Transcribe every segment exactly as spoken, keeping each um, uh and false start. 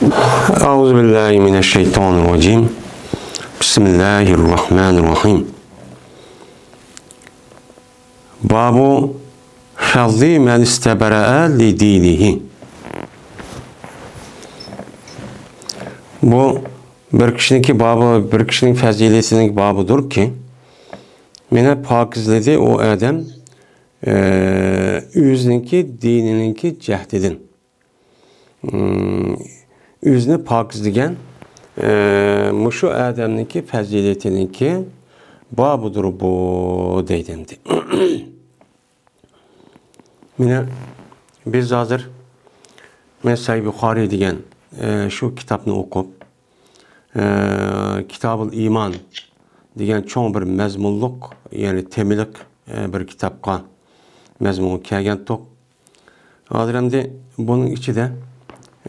أعوذ بالله من الشيطان الرجيم. بسم الله الرحمن الرحيم. باب فضل من استبرأ لدينه. بۇ بىر كىشىنىڭكى بابى، بىر كىشىنىڭ فەزىلىتىنىڭ بابىدۇركى، مېنى پاكىزلىدى ئۇ ئادەم، ئى، ئۆزىنىڭكى دىنىنىڭكى جەھتىدىن. ئىم، ئۆزىنى پاكىزلىگەن، ئى، مۇشۇ ئادەمنىڭكى فەزىلىتىنىڭكى بابىدۇر بۇ، دەيدۇ ئەمدى. مانا بىز ھازىر، مەن سەھىھ بۇخارىي دېگەن، ئى، شۇ كىتابنى ئوقۇپ، ئى، كىتابۇل ئىمان دېگەن چوڭ بىر مەزمۇنلۇق، يەنى تېمىلىق، ئى، بىر كىتابقا مەزمۇنغا كەلگەنتۇق. ھازىر ئەمدى بۇنىڭ ئىچىدە،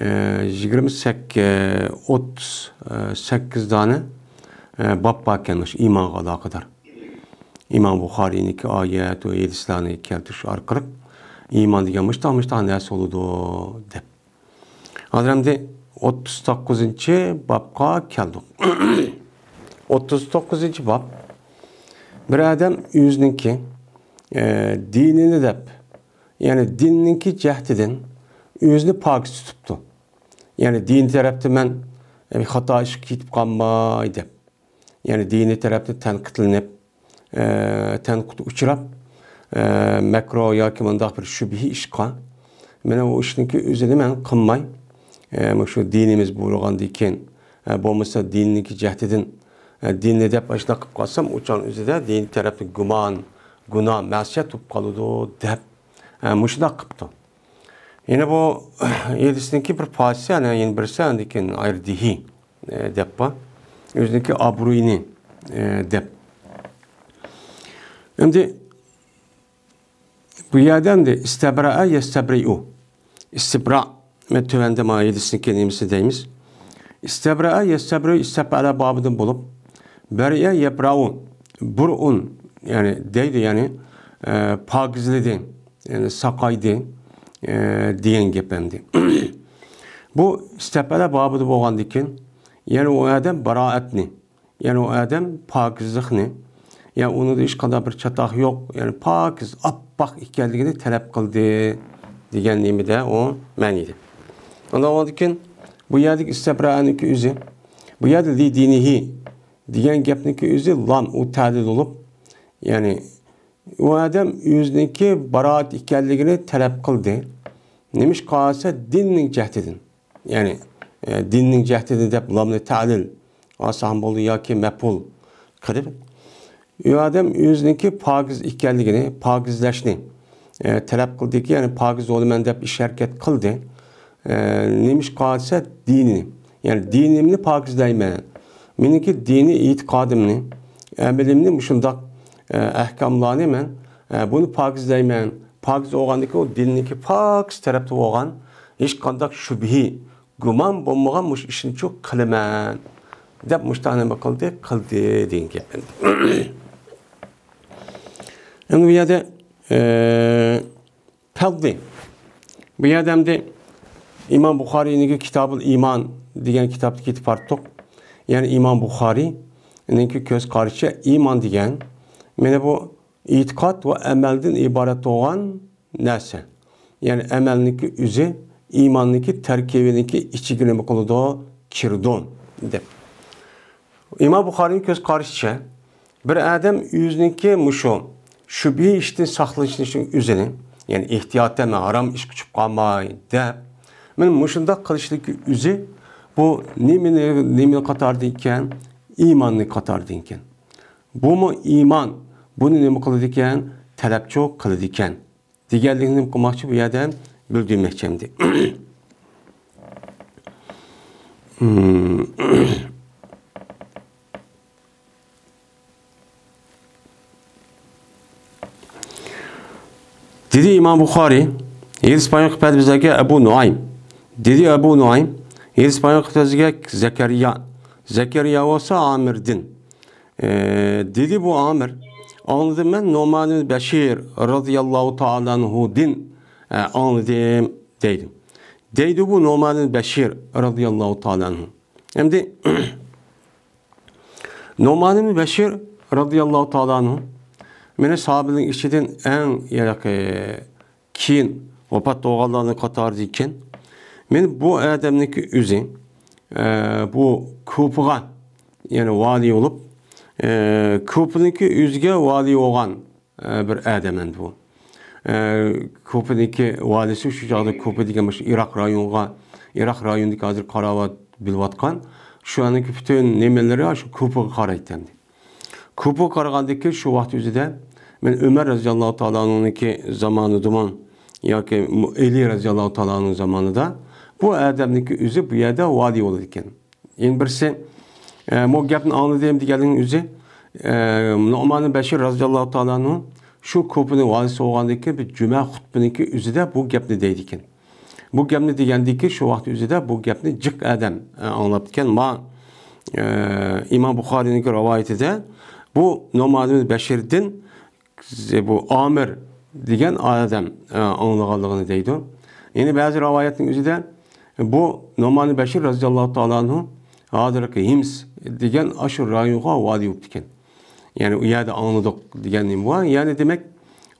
ئى، يىگىرمە سەككىز، ئوتتۇز سەككىز دانە، ئى، باب باركەن مۇشۇ ئىمانغا ئالاقىدار. ئىمام بۇخارىينىڭكى ئايەت ۋە ھەدىسلەرنى كەلتۈرۈش ئارقىلىق ئىمان دېگەن مۇشتاق، مۇشتاق نەرسە بولىدۇ دەپ. ھازىر ئەمدى ئوتتۇز توققۇزىنچى بابقا كەلدۇق. ئوتتۇز توققۇزىنچى باب. بىر ئادەم ئۆزىنىڭكى، ئى، دىنىنى دەپ، يەنى دىننىڭكى جەھتىدىن ئۆزىنى پاكىز تۇتۇپتۇ. يەنى دىن تەرەپتە مەن، ئى، خاتا ئىشقا كېتىپ قالماي دەپ. يەنى دىنىي تەرەپتە تەنقىدلىنىپ، ئە، تەنقىدكە ئۇچراپ، ئە، مەكرۇ ياكى مۇنداق بىر شۈبھە ئىشقا، مانا ئۇ ئىشنىڭكى ئۆزىنى مەن قىلماي، ئە، مۇشۇ دىنىمىز بۇيرۇغاندىكىن، ئە، بولمىسا دىننىڭكى جەھتىدىن، ئە، دىننى دەپ ئاشۇنداق قىلىپ قالسام، ئۇ چاغنىڭ ئۆزىدە دىنىي تەرەپتە گۇمان، گۇناھ، مەسىيەت بولۇپ قالىدۇ دەپ، ئە، مۇشۇنداق قىپتۇ. يەنە بۇ ھەدىسنىڭكى بىر پارچىسى، يەنە، يەنە بىرسى، ئاندىن كېيىن ئايرى دېھى، ئە، دەپ بار. ئۆزىنىڭكى ئابرۇيىنى، ئە، دەپ. ئەمدى بۇ يەردە ئەمدى ئىستەبرەئە يەستەبرىئۇ. ئىستىبرا، مەن تۆۋەندە مانا ھەدىسنىڭكى نېمىسى دەيمىز. ئىستەبرەئە يەستەبرىئۇ، ئىستەپئەلە بابىدىن بولۇپ، بەرىئە يەبرەئۇ، بۇرئۇن، يەنى دەيدۇ، يەنى، ئە، پاكىزلىدى. يەنى ساقايدى، ئە، دېگەن گەپ ئەمدى. بۇ ئىستەپئەلە بابىدا بولغاندىكىن، يەنى ئۇ ئادەم بارائەتنى، يەنى ئۇ ئادەم پاكىزلىقنى، يەنى ئۇنىڭدا ھېچقانداق بىر چاتاق يوق، يەنى پاكىز، ئاپئاق ئىكەنلىكىنى تەلەپ قىلدى دېگەن نېمىدە ئۇ مەنىدە. ئۇنداق بولغاندىكىن، بۇ يەردىكى ئىستەبرەئەنىڭكى ئۆزى، بۇ يەردە لى دىنىھى دېگەن گەپنىڭكى ئۆزى لام، ئۇ تەلىل بولۇپ، يەنى ئۇ ئادەم ئۆزىنىڭكى باراۋەت ئىكەنلىكىنى تەلەپ قىلدى. نېمىشقا دېسە دىننىڭ جەھتىدىن. يەنى، ئە، دىننىڭ جەھتىدىن دەپ لامنى تەلىل ئالسا ھەم بولىدۇ ياكى مەپئۇل قىلىپ. ئۇ ئادەم ئۆزىنىڭكى پاكىز ئىكەنلىكىنى، پاكىزلەشنى، ئە، تەلەپ قىلدىكى، يەنى پاكىز بولىمەن دەپ ئىش ھەرىكەت قىلدى. ئە، نېمىشقا دېسە دىنىنى، يەنى دىنىمنى پاكىزلەيمەن. مېنىڭكى دىنىي ئېتىقادىمنى، ئەمىلىمنى مۇشۇنداق، ئە، ئەھكاملارنى مەن، ئە، بۇنى پاكىزلەيمەن. پاكىز بولغاندىكى ئۇ دىننىڭكى پاكىز تەرەپتە بولغان ھېچقانداق شۈبھە، گۇمان بولمىغان مۇشۇ ئىشنىچۇ قىلىمەن دەپ مۇشۇنداق نېمە قىلدى؟ قىلدى دېگەن گەپ ئەمدى. ئەمدى بۇ يەردە، ئە، پەزلى. بۇ يەردە ئەمدى ئىمام بۇخارىينىڭكى كىتابۇل ئىمان دېگەن كىتابتا كېتىپ بارتۇق. يەنى ئىمام بۇخارىينىڭكى كۆز قارىشىچە ئىمان دېگەن، مانا بۇ ئېتىقاد ۋە ئەمەلدىن ئىبارەت بولغان نەرسە. يەنى ئەمەلنىڭكى ئۆزى ئىماننىڭكى تەركىبىنىڭكى ئىچىگە نېمە قىلىدۇ؟ كىرىدۇ، دەپ. ئىمام بۇخارىينىڭ كۆز قارىشىچە، بىر ئادەم ئۆزىنىڭكى مۇشۇ شۈبھە ئىشتىن ساقلىنىشنىڭ ئۆزىنى، يەنى ئېھتىياتەن ھارام ئىشقا چۈشۈپ قالماي دەپ، مانا مۇشۇنداق قىلىشلىكى ئۆزى بۇ نېمىنى، نېمىنى قاتارىدىكەن؟ ئىماننى قاتارىدىكەن. بۇمۇ ئىمان، بۇنى نېمە قىلىدىكەن؟ تەلەپچۇ قىلىدىكەن. دېگەنلىكنى نېمە قىلماقچى؟ بۇ يەردە بىلدۈرمەكچى ئەمدى. دېدى ئىمام بۇخارىي، ھېدىس بايان قىلىپ بەردى بىزلەرگە ئەبۇ نۇئايم. دېدى ئەبۇ نۇئايم، ھېدىس بايان قىلىپ بىزگە زەكەرىيا. زەكەرىيا بولسا ئامىردىن. ئە، دېدى بۇ ئامىر، ئاڭلىدىم مەن نۇئمان ئىبن بەشىر رازىياللاھۇ تائالا ئەنھۇدىن، ئە، ئاڭلىدىم، دەيدۇ. دەيدۇ بۇ نۇئمان بىن بەشىر رەزىياللاھۇ تائالا ئەنھۇ. ئەمدى نۇئمان بىن بەشىر رەزىياللاھۇ تائالا ئەنھۇ مېنى ساھابىلەرنىڭ ئىچىدىن ئەڭ، يەنى، كېيىن ۋاپات بولغانلارنىڭ قاتارىدا ئىكەن. مېنى بۇ ئادەمنىڭكى ئۆزى، ئە، بۇ كۇفىغا، يەنى ۋالىي بولۇپ، ئە، كۇفىنىڭكى ئۆزىگە ۋالىي بولغان، ئە، بىر ئادەم ئەمدى بۇ. ئە، كۇفىنىڭكى ۋالىيسى شۇ چاغدا كۇفا دېگەن مۇشۇ ئىراق رايونىغا، ئىراق رايونىدىكى ھازىر قاراۋات بىلىۋاتقان، شۇ ئانىڭكى پۈتۈن نېمىلىرى شۇ كۇفىغا قارايتتى ئەمدى. كۇفىغا قارىغاندىكى شۇ ۋاقىت ئۆزىدە مەن ئۆمەر رەزىياللاھۇ تائالا ئەنھۇنىڭكى زامانىدىمۇ ياكى ئەلى رەزىياللاھۇ تائالا ئەنھۇ زامانىدا بۇ ئادەمنىڭكى ئۆزى بۇ يەردە ۋالىي بولىدىكەن. يەنە بىرسى، ئە، بۇ گەپنى ئاڭلىدىم دېگەننىڭ ئۆزى، ئە، نۇئمان بىن بەشىر رەزىياللاھۇ تائالا ئەنھۇ شۇ كۇفىنىڭ ۋالىيسى بولغاندىكىن بىر جۈمە خۇتبىنىڭكى ئۆزىدە بۇ گەپنى دەيدىكەن. بۇ گەپنى دېگەندىكى شۇ ۋاقىت ئۆزىدە بۇ گەپنى جىق ئادەم، ئە، ئاڭلاپتىكەن. ما، ئە، ئىمام بۇخارىنىڭكى رىۋايىتىدە بۇ نۇئمان بىن بەشىردىن بۇ ئامىر دېگەن ئادەم، ئە، ئاڭلىغانلىقىنى دەيدۇ. يەنە بەزى رىۋايەتنىڭ ئۆزىدە بۇ نۇئمان بىن بەشىر رەزىياللاھۇ تائالا ئەنھۇ ھازىرقى ھىمس دېگەن ئاشۇ رايونغا ۋالىي بوپتىكەن. يەنى ئۇ يەردە ئاڭلىدۇق دېگەن نېمە بار؟ يەنى دېمەك،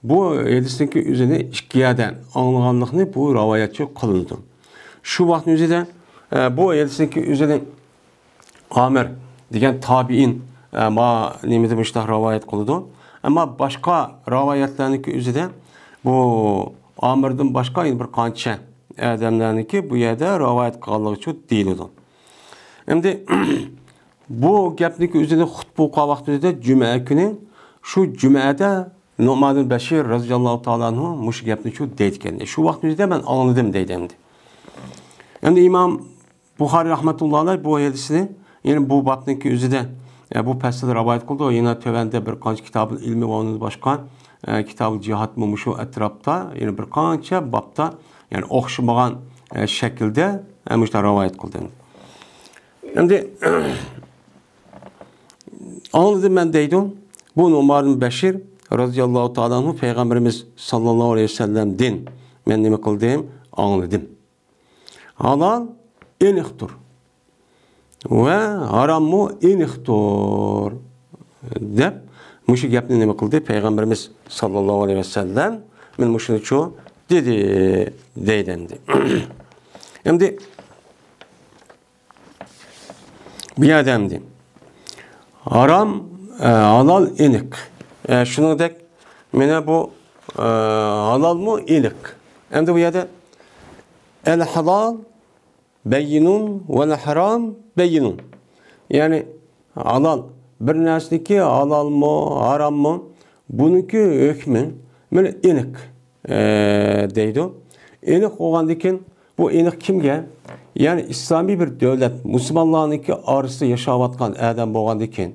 بۇ ھەدىسنىڭكى ئۆزىنى ئىككى يەردە ئاڭلىغانلىقىنى بۇ رىۋايەتچى قىلىنىدۇ. شۇ ۋاقىتنىڭ ئۆزىدە، ئە، بۇ ھەدىسنىڭكى ئۆزىنى ئامىر دېگەن تابىئىن، ئە، ما نېمىدە مۇشۇنداق رىۋايەت قىلىدۇ. ئەمما باشقا رىۋايەتلەرنىڭكى ئۆزىدە بۇ ئامىردىن باشقا يەنە بىر قانچە ئادەملەرنىڭكى بۇ يەردە رىۋايەت قىلغانلىقى دېيىلىدۇ. ئەمدى بۇ گەپنىڭكى ئۆزىنى خۇتبە ئوقۇغان ۋاقتىمىزدا جۈمە كۈنى، شۇ جۈمەدە نۇئمان بىن بەشىر رەزىياللاھۇ تائالا ئەنھۇ مۇشۇ گەپنى شۇ دەيدىكەن. شۇ ۋاقتىمىزدا مەن ئاڭلىدىم دەيدۇ ئەمدى. ئەمدى ئىمام بۇخارىي رەھمەتۇللاھى ئەلەيھ بۇ ھەدىسنى، يەنى بۇ بابنىڭكى ئۆزىدە، ئە، بۇ پەسىلدە رىۋايەت قىلدى. يەنە تۆۋەندە بىر قانچە كىتابۇل ئىلمى ۋە ئۇنىڭدىن باشقا، ئە، كىتابۇل جىھادمۇ مۇشۇ ئەتراپتا، يەنى بىر قانچە بابتا، يەنى ئوخشىمىغان، ئە، شەكىلدە، ئە، مۇشۇنداق رىۋايەت قىلدى. ئەمدى ئاڭلىدىم مەن دەيدۇ. بۇ نۇئمان بىن بەشىر رەزىياللاھۇ تائالا ئەنھۇ پەيغەمبىرىمىز ساللاللاھۇ ئەلەيھى ۋەسەللەمدىن مەن نېمە قىلدىم؟ ئاڭلىدىم. ھالال ئېنىقتۇر ۋە ھاراممۇ ئېنىقتۇر دەپ مۇشۇ گەپنى نېمە قىلدى؟ پەيغەمبىرىمىز ساللاللاھۇ ئەلەيھى ۋەسەللەم مەن مۇشۇنىچۇ دېدى دەيدۇ ئەمدى. ئەمدى بۇ يەردە ئەمدى ھارام، ئە، ھالال ئېنىق. ئە، شۇنىڭدەك مانا بۇ، ئە، ھالالمۇ ئېنىق. ئەمدى بۇ يەردە ئەل ھالال بەييىنۇن ۋەل ھارام بەييىنۇن. يەنى ھالال، بىر نەرسىنىڭكى ھالالمۇ، ھاراممۇ، بۇنىڭكى ھۆكمى مانا ئېنىق، ئە، دەيدۇ. ئېنىق بولغاندىكىن بۇ ئېنىق كىمگە؟ يەنى ئىسلامىي بىر دۆلەت، مۇسۇلمانلارنىڭكى ئارىسىدا ياشاۋاتقان ئادەم بولغاندىكىن،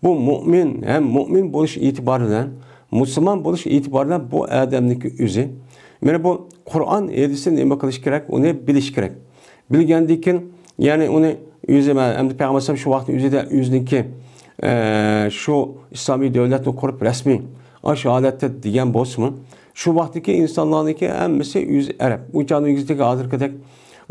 بۇ مۇئمىن ھەم مۇئمىن بولۇش ئېتىبارى بىلەن، مۇسۇلمان بولۇش ئېتىبارى بىلەن بۇ ئادەمنىڭكى ئۆزى، مانا بۇ قۇرئان ھەدىسنى نېمە قىلىش كېرەك؟ ئۇنى بىلىش كېرەك. بىلگەندىن كېيىن، يەنى ئۇنى ئۆزى، مەن ئەمدى پەيغەمبەر ئەلەيھىسسالام شۇ ۋاقىتتا ئۆزىدە ئۆزىنىڭكى، ئە، شۇ ئىسلامىي دۆلەتنى قۇرۇپ رەسمىي ئاشۇ ھالەتتە دېگەن بولسىمۇ، شۇ ۋاقىتتىكى ئىنسانلارنىڭكى ھەممىسى ئۆزى ئەرەب. ئۇ چاغنىڭ ئۆزىدىكى ھازىرقىدەك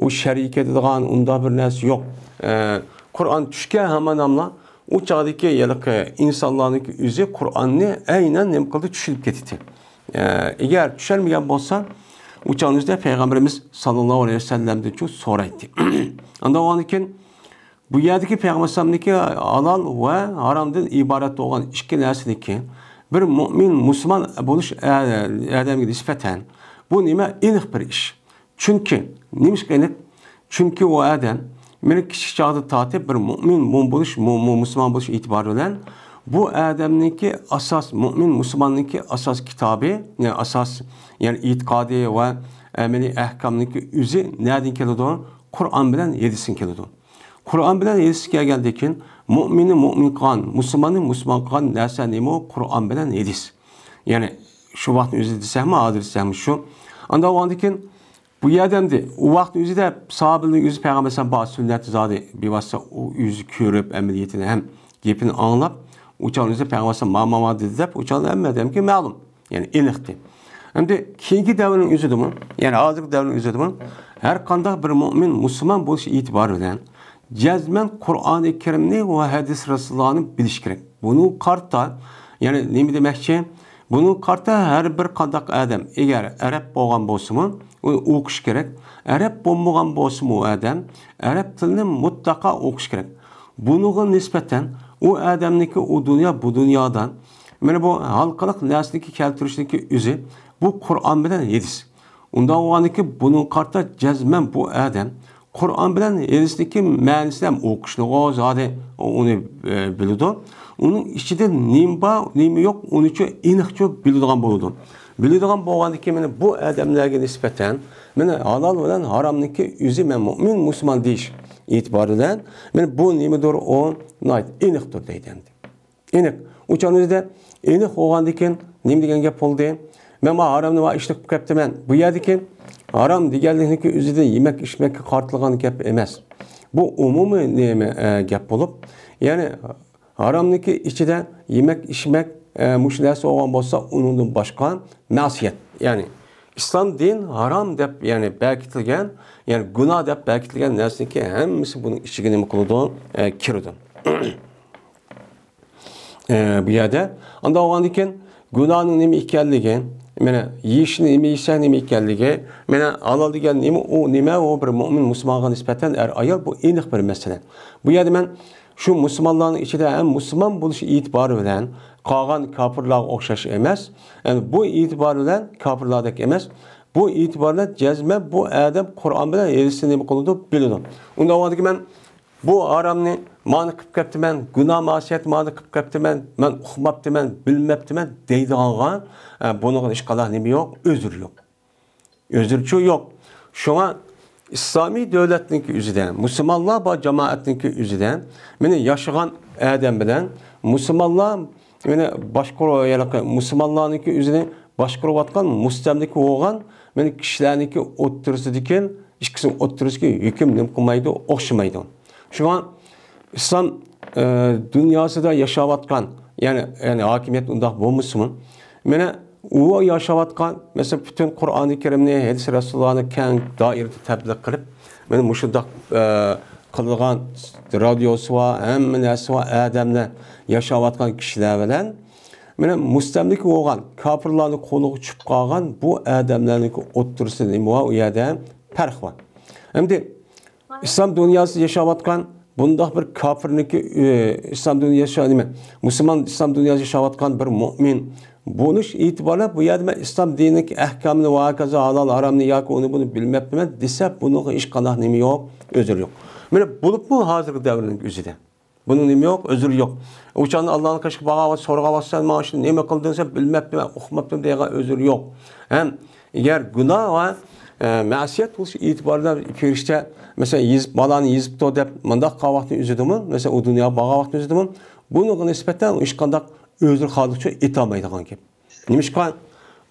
ئۇ شەرئىي كېتىدىغان ئۇنداق بىر نەرسە يوق. ئە، قۇرئان چۈشكەن ھامان ئۇ چاغدىكى ھېلىقى ئىنسانلارنىڭكى ئۆزى قۇرئاننى ئەينەن نېمە قىلدى؟ چۈشىنىپ كېتىتتى. ئە، ئەگەر چۈشەنمىگەن بولسا، ئۇ چاغنىڭ ئۆزىدە پەيغەمبىرىمىز ساللاللاھۇ ئەلەيھى ۋەسەللەمدىنچۇ سورايتتى. ئاندىن ئۇنىڭدىن كېيىن بۇ يەردىكى پەيغەمبەر ئەلەيھىسسالامنىڭكى ھالال ۋە ھارامدىن ئىبارەت بولغان ئىككى نەرسىنىڭكى بىر مۇئمىن، مۇسۇلمان بولۇش ئە-، ئادەمگە نىسبەتەن بۇ نېمە؟ ئېنىق بىر ئىش. چۈنكى، نېمىشقا ئېنىق؟ چۈنكى ئۇ ئادەم مېنى كىچىك چاغدىن تارتىپ بىر مۇئمىن، مۇ-، بولۇش، مۇ-، مۇ-، مۇسۇلمان بولۇش ئېتىبارى بىلەن بۇ ئادەمنىڭكى ئاساس، مۇئمىن، مۇسۇلماننىڭكى ئاساس كىتابى، يەنى ئاساس، يەنى ئېتىقادى ۋە ئەمەلىي ئەھكامنىڭكى ئۆزى نەدىن كېلىدۇ؟ قۇرئان بىلەن ھەدىستىن كېلىدۇ. قۇرئان بىلەن ھەدىستىن كەلگەندىن كېيىن، مۇئمىننى مۇئمىن قىلغان، مۇسۇلماننى مۇسۇلمان قىلغان نەرسە نېمە؟ قۇرئان بىلەن ھەدىس. يەنى شۇ ۋاقىتنىڭ ئۆزىدە دېسەكمۇ، ھازىر دېسەكمۇ شۇ. ئاندىن ئۇنىڭدىن كېيىن بۇ يەردە ئەمدى ئۇ ۋاقىتنىڭ ئۆزىدە ساھابىلەرنىڭ ئۆزى پەيغەمبەر ئەلەيھىسسالام بار سۈننەتى زادى بىۋاسىتە ئۇ ئۆزى كۆرۈپ، ئەمەلىيىتىنى ھەم گېپىنى ئاڭلاپ، ئۇ چاغنىڭ ئۆزىدە پەيغەمبەر ئەلەيھىسسالام ما، ما، ما دېدى دەپ، ئۇ چاغدا ھەممە ئادەمگە مەلۇم. يەنى ئېنىقتى. ئەمدى كېيىنكى دەۋرنىڭ ئۆزىدىمۇ، يەنى ھازىرقى دەۋرنىڭ ئۆزىدىمۇ ھەر قانداق بىر مۆمىن مۇسۇلمان بولۇش ئېتىبارى بىلەن جەزمەن قۇرئانى كەرىمنى ۋە ھەدىس رەسۇلۇللانى بىلىش كېرەك. بۇنىڭغا قارىتا، يەنى نېمە دېمەكچى؟ بۇنىڭغا قارىتا ھەر بىر قانداق ئادەم، ئەگەر ئەرەب بولغان بولسىمۇ، ئۇ ئوقۇش كېرەك. ئەرەب بولمىغان بولسىمۇ ئۇ ئادەم ئەرەب تىلىنى مۇتلەقا ئوقۇش كېرەك. بۇنىڭغا نىسبەتەن ئۇ ئادەمنىڭكى ئۇ دۇنيا، بۇ دۇنيادا، مانا بۇ ھالقىلىق نەرسىنىڭكى كەلتۈرۈشنىڭكى ئۆزى، بۇ قۇرئان بىلەن ھەدىس. ئۇنداق بولغاندىكىن بۇنىڭغا قارىتا جەزمەن بۇ ئادەم قۇرئان بىلەن ھەدىسنىڭكى مەنىسىنى ھەم ئوقۇشنىغۇ زادى ئۇنى، ئە، بىلىدۇ. ئۇنىڭ ئىچىدە نېمە بار، نېمە يوق، ئۇنىچۇ ئېنىقچۇ بىلىدىغان بولىدۇ. بىلىدىغان بولغاندىكىن مانا بۇ ئادەملەرگە نىسبەتەن مانا ھالال بىلەن ھارامنىڭكى ئۆزى، مەن مۆمىن مۇسۇلمان دېيىش ئېتىبارى بىلەن مانا بۇ نېمىدۇر، ئۇ ناھايىتى ئېنىقتۇر دەيدۇ ئەمدى. ئېنىق. ئۇ چاغنىڭ ئۆزىدە ئېنىق بولغاندىكىن نېمە دېگەن گەپ بولدى؟ مەن ما ھارامنى ما ئىشلىق قىلىپ كەپتىمەن. بۇ يەردىكى ھارام دېگەنلىكنىڭكى ئۆزىدە يېمەك ئىچمەككە قارىتىلغان گەپ ئەمەس. بۇ ئومۇمىي نېمە، ئە، گەپ بولۇپ، يەنى ھارامنىڭكى ئىچىدە يېمەك ئىچمەك، ئە، مۇشۇ نەرسە بولغان بولسا، ئۇنىڭدىن باشقا مەسىيەت. يەنى ئىسلام دىن ھارام دەپ، يەنى بەكىتىلگەن، يەنى گۇناھ دەپ بەكىتىلگەن نەرسىنىڭكى ھەممىسى بۇنىڭ ئىچىگە نېمە قىلىدۇ؟ ئە، كىرىدۇ. ئە، بۇ يەردە ئانداق بولغاندىكىن گۇناھنىڭ نېمە ئىكەنلىكى، مانا يېيىشنى نېمە يېسە نېمە ئىكەنلىكى، مانا ھالال دېگەن نېمە، ئۇ نېمە، ئۇ بىر مۆمىن مۇسۇلمانغا نىسبەتەن ئەر ئايال بۇ ئېنىق بىر مەسىلە. بۇ يەردە مەن شۇ مۇسۇلمانلارنىڭ ئىچىدە ھەم مۇسۇلمان بولۇش ئېتىبارى بىلەن قالغان كاپىرلارغا ئوخشاش ئەمەس، يەنى بۇ ئېتىبار بىلەن كاپىرلاردەك ئەمەس، بۇ ئېتىبار بىلەن جەزمەن بۇ ئادەم قۇرئان بىلەن ھەدىسنى نېمە قىلىدۇ؟ بىلىدۇ. ئۇنداق بولغاندىكىن مەن بۇ ھارامنى مانا قىلىپ كەپتىمەن، گۇناھ مەسىيەت مانا قىلىپ كەپتىمەن، مەن ئۇقماپتىمەن، بىلمەپتىمەن دەيدىغانغا، ئە، بۇنىڭغا ھېچقانداق نېمە يوق، ئۆزرى يوق. ئۆزرىچۇ يوق. شۇڭا ئىسلامىي دۆلەتنىڭكى ئۆزىدە، مۇسۇلمانلار بار جامائەتنىڭكى ئۆزىدە، مانا ياشىغان ئادەم بىلەن مۇسۇلمانلار، مانا باشقۇرۇ-، يەنى مۇسۇلمانلارنىڭكى ئۆزىنى باشقۇرۇۋاتقان مۇستەملىكە بولغان، مانا كىشىلەرنىڭكى ئوتتۇرىسىدىكى، ئىككىسىنىڭ ئوتتۇرىسىدىكى ھۆكۈم نېمە قىلمايدۇ، ئوخشىمايدۇ. شۇڭا ئىسلام، ئە، دۇنياسىدا ياشاۋاتقان، يەنى، يەنى ھاكىمىيەت ئۇنداق بولمىسىمۇ، مانا ئۇ ياشاۋاتقان، مەسىلەن، پۈتۈن قۇرئانى كەرىمنى، ھەدىس رەسۇلۇللانى كەڭ دائىرىدە تەبلىغ قىلىپ، مانا مۇشۇنداق، ئە، قىلىدىغان رادىيوسى بار، ھەممە نەرسىسى بار ئادەملەر ياشاۋاتقان كىشىلەر بىلەن، مانا مۇستەملىكە بولغان، كاپىرلارنىڭ قولىغا چۈشۈپ قالغان بۇ ئادەملەرنىڭ ئوتتۇرىسىدا نېمە بار؟ ئۇ يەردە پەرق بار. ئەمدى ئىسلام دۇنياسىدا ياشاۋاتقان بۇنداق بىر كاپىرنىڭكى، ئى، ئىسلام دۇنياسى ياشا-، نېمە، مۇسۇلمان ئىسلام دۇنياسىدا ياشاۋاتقان بىر مۆمىن بولۇش ئېتىبارى بىلەن بۇ يەردە مەن ئىسلام دىنىنىڭكى ئەھكامىنى ۋە ھاكازا ھالال ھارامنى ياكى ئۇنى بۇنى بىلمەپتىمەن دېسە، بۇنىڭغا ھېچقانداق نېمە يوق، ئۆزرى يوق. مانا بولۇپمۇ ھازىرقى دەۋرنىڭ ئۆزىدە. بۇنىڭ نېمە يوق، ئۆزرى يوق. ئۇ چاغدا ئاللانىڭ قېشىغا بارغان ۋاقىت سورىغان ۋاقىت، سەن ماڭا شۇنى نېمە قىلدىڭ دېسە، بىلمەپتىمەن، ئۇقماپتىمەن دېگەن ئۆزرى يوق. ھەم ئەگەر گۇناھ ۋە، ئە، مەسىيەت بولۇش ئېتىبارى بىلەن پەرىشتە، مەسىلەن، يېزىپ، بالانى يېزىپتۇ دەپ مۇنداق قىلغان ۋاقىتنىڭ ئۆزىدىمۇ، مەسىلەن، ئۇ دۇنياغا بارغان ۋاقىتنىڭ ئۆزىدىمۇ، بۇنىڭغا نىسبەتەن ھېچقانداق ئۆزرى خالىقچە ئېيتالمايدىغان گەپ. نېمىشقا؟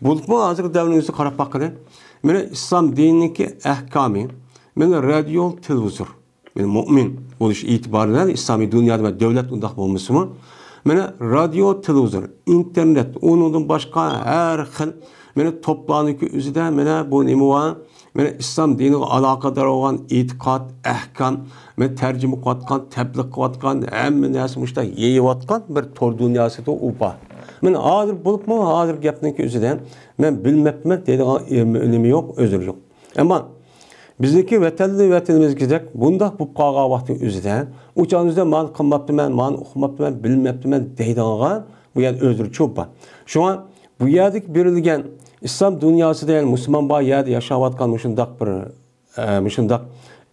بولۇپمۇ ھازىرقى دەۋرنىڭ ئۆزىگە قاراپ باققىلى. مانا ئىسلام دىنىنىڭكى ئەھكامى، مانا رادىيو، تېلېۋىزور. مانا مۆمىن بولۇش ئېتىبارى بىلەن ئىسلامىي دۇنيادا ۋە دۆلەت ئۇنداق بولمىسىمۇ، مانا رادىيو، تېلېۋىزور، ئىنتېرنېت، ئۇنىڭدىن باشقا ھەر خىل مانا توپلارنىڭكى ئۆزىدە مانا بۇ نېمە بار؟ مانا ئىسلام دىنىغا ئالاقىدار بولغان ئېتىقاد، ئەھكام، مانا تەرجىمە قىلىۋاتقان، تەبلىغ قىلىۋاتقان، ھەممە نەرسە مۇشۇنداق يېيىۋاتقان بىر تور دۇنياسىدا ئۇ بار. مانا ھازىر بولۇپمۇ ھازىر گەپنىڭكى ئۆزىدە مەن بىلمەپتىمەن دەيدىغان ئۆلۈمى يوق، ئۆزرى يوق. ئەمما بىزنىڭكى ۋەتەنلى ۋەتىنىمىزدەك بۇنداق بولۇپ قالغان ۋاقىتنىڭ ئۆزىدە، ئۇ چاغنىڭ ئۆزىدە مانا قىلماپتىمەن، مانا ئۇقماپتىمەن، بىلمەپتىمەن دەيدىغانغا بۇ يەردە ئۆزرىچۇ بار. شۇڭا بۇ يەردىكى بېرىلگەن ئىسلام دۇنياسىدا، يەنى مۇسۇلمان بار يەردە ياشاۋاتقان مۇشۇنداق بىر، ئە، مۇشۇنداق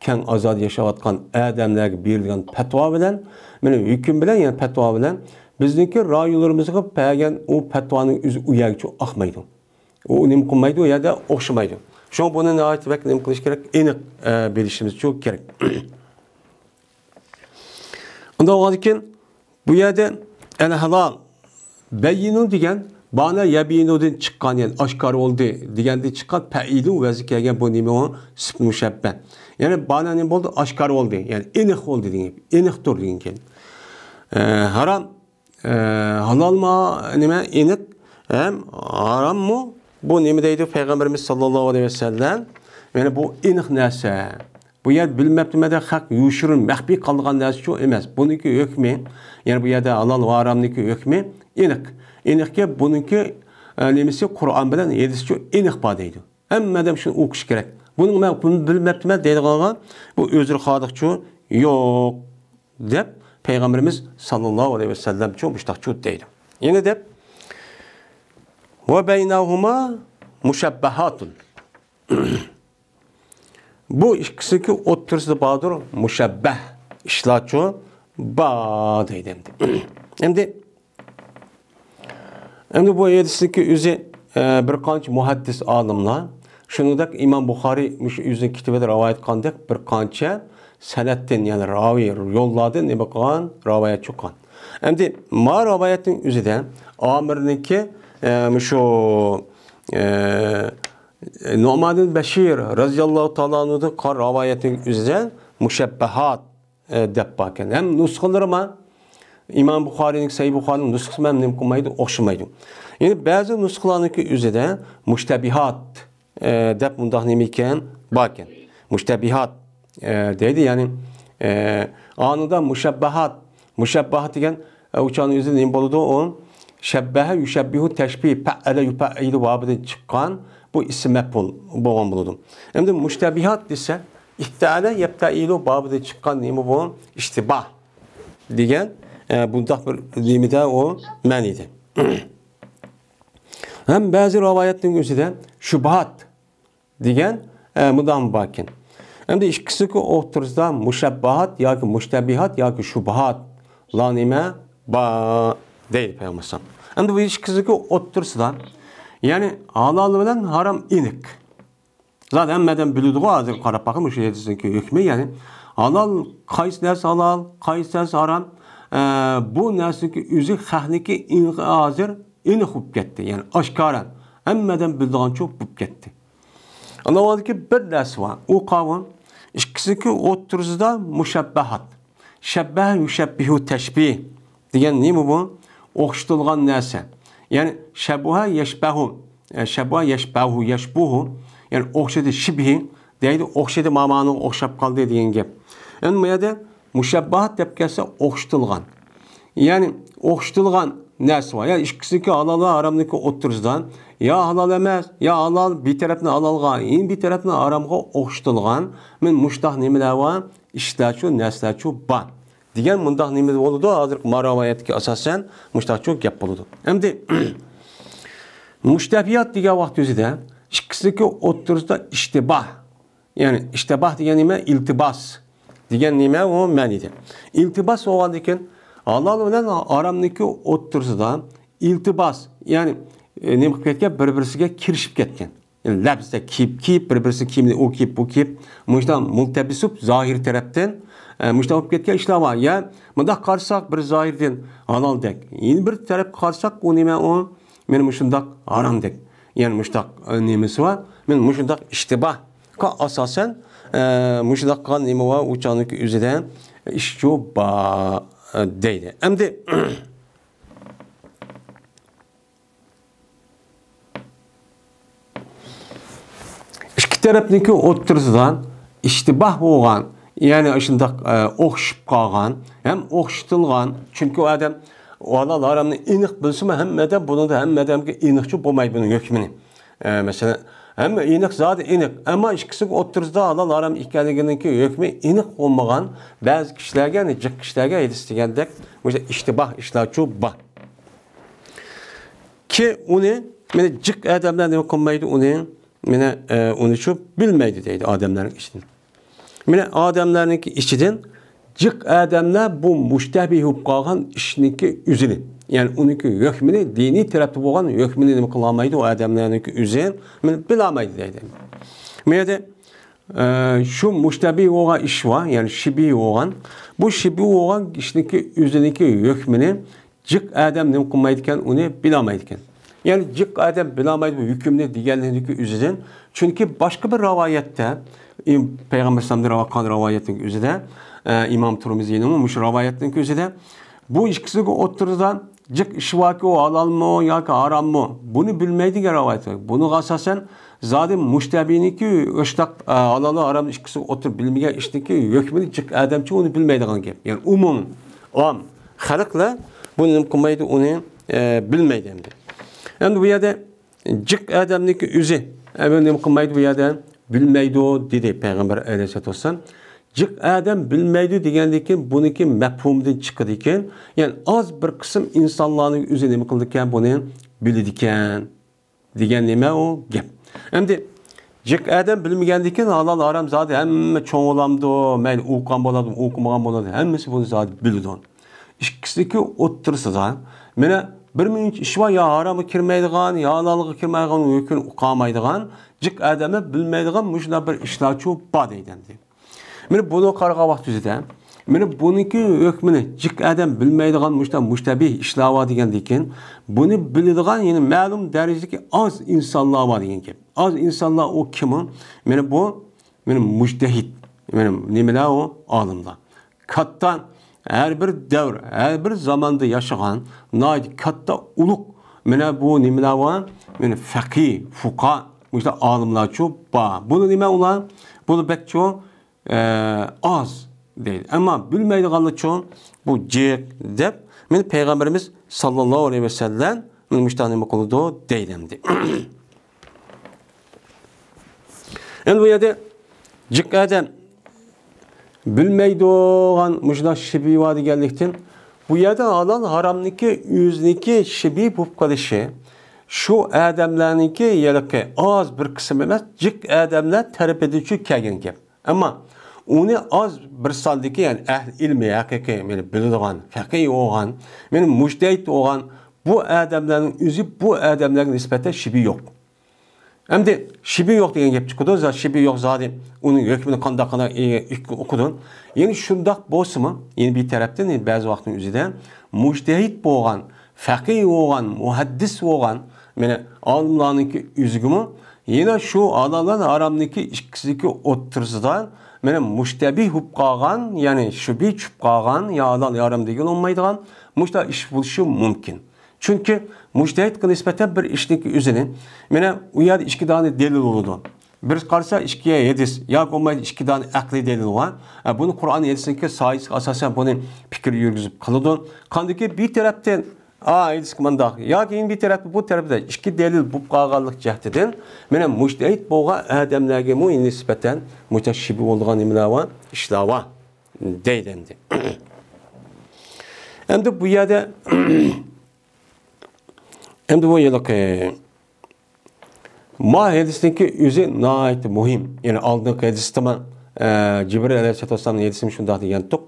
كەڭ ئازادە ياشاۋاتقان ئادەملەرگە بېرىلگەن پەتىۋا بىلەن، مانا ھۆكۈم بىلەن، يەنى پەتىۋا بىلەن بىزنىڭكى رايونلىرىمىزغا بەرگەن ئۇ پەتىۋانىڭ ئۆزى ئۇ يەرگىچە ئاقمايدۇ. ئۇ نېمە قىلمايدۇ، ئۇ يەردە ئوخشىمايدۇ. شۇڭا بۇنى ناھايىتى بەك نېمە قىلىش كېرەك؟ ئېنىق، ئە، بىلىشىمىز كېرەك. ئۇنداق بولغاندىكىن بۇ يەردە ئەل ھالال بەييىنۇ دېگەن بانا يەبىينۇدىن چىققان، يەنى ئاشكارا بولدى دېگەندىن چىققان پەئىلۇ ۋەزنى كەلگەن بۇ نېمە ئۇ؟ سۈپىتى مۇشەببە. يەنى بانا نېمە بولدى؟ ئاشكارا بولدى، يەنى ئېنىق بولدى دېگەن، ئېنىقتۇر دېگەن گەپ. ئە، ھارام ئە، ھالالمۇ نېمە ئېنىق، ھەم ھاراممۇ بۇ نېمە دەيدۇ پەيغەمبىرىمىز ساللاللاھۇ ئەلەيھى ۋەسەللەم؟ يەنى بۇ ئېنىق نەرسە. بۇ يەر بىلمەپتىمەن دەپ خەق يوشۇرۇن، مەخپىي قالغان نەرسىچۇ ئەمەس. بۇنىڭكى ھۆكمى، يەنى بۇ يەردە ھالال ۋە ھارامنىڭكى ھۆكمى ئېنىق. ئېنىقكى بۇنىڭكى، ئە، نېمىسى قۇرئان بىلەن ھەدىسچۇ ئېنىق بار دەيدۇ. ھەممە ئادەم شۇنى ئوقۇشى كېرەك. بۇنىڭ مەن بۇنى بىلمەپتىمەن دەيدىغانغا بۇ ئۆزرە خادىقچۇ يوق دەپ پەيغەمبىرىمىز ساللاللاھۇ ئەلەيھى ۋەسەللەمچۇ مۇشتاقچۇ دەيدۇ. يەنە دەپ، ۋە بەينەھۇما مۇشەببەھاتۇن. بۇ ئىككىسىنىڭكى ئوتتۇرىسىدا باردۇر مۇشەببەھ ئىشلارچۇ بار دەيدۇ ئەمدى. ئەمدى، ئەمدى بۇ ھەدىسنىڭكى ئۆزى، ئە، بىر قانچە مۇھەددىس ئالىملار، شۇنىڭدەك ئىمام بۇخارىي مۇشۇ ئۆزىنىڭ كىتابىدا رىۋايەت قىلغاندەك بىر قانچە سەنەدتىن، يەنى راۋى يوللاردىن نېمە قىلغان؟ رىۋايەت قىلغان. ئەمدى ما رىۋايەتنىڭ ئۆزىدە ئامىرنىڭكى، ئە، مۇشۇ، ئە، نۇئمان بىن بەشىر رەزىياللاھۇ تائالا ئەنھۇدىن قىلغان رىۋايەتنىڭ ئۆزىدە مۇشەببەھات، ئە، دەپ باركەن. ھەم نۇسخىلىرى ما ئىمام بۇخارىينىڭ، سەھىھ بۇخارىينىڭ نۇسخىسى بىلەن نېمە قىلمايدۇ؟ ئوخشىمايدۇ. يەنى بەزى نۇسخىلارنىڭكى ئۆزىدە مۇشتەبىھات، ئە، دەپ مۇنداق نېمە ئىكەن؟ باركەن. مۇشتەبىھات، ئە، دەيدۇ، يەنى، ئە، ئانىدا مۇشەببەھات. مۇشەببەھات دېگەن، ئە، ئۇچانىڭ ئۆزى نېمە بولىدۇ؟ ئۇ شەببەھە يۇشەببىھۇ تەشبىھ، پەئەلە يۇپەئىلۇ بابىدىن چىققان بۇ ئىسىم مەپئۇل بولغان بولىدۇ. ئەمدى مۇشتەبىھات دېسە، ئىفتەئەلە يەپتەئىلۇ بابىدىن چىققان نېمە بۇ؟ ئىشتىباھ دېگەن، ئە، بۇنداق بىر نېمىدە ئۇ مەنىدە. ھەم بەزى رىۋايەتنىڭ ئۆزىدە شۇبھات دېگەن، ئە، مۇدام باركەن. ئەمدى ئىككىسىنىڭكى ئوتتۇرىسىدا مۇشەببەھات ياكى مۇشتەبىھات ياكى شۇبھاتلار نېمە بار دەيدۇ پەيغەمبەر ئەلەيھىسسالام. ئەمدى بۇ ئىككىسىنىڭكى ئوتتۇرىسىدا، يەنى ھالال بىلەن ھارام ئېنىق. زادى ھەممە ئادەم بىلىدىغۇ، ھازىر قاراپ باقىمىز شۇ ھەدىسنىڭكى ھۆكمى، يەنى ھالال، قايسى نەرسە ھالال، قايسى نەرسە ھارام، ئە، بۇ نەرسىنىڭكى ئۆزى خەقنىڭكى ئېنىقى ھازىر ئېنىق بولۇپ كەتتى، يەنى ئاشكارا ھەممە ئادەم بىلىدىغانچۇ بولۇپ كەتتى. ئاندىن كېيىن بىر نەرسە بار، ئۇ قاۋۇن، ئىككىسىنىڭكى ئوتتۇرىسىدا مۇشەببەھات. شەببەھە يۇشەببىھۇ تەشبىھ دېگەن نېمە بۇ؟ ئوخشىتىلغان نەرسە. يەنى شەببەھە يەشبەھۇ، ئە، شەببەھە يەشبەھۇ، يەشبۇھۇ، يەنى ئوخشىدى، شىبھى دەيدۇ، ئوخشىدى، مامانىغا ئوخشاپ قالدى دېگەن گەپ. ئەمدى بۇ يەردە مۇشەببەھات دەپ كەلسە ئوخشىتىلغان. يەنى ئوخشىتىلغان نەرسە بار. يەنى ئىككىسىنىڭكى ھالال ۋە ھارامنىڭكى ئوتتۇرىسىدا يا ھالال ئەمەس، يا ھالال، بىر تەرەپنى ھالالغا، يەنە بىر تەرەپنى ھارامغا ئوخشىتىلغان، مەن مۇشتاق نېمىلەر بار؟ ئىشلارچۇ، نەرسىلەرچۇ بار دېگەن مۇنداق نېمە بولىدۇ؟ ھازىرقى ما رىۋايەتتىكى ئاساسەن مۇشتاقچۇ گەپ بولىدۇ. ئەمدى مۇشتەبىھات دېگەن ۋاقىت ئۆزىدە ئىككىسىنىڭكى ئوتتۇرىسىدا ئىشتىباھ. يەنى ئىشتىباھ دېگەن نېمە؟ ئىلتىباس دېگەن نېمە؟ ئۇ مەنىدە. ئىلتىباس بولغاندىن كېيىن ھالال بىلەن ھارامنىڭكى ئوتتۇرىسىدا ئىلتىباس، يەنى، ئە، نېمە قىلىپ كەتكەن؟ بىر-بىرسىگە كىرىشىپ كەتكەن. يەنى لەپسىدە كىيىپ، كىيىپ، بىر-بىرسى كىيىمنى ئۇ كىيىپ، بۇ كىيىپ، مۇشۇنداق مۇلتەبىسۇپ زاھىر تەرەپتىن، ئە، مۇشۇنداق بولۇپ كەتكەن ئىشلار بار. يا مۇنداق قارىساق، بىر زاھىردىن ھالالدەك، يەنە بىر تەرەپكە قارىساق، ئۇ نېمە ئۇ؟ مانا مۇشۇنداق ھارامدەك. يەنى مۇشۇنداق، ئە، نېمىسى بار؟ مانا مۇشۇنداق ئىشتىباھقا ئاساسەن، ئە، مۇشۇنداق قىلغان نېمە بار؟ ئۇ چاغنىڭكى ئۆزىدە ئىشچۇ بار، ئە، دەيدۇ. ئەمدى ئىككى تەرەپنىڭكى ئوتتۇرىسىدا ئىشتىباھ بولغان، يەنى شۇنداق، ئە، ئوخشىشىپ قالغان ھەم ئوخشىتىلغان. چۈنكى ئۇ ئادەم ھالال ھارامنى ئېنىق بىلسىمۇ، ھەممە ئادەم بۇنىڭدا، ھەممە ئادەمگە ئېنىقچۇ بولمايدۇ بۇنىڭ ھۆكمىنى. ئە، مەسىلەن، ھەممە ئېنىق، زادى ئېنىق. ئەمما ئىككىسىنىڭ ئوتتۇرىسىدا ھالال ھارام ئىكەنلىكىنىڭكى ھۆكمى ئېنىق بولمىغان بەزى كىشىلەرگە، يەنى جىق كىشىلەرگە ھەدىس دېگەندەك مۇشۇ ئىشتىباھ ئىشلارچۇ بار. كى ئۇنى، مانا، جىق ئادەملەر نېمە قىلمايدۇ ئۇنى؟ مانا، ئە، ئۇنى شۇ بىلمەيدۇ دەيدۇ ئادەملەرنىڭ ئىچىدىن. مانا، ئادەملەرنىڭكى ئىچىدىن جىق ئادەملەر بۇ مۇشتەبىھ بولۇپ قالغان ئىشنىڭكى ئۆزىنى، يەنى ئۇنىڭكى ھۆكمىنى، دىنىي تەرەپتە بولغان ھۆكمىنى نېمە قىلالمايدۇ ئۇ ئادەملەرنىڭكى ئۆزى، مانا، بىلالمايدۇ دەيدۇ. بۇ يەردە، ئە، شۇ مۇشتەبىھ بولغان ئىش بار، يەنى شىبىھ بولغان. بۇ شىبىھ بولغان ئىشنىڭكى ئۆزىنىڭكى ھۆكمىنى جىق ئادەم نېمە قىلمايدىكەن، ئۇنى بىلالمايدىكەن. يەنى جىق ئادەم بىلالمايدۇ بۇ ھۆكۈمنى دېگەنلىكى ئۆزىدىن. چۈنكى باشقا بىر رىۋايەتتە، ئىم-، پەيغەمبەر ئەلەيھىسسالامدىن رىۋايەت قىلغان رىۋايەتنىڭ ئۆزىدە، ئە، ئىمام تۇرمۇزىينىڭ مۇشۇ رىۋايەتنىڭ ئۆزىدە بۇ ئىككىسىنىڭ ئوتتۇرىدا جىق ئىش باركى، ئۇ ھالالمۇ ياكى ھاراممۇ؟ بۇنى بىلمەيدىغان رىۋايەت بار. بۇنىڭغا ئاساسەن، زادى مۇجتەبىنىڭكى ئۆشتاق، ئە، ھالال ھارام ئىككىسى ئوتتۇرا بىلمىگەن ئىشنىڭكى ھۆكمىنى جىق ئادەمچە ئۇنى بىلمەيدىغان گەپ. يەنى ئومۇم، ئام خەلقلەر بۇنى نېمە قىلمايدۇ، ئۇنى، ئە، بىلمەيدۇ ئەمدى. ئەمدى بۇ يەردە جىق ئادەمنىڭكى ئۆزى ئەمەل نېمە قىلمايدۇ بۇ يەردە؟ بىلمەيدۇ، دېدى پەيغەمبەر ئەلەيھىسسالاتۇ ۋەسسالام. جىق ئادەم بىلمەيدۇ دېگەندىن كېيىن، بۇنىڭكى مەپھۇمىدىن چىقىدىكەن، يەنى ئاز بىر قىسىم ئىنسانلارنىڭ ئۆزى نېمە قىلىدىكەن، بۇنى بىلىدىكەن دېگەن نېمە ئۇ گەپ. ئەمدى جىق ئادەم بىلمىگەندىن كېيىن، ھالال ھارام زادى ھەممە چوڭ بولامدۇ، مەيلى ئوقۇغان بولامدۇ، ئوقۇمىغان بولامدۇ، ھەممىسى بۇنى زادى بىلىدۇ. ئىككىسىنىڭكى ئوتتۇرىسىدا، مانا، بىر مۇنچە ئىش بار، يا ھارامغا كىرمەيدىغان، يا ھالالغا كىرمەيدىغان، ھۆكمىنى ئۇقالمايدىغان، جىق ئادەملەر بىلمەيدىغان مۇشۇنداق بىر ئىشلارچۇ بار دەيدۇ ئەمدى. مانا بۇنى قارىغان ۋاقتىمىزدا، مانا بۇنىڭكى ھۆكمىنى جىق ئادەم بىلمەيدىغان مۇشۇنداق مۇشتەبىھ ئىشلار بار دېگەندىن كېيىن، بۇنى بىلىدىغان يەنە مەلۇم دەرىجىدىكى ئاز ئىنسانلار بار دېگەن گەپ. ئاز ئىنسانلار ئۇ كىم ئۇ؟ مانا بۇ، مانا مۇجتەھىد. مانا نېمىلەر ئۇ؟ ئالىملار. كاتتا، ھەر بىر دەۋر، ھەر بىر زاماندا ياشىغان ناھايىتى كاتتا، ئۇلۇغ، مانا بۇ نېمىلەر بار؟ مانا فەقىھ، فۇقا، مۇشۇنداق ئالىملارچۇ بار. بۇنى نېمە ئۇلار؟ بۇنى بەكچۇ، ئە، ئاز دەيدۇ. ئەمما بىلمەيدىغانلارچۇ بۇ جىق دەپ، مانا پەيغەمبىرىمىز ساللاللاھۇ ئەلەيھى ۋەسەللەم مانا مۇشۇنداق نېمە قىلىدۇ دەيدۇ ئەمدى. ئەمدى بۇ يەردە جىق ئادەم بىلمەيدىغان مۇشۇنداق شۈبھە بار دېگەنلىكتىن، بۇ يەردە ھالال ھارامنىڭكى ئۆزىنىڭكى شۈبھە بولۇپ قېلىشى، شۇ ئادەملەرنىڭكى ھېلىقى ئاز بىر قىسىم ئەمەس، جىق ئادەملەر تەرىپىدىنچۇ كەلگەن گەپ. ئەمما ئۇنى ئاز بىر ساندىكى، يەنى ئەھلى ئىلمى، ھەقىقىي، مانا بىلىدىغان، فەقىھ بولغان، مانا مۇجتەھىد بولغان بۇ ئادەملەرنىڭ ئۆزى بۇ ئادەملەرگە نىسبەتەن شۈبھە يوق. ئەمدى شۈبھە يوق دېگەن گەپ چىقىدۇ. زا-، شۈبھە يوق زادى. ئۇنىڭ ھۆكمىنى قانداق، قانداق، ئى، ئى، ئۇقىدۇ. يەنى شۇنداق بولسىمۇ، يەنە بىر تەرەپتىن، يەنە بەزى ۋاقىتنىڭ ئۆزىدە مۇجتەھىد بولغان، فەقىھ بولغان، مۇھەددىس بولغان، مانا، ئالىملارنىڭكى ئۆزىگىمۇ، يەنە شۇ ھالال ھارامنىڭكى ئىككىسىدىكى ئوتتۇرىسىدا، مانا، مۇشتەبىھ بولۇپ قالغان، يەنى شۈبھە چۈشۈپ قالغان، يا ھالال، يا ھارام دېگىلى بولمايدىغان مۇشۇنداق ئىش بولۇشى مۇمكىن. چۈنكى مۇجتەھىدقا نىسبەتەن بىر ئىشنىڭكى ئۆزىنى، مانا، ئۇ يەردە ئىككى دانە دەلىل بولىدۇ. بىر قارىسا ئىككى ھەدىس، ياكى بولمايدۇ ئىككى دانە ئەقلىي دەلىل بار. ئە، بۇنى قۇرئان ھەدىسنىڭكى سايىسىغا ئاساسەن بۇنى پىكىر يۈرگۈزۈپ قىلىدۇ. قاندىكى بىر تەرەپتىن، ئا، ھەدىسكە مۇنداق، ياكى يەنە بىر تەرەپتە، بۇ تەرەپتە ئىككى دەلىل بولۇپ قالغانلىق جەھىتىدىن، مانا، مۇجتەھىد بولغان ئادەملەرگىمۇ نىسبەتەن مۇشۇنداق شۈبھە بولىدىغان نېمىلەر بار، ئىشلار بار دەيدۇ ئەمدى. ئەمدى بۇ يەردە ئەمدى بۇ ھېلىقى ما ھەدىسنىڭكى ئۆزى ناھايىتى مۇھىم. يەنى ئالدىنقى ھەدىستىمۇ، ئە، جىبرىل ئەلەيھىسسالاتۇ ۋەسسالامنىڭ ھەدىسىمۇ شۇنداق دېگەنتۇق.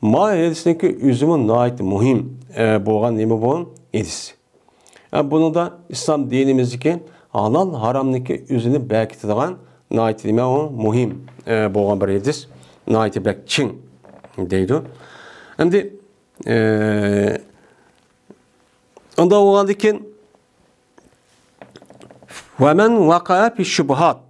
ما ھەدىسنىڭكى ئۆزىمۇ ناھايىتى مۇھىم، ئە، بولغان نېمە بۇ ھەدىس. ئە، بۇنىڭدا ئىسلام دىنىمىزدىكى ھالال ھارامنىڭكى ئۆزىنى بەركىتىدىغان ناھايىتى نېمە ئۇ مۇھىم، ئە، بولغان بىر ھەدىس. ناھايىتى بەك چىڭ دەيدۇ. ئەمدى، ئە، ئۇنداق بولغاندىن كېيىن، ومن وقع في الشبهات.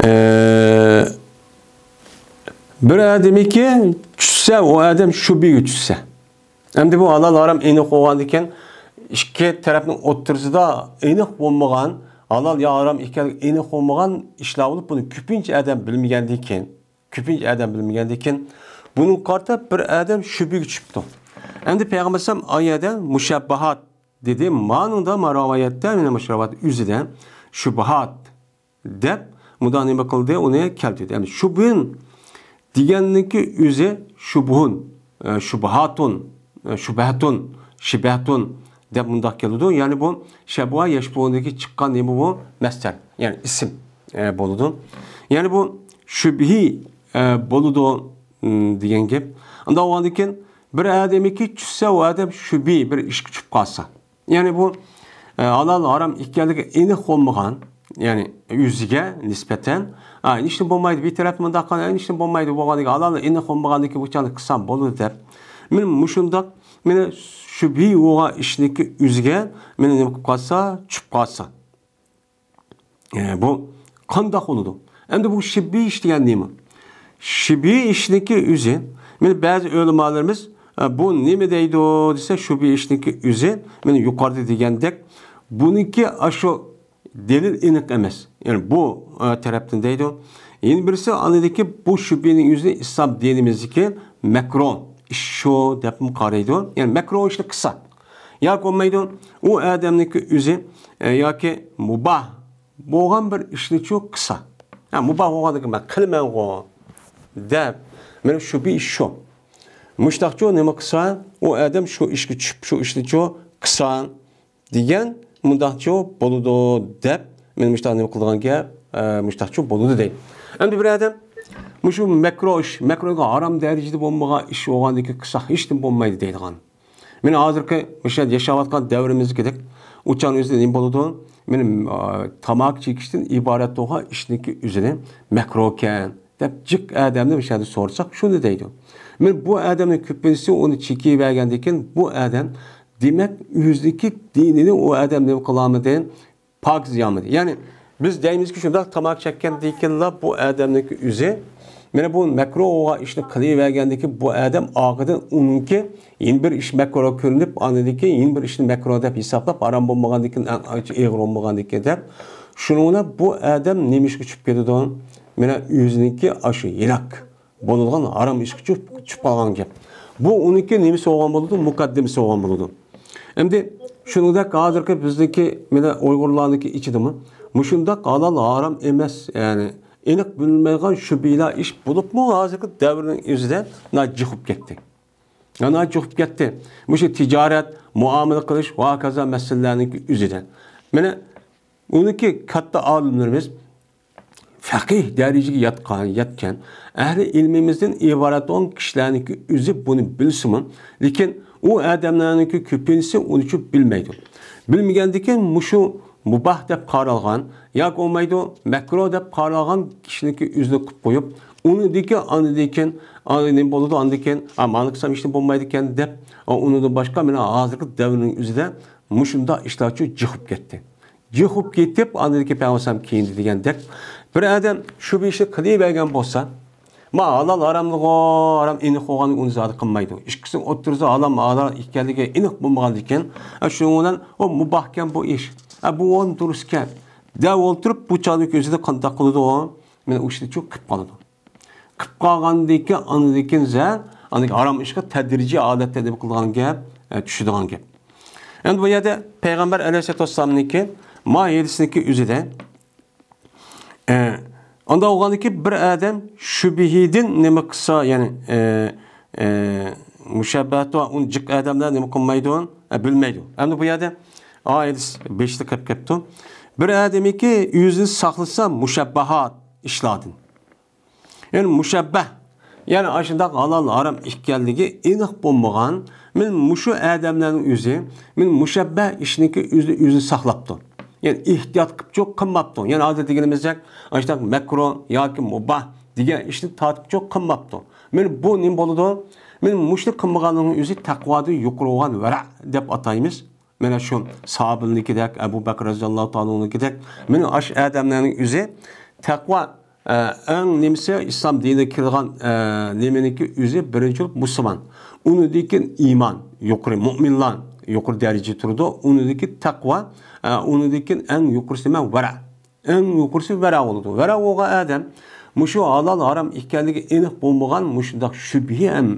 ئە، بىر ئادەمكى چۈشسە، ئۇ ئادەم شۈبھىگە چۈشسە. ئەمدى بۇ ھالال ھارام ئېنىق بولغاندىكىن، ئىككى تەرەپنىڭ ئوتتۇرىسىدا ئېنىق بولمىغان، ھالال يا ھارام ئىكەنلىكى ئېنىق بولمىغان ئىشلار بولۇپ، بۇنى كۆپىنچە ئادەم بىلمىگەندىكىن، كۆپىنچە ئادەم بىلمىگەندىكىن، بۇنىڭغا قارىتا بىر ئادەم شۈبھىگە چۈشۈپتۇ. ئەمدى پەيغەمبەر ئەلەيھىسسالام ئايەدە مۇشەببىھات دېدى. مانىڭدا، ما رىۋايەتتە، مانا مۇشۇ رىۋايەت ئۆزىدە شۇبھات دەپ مۇنداق نېمە قىلدى، ئۇنى كەلتۈردى. يەنى شۇبھىن دېگەننىڭكى ئۆزى شۇبھۇن، ئە، شۇبھاتۇن، ئە، شۇبھەتۇن، شىبھەتۇن دەپ مۇنداق كېلىدۇ. يەنى بۇ شەبۋا يەشبۇھۇندىكى چىققان نېمە بۇ؟ مەسدەر، يەنى ئىسىم، ئە، بولىدۇ. يەنى بۇ شۈبھى، ئە، بولىدۇ، م، دېگەن گەپ. ئۇنداق بولغاندىن كېيىن بىر ئادەمكى چۈشسە، ئۇ ئادەم شۈبھى بىر ئىشقا چۈشۈپ قالسا، يەنى بۇ، ئە، ھالال، ھارام ئىكەنلىكى ئېنىق بولمىغان، يەنى ئۆزىگە نىسبەتەن، ئا، ھېچنېمە بولمايدۇ، بىر تەرەپ مۇنداق قىلغان، ھېچنېمە بولمايدۇ، بولغاندىكىن ھالال ئېنىق بولمىغاندىكىن بۇ چاغدا قىلسام بولىدۇ دەپ، مانا مۇشۇنداق مانا شۈبھە بولغان ئىشنىڭكى ئۆزىگە مانا نېمە قىلىپ قالسا، چۈشۈپ قالسا. ئە، بۇ قانداق بولىدۇ؟ ئەمدى بۇ شۈبھە ئىش دېگەن نېمە؟ شۈبھە ئىشنىڭكى ئۆزى، مانا بەزى ئۆلىمالىرىمىز، ئە، بۇ نېمە دەيدۇ دېسە، شۈبھە ئىشنىڭكى ئۆزى، مانا يۇقىرىدا دېگەندەك، بۇنىڭكى ئاشۇ دەلىل ئېنىق ئەمەس. يەنى بۇ، ئە، تەرەپتىن دەيدۇ. يەنە بىرسى، ئاندىكى بۇ شۈبھىنىڭ ئۆزىنى ئىسلام دىنىمىزدىكى مەكرۇھ ئىش شۇ دەپمۇ قارايدۇ. يەنى مەكرۇھ ئىشنى قىلسا. ياكى بولمايدۇ، ئۇ ئادەمنىڭكى ئۆزى، ئە، ياكى مۇباھ بولغان بىر ئىشنىچۇ قىلسا. ھە، مۇباھ بولغاندىكىن مەن قىلىمەنغۇ دەپ، مېنىڭ شۈبھە ئىش شۇ. مۇشتاقچۇ نېمە قىلسا، ئۇ ئادەم شۇ ئىشقا چۈشۈپ، شۇ ئىشنىچۇ قىلسا، دېگەن مۇنداقچۇ بولىدۇ دەپ، مەن مۇشتاق نېمە قىلىدىغان گەپ، ئە، مۇشتاقچۇ بولىدۇ دەيدۇ. ئەمدى بىر ئادەم مۇشۇ مەكرۇھ ئىش، مەكرۇھقا ھارام دەرىجىدە بولمىغان ئىش بولغاندىكىن قىلساق ھېچنېمە بولمايدۇ دەيدىغان. مانا ھازىرقى مۇشۇ يەردە ياشاۋاتقان دەۋرىمىزدىكىدەك ئۇچان ئۆزىدە نېمە بولىدۇ؟ مانا، ئە، تاماكا چېكىشتىن ئىبارەت بولغان ئىشنىڭكى ئۆزىنى مەكرۇھكەن دەپ جىق ئادەمنى مۇشۇ يەردە سورىساق شۇنى دەيدۇ. مانا بۇ ئادەمنىڭ كۆپىنچىسى ئۇنى چېكىۋەرگەندىن كېيىن بۇ ئادەم دېمەك، ئۆزىنىڭكى دىنىنى ئۇ ئادەم نېمە قىلالمىدى؟ پاكىز يامىدى. يەنى بىز دەيمىزكى، شۇنداق تاماكا چەككەندىن كېيىنلا بۇ ئادەمنىڭكى ئۆزى، مانا بۇ مەكرۇھ بولغان ئىشنى قىلىۋەرگەندىن كېيىن بۇ ئادەم ئاخىرىدا ئۇنىڭكى يەنە بىر ئىش مەكرۇھ كۆرۈنۈپ، ئاندىن كېيىن يەنە بىر ئىشنى مەكرۇھ دەپ ھېسابلاپ، ھارام بولمىغاندىن كېيىن، ئەڭ ئېغىر بولمىغاندىن كېيىن دەپ، شۇنىڭ بىلەن بۇ ئادەم نېمە ئىشقا چۈشۈپ كېتىدۇ؟ مانا ئۆزىنىڭكى ئاشۇ ھېلاك بولىدىغان ھارام ئىشقا چۈشۈپ، چۈشۈپ قالغان گەپ. بۇ ئۇنىڭكى نېمىسى بولغان بولىدۇ؟ مۇقەددىمىسى بولغان بولىدۇ. ئەمدى شۇنىڭدەك ھازىرقى بىزنىڭكى مانا ئۇيغۇرلارنىڭكى ئىچىدىمۇ مۇشۇنداق ھالال ھارام ئەمەس، يەنى ئېنىق بىلىنمەيدىغان شۈبھىلەر ئىش بولۇپمۇ ھازىرقى دەۋرنىڭ ئۆزىدە ناھايىتى جىق بولۇپ كەتتى. ناھايىتى جىق بولۇپ كەتتى. مۇشۇ تىجارەت، مۇئامىلە قىلىش ۋە ھاكازا مەسىلىلەرنىڭكى ئۆزىدە. مانا ئۇنىڭكى كاتتا ئالىملىرىمىز، پەقىھ دەرىجىگە ياتقان، يەتكەن ئەھلى ئىلمىمىزدىن ئىبارەت بولغان كىشىلەرنىڭكى ئۆزى بۇنى بىلسىمۇ، لېكىن ئۇ ئادەملەرنىڭكى كۆپىنچىسى ئۇنى چۈپ بىلمەيدۇ. بىلمىگەندىكىن مۇشۇ مۇباھ دەپ قارالغان ياكى بولمايدۇ، مەكرۇھ دەپ قارالغان كىشىنىڭكى ئۆزىنى قىلىپ قويۇپ، ئۇنىڭدىكى ئاندىن كېيىن، ئاندىن نېمە بولىدۇ، ئاندىن كېيىن، «ئا، مانا قىلسام ھېچنېمە بولمايدىكەن» دەپ، ئۇنىڭدىن باشقا مانا ھازىرقى دەۋرنىڭ ئۆزىدە مۇشۇنداق ئىشلارچۇ جىق بولۇپ كەتتى. جىق بولۇپ كېتىپ، ئاندىن كېيىن پەيغەمبەر كېيىندى دېگەندەك، بىر ئادەم شۇ بىر ئىشنى قىلىۋەرگەن بولسا، ما ھالال ھاراملىقى ھارام ئېنىق بولغاندىن ئۇنى زادى قىلمايدۇ. ئىككىسىنىڭ ئوتتۇرىسىدا ھالال ھارام ئىكەنلىكى ئېنىق بولمىغاندىكىن، ئە، شۇنىڭ بىلەن ئۇ مۇباھكەن بۇ ئىش. ئە، بۇ ئورۇن دۇرۇسكەن دەپ ئولتۇرۇپ، بۇ چاغدىكى ئۆزىدە قانداق قىلىدۇ؟ مانا ئۇ ئىشنى چۇ قىلىپ قالىدۇ. قىلىپ قالغاندىن كېيىن، ئاندىن كېيىن زە-، ئاندىن كېيىن ھارام ئىشقا تەدرىجىي ھالەتتە نېمە قىلىدىغان گەپ؟ ئە، چۈشىدىغان گەپ. ئەمدى بۇ يەردە پەيغەمبەر ئەلەيھىسسالاتۇ ۋەسسالامنىڭكى ما ھەدىسىنىڭكى ئۆزىدە، ئە، ئاندا بولغاندىكى بىر ئادەم شۈبھىدىن نېمە قىلسا، يەنى، ئە، ئە، مۇشەببەھاتى بار، ئۇنى جىق ئادەملەر نېمە قىلمايدۇ؟ ئە، بىلمەيدۇ. ئەمدى بۇ يەردە ئا ھەدىس بېشىدا قېلىپ كەپتۇ. بىر ئادەمكى ئۆزىنى ساقلىسا مۇشەببەھات ئىشلاردىن. يەنى مۇشەببەھ، يەنى ئاشۇنداق ھالال ھارام ئىكەنلىكى ئېنىق بولمىغان، مەن مۇشۇ ئادەملەرنىڭ ئۆزى، مەن مۇشەببەھ ئىشنىڭكى ئۆزىنى ئۆزى ساقلاپتۇ. يەنى ئېھتىيات قىلىپچۇ قىلماپتۇ. يەنى ھازىر دېگىنىمىزدەك، ئاشۇنداق مەكرۇھ ياكى مۇباھ دېگەن ئىشنى تارتىپچۇ قىلماپتۇ. مەن بۇ نېمە بولىدۇ؟ مەن مۇشۇنى قىلمىغانلىقنىڭ ئۆزى تەقۋادىن يۇقىرى بولغان ۋەرە دەپ ئاتايمىز. مانا شۇ ساھابىلىكىدەك، ئەبۇ بەكرى رەزىياللاھۇ تائالا ئەنھۇنىڭكىدەك، مانا ئاشۇ ئادەملەرنىڭ ئۆزى تەقۋا، ئە، ئەڭ نېمىسى ئىسلام دىنىگە كىرىدىغان، ئە، نېمىنىڭكى ئۆزى بىرىنچى بولۇپ مۇسۇلمان. ئۇنىڭدىن كېيىن ئىمان، يۇقىرى مۆمىنلار يۇقىرى دەرىجىدە تۇرىدۇ. ئۇنىڭدىن كېيىن تەقۋا، ئە، ئۇنىڭدىن كېيىن ئەڭ يۇقىرىسى نېمە؟ ۋەرە. ئەڭ يۇقىرىسى ۋەرە بولىدۇ. ۋەرە بولغان ئادەم مۇشۇ ھالال ھارام ئىكەنلىكى ئېنىق بولمىغان مۇشۇنداق شۈبھە ھەم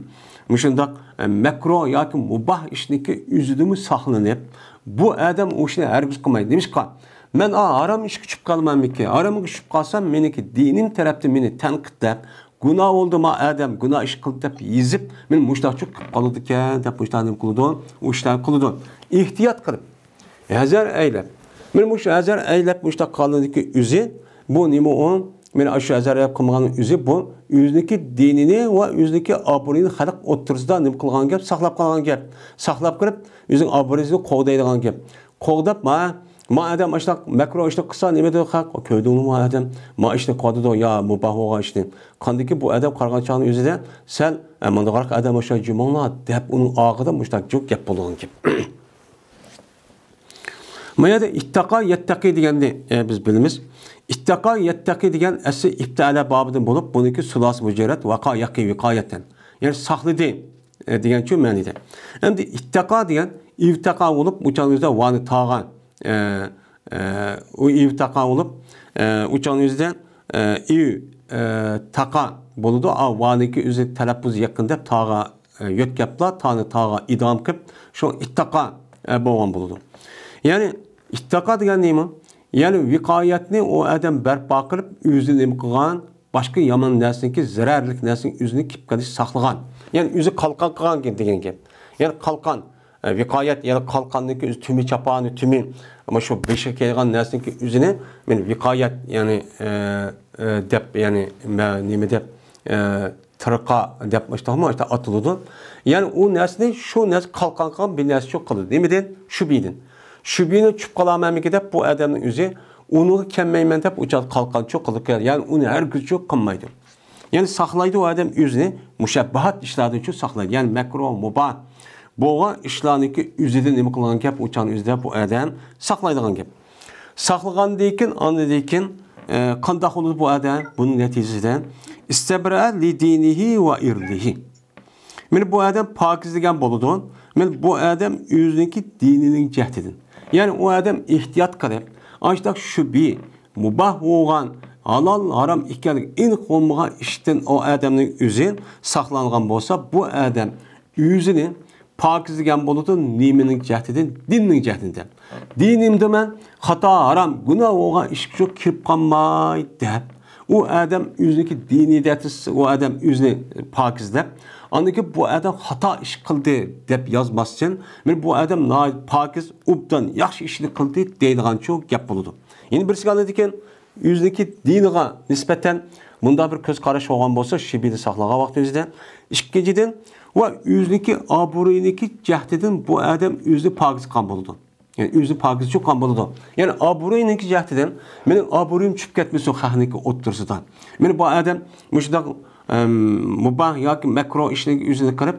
مۇشۇنداق، ئە، مەكرۇھ ياكى مۇباھ ئىشنىڭكى ئۆزىدىمۇ ساقلىنىپ، بۇ ئادەم ئۇ ئىشنى ھەرگىز قىلمايدۇ. نېمىشقا؟ مەن ئا ھارام ئىشقا چۈشۈپ قالماممىكىن؟ ھارامغا چۈشۈپ قالسام، مېنىڭكى دىنىم تەرەپتىن مېنى تەنقىدلەپ، گۇناھ بولدى ما ئادەم، گۇناھ ئىش قىلدى دەپ يېزىپ، مېنى مۇشۇنداق چۈشۈپ قالىدىكەن دەپ مۇشۇنداق نېمە قىلىدۇ؟ ئۇ ئىشلارنى قىلىدۇ. ئېھتىيات قىلىپ. ھەزەر ئەيلەپ. مانا مۇشۇ ھەزەر ئەيلەپ مۇشۇنداق قىلغانلىقى ئۆزى، بۇ نېمە ئۇ؟ مانا ئاشۇ ھەزەر ئەيلەپ قىلمىغاننىڭ ئۆزى بۇ ئۆزىنىڭكى دىنىنى ۋە ئۆزىنىڭكى ئابرۇيىنى خەلق ئوتتۇرىسىدا نېمە قىلغان گەپ؟ ساقلاپ قالغان گەپ. ساقلاپ قېلىپ، ئۆزىنىڭ ئابرۇيىنى قوغدايدىغان گەپ. قوغداپ، ما، ما ئادەم ئاشۇنداق مەكرۇ ئىشنى قىلسا، نېمە دەيدۇ خەق؟ كۆردۈڭمۇ ما ئادەم ما ئىشنى قىلىۋاتىدۇ، يا مۇباھ بولغان ئىشنى. قاندىكى بۇ ئادەم قارىغان چاغنىڭ ئۆزىدە سەل، ئە، مانداقراق ئادەم ئوخشايدۇ جۇمۇڭلار دەپ ئۇنىڭ ئارقىدا مۇشۇنداق جۇق گەپ بولىدىغان گەپ. ما يەردە ئىتتاقا يەتتەقى دېگەننى، ئە، بىز بىلىمىز. ئىتتاقا يەتتەقى دېگەن ئەسلى ئىپتەئەلە بابىدىن بولۇپ، بۇنىڭكى سۇلاسى مۇجەررەت ۋەقا يەقى ۋىقايەتەن. يەنى ساقلىدى، ئە، دېگەنچۇ مەنىدە. ئەمدى ئىتتاقا دېگەن ئىۋتەقا بولۇپ، ئۇ چاغنىڭ ئۆزىدە ۋانى تاغا، ئە، ئە، ئۇ ئىۋتاقا بولۇپ، ئە، ئۇ چاغنىڭ ئۆزىدە، ئە، ئىۋ، ئە، تاقا بولىدۇ. ئا، ۋانىڭكى ئۆزى تەلەپپۇز يېقىن دەپ تاغا، ئە، يۆتكەپلا، تانى تاغا ئىدغام قىلىپ، شۇ ئىتتاقا، ئە، بولغان بولىدۇ. يەنى ئىتتاقا دېگەن نېمە؟ يەنى ۋىقايەتنى ئۇ ئادەم بەرپا قىلىپ، ئۆزى نېمە قىلغان، باشقا يامان نەرسىنىڭكى، زەرەرلىك نەرسىنىڭ ئۆزىنى كېلىپ قېلىش ساقلىغان. يەنى ئۆزى قالقان قىلغان دېگەن گەپ. يەنى قالقان، ئە، ۋىقايەت، يەنى قالقاننىڭكى ئۆزى تۈمى، چاپانى، تۈمى. ئەمما شۇ بېشىغا كىيىدىغان نەرسىنىڭكى ئۆزىنى مەن ۋىقايەت، يەنى، ئە، ئە، دەپ، يەنى مە-، نېمە دەپ، ئە، تىرقا دەپ مۇشتاقمۇ، مۇشتاق ئاتىلىدۇ. يەنى ئۇ نەرسىنى، شۇ نەرسە قالقان قىلغان بىر نەرسە شۇ قىلىدۇ. نېمىدىن؟ شۈبھىدىن. شۈبھىنى چۈشۈپ قالامەنمىكىن دەپ بۇ ئادەمنىڭ ئۆزى ئۇنىڭغا كەلمەيمەن دەپ ئۇ چاغدا قالقان چۇ قىلىدۇ. يەنى ئۇنى ھەرگىزچۇ قىلمايدۇ. يەنى ساقلايدۇ ئۇ ئادەم ئۆزىنى مۇشەببەھات ئىشلاردىنچۇ ساقلايدۇ. يەنى مەكرۇھ، مۇباھ بولغان ئىشلارنىڭكى ئۆزىدىن نېمە قىلغان گەپ، ئۇ چاغنىڭ ئۆزىدە بۇ ئادەم ساقلايدىغان گەپ. ساقلىغاندىن كېيىن، ئاندىن كېيىن، ئە، قانداق بولىدۇ بۇ ئادەم؟ بۇنىڭ نەتىجىسىدە ئىستەبرەئە لىدىنىھى ۋە ئىردىھى. مانا بۇ ئادەم پاكىز دېگەن بولىدۇ. مانا بۇ ئادەم ئۆزىنىڭكى دىنىنىڭ جەھىتىدىن. يەنى ئۇ ئادەم ئېھتىيات قىلىپ، ئاشۇنداق شۈبھە، مۇباھ بولغان، ھالال، ھارام ئىكەنلىكى ئېنىق بولمىغان ئىشتىن ئۇ ئادەمنىڭ ئۆزى ساقلانغان بولسا، بۇ ئادەم ئۆزىنى پاكىز دېگەن بولىدۇ، نېمىنىڭ جەھىتىدىن؟ دىننىڭ جەھىتىدىن. دىنىمدا مەن خاتا، ھارام، گۇناھ بولغان ئىشقا شۇ كىرىپ قالماي دەپ، ئۇ ئادەم ئۆزىنىڭكى دىنىي دەتىسى، ئۇ ئادەم ئۆزىنى پاكىز دەپ، ئاندىن كېيىن بۇ ئادەم خاتا ئىش قىلدى دەپ يازماستىن، مانا بۇ ئادەم ناھايىتى پاكىز، ئوبدان، ياخشى ئىشنى قىلدى دەيدىغانچۇ گەپ بولىدۇ. يەنە بىرسىگە ئاندىن كېيىن ئۆزىنىڭكى دىنىغا نىسبەتەن مۇنداق بىر كۆز قاراش بولغان بولسا، شۈبھىدىن ساقلانغان ۋاقتىمىزدا. ئىككىنچىدىن، ۋە ئۆزىنىڭكى ئابرۇيىنىڭكى جەھىتىدىن بۇ ئادەم ئۆزىنى پاكىز قىلغان بولىدۇ. يەنى ئۆزىنى پاكىز چۈشۈرگەن بولىدۇ. يەنى ئابرۇيىنىڭكى جەھىتىدىن مېنىڭ ئابرۇيۇم چۈشۈپ كەتمىسۇن خەقنىڭكى ئوتتۇرىسىدا. مانا بۇ ئادەم مۇشۇنداق، ئەم، مۇباھ ياكى مەكرۇھ ئىشنى ئۆزىنى قىلىپ،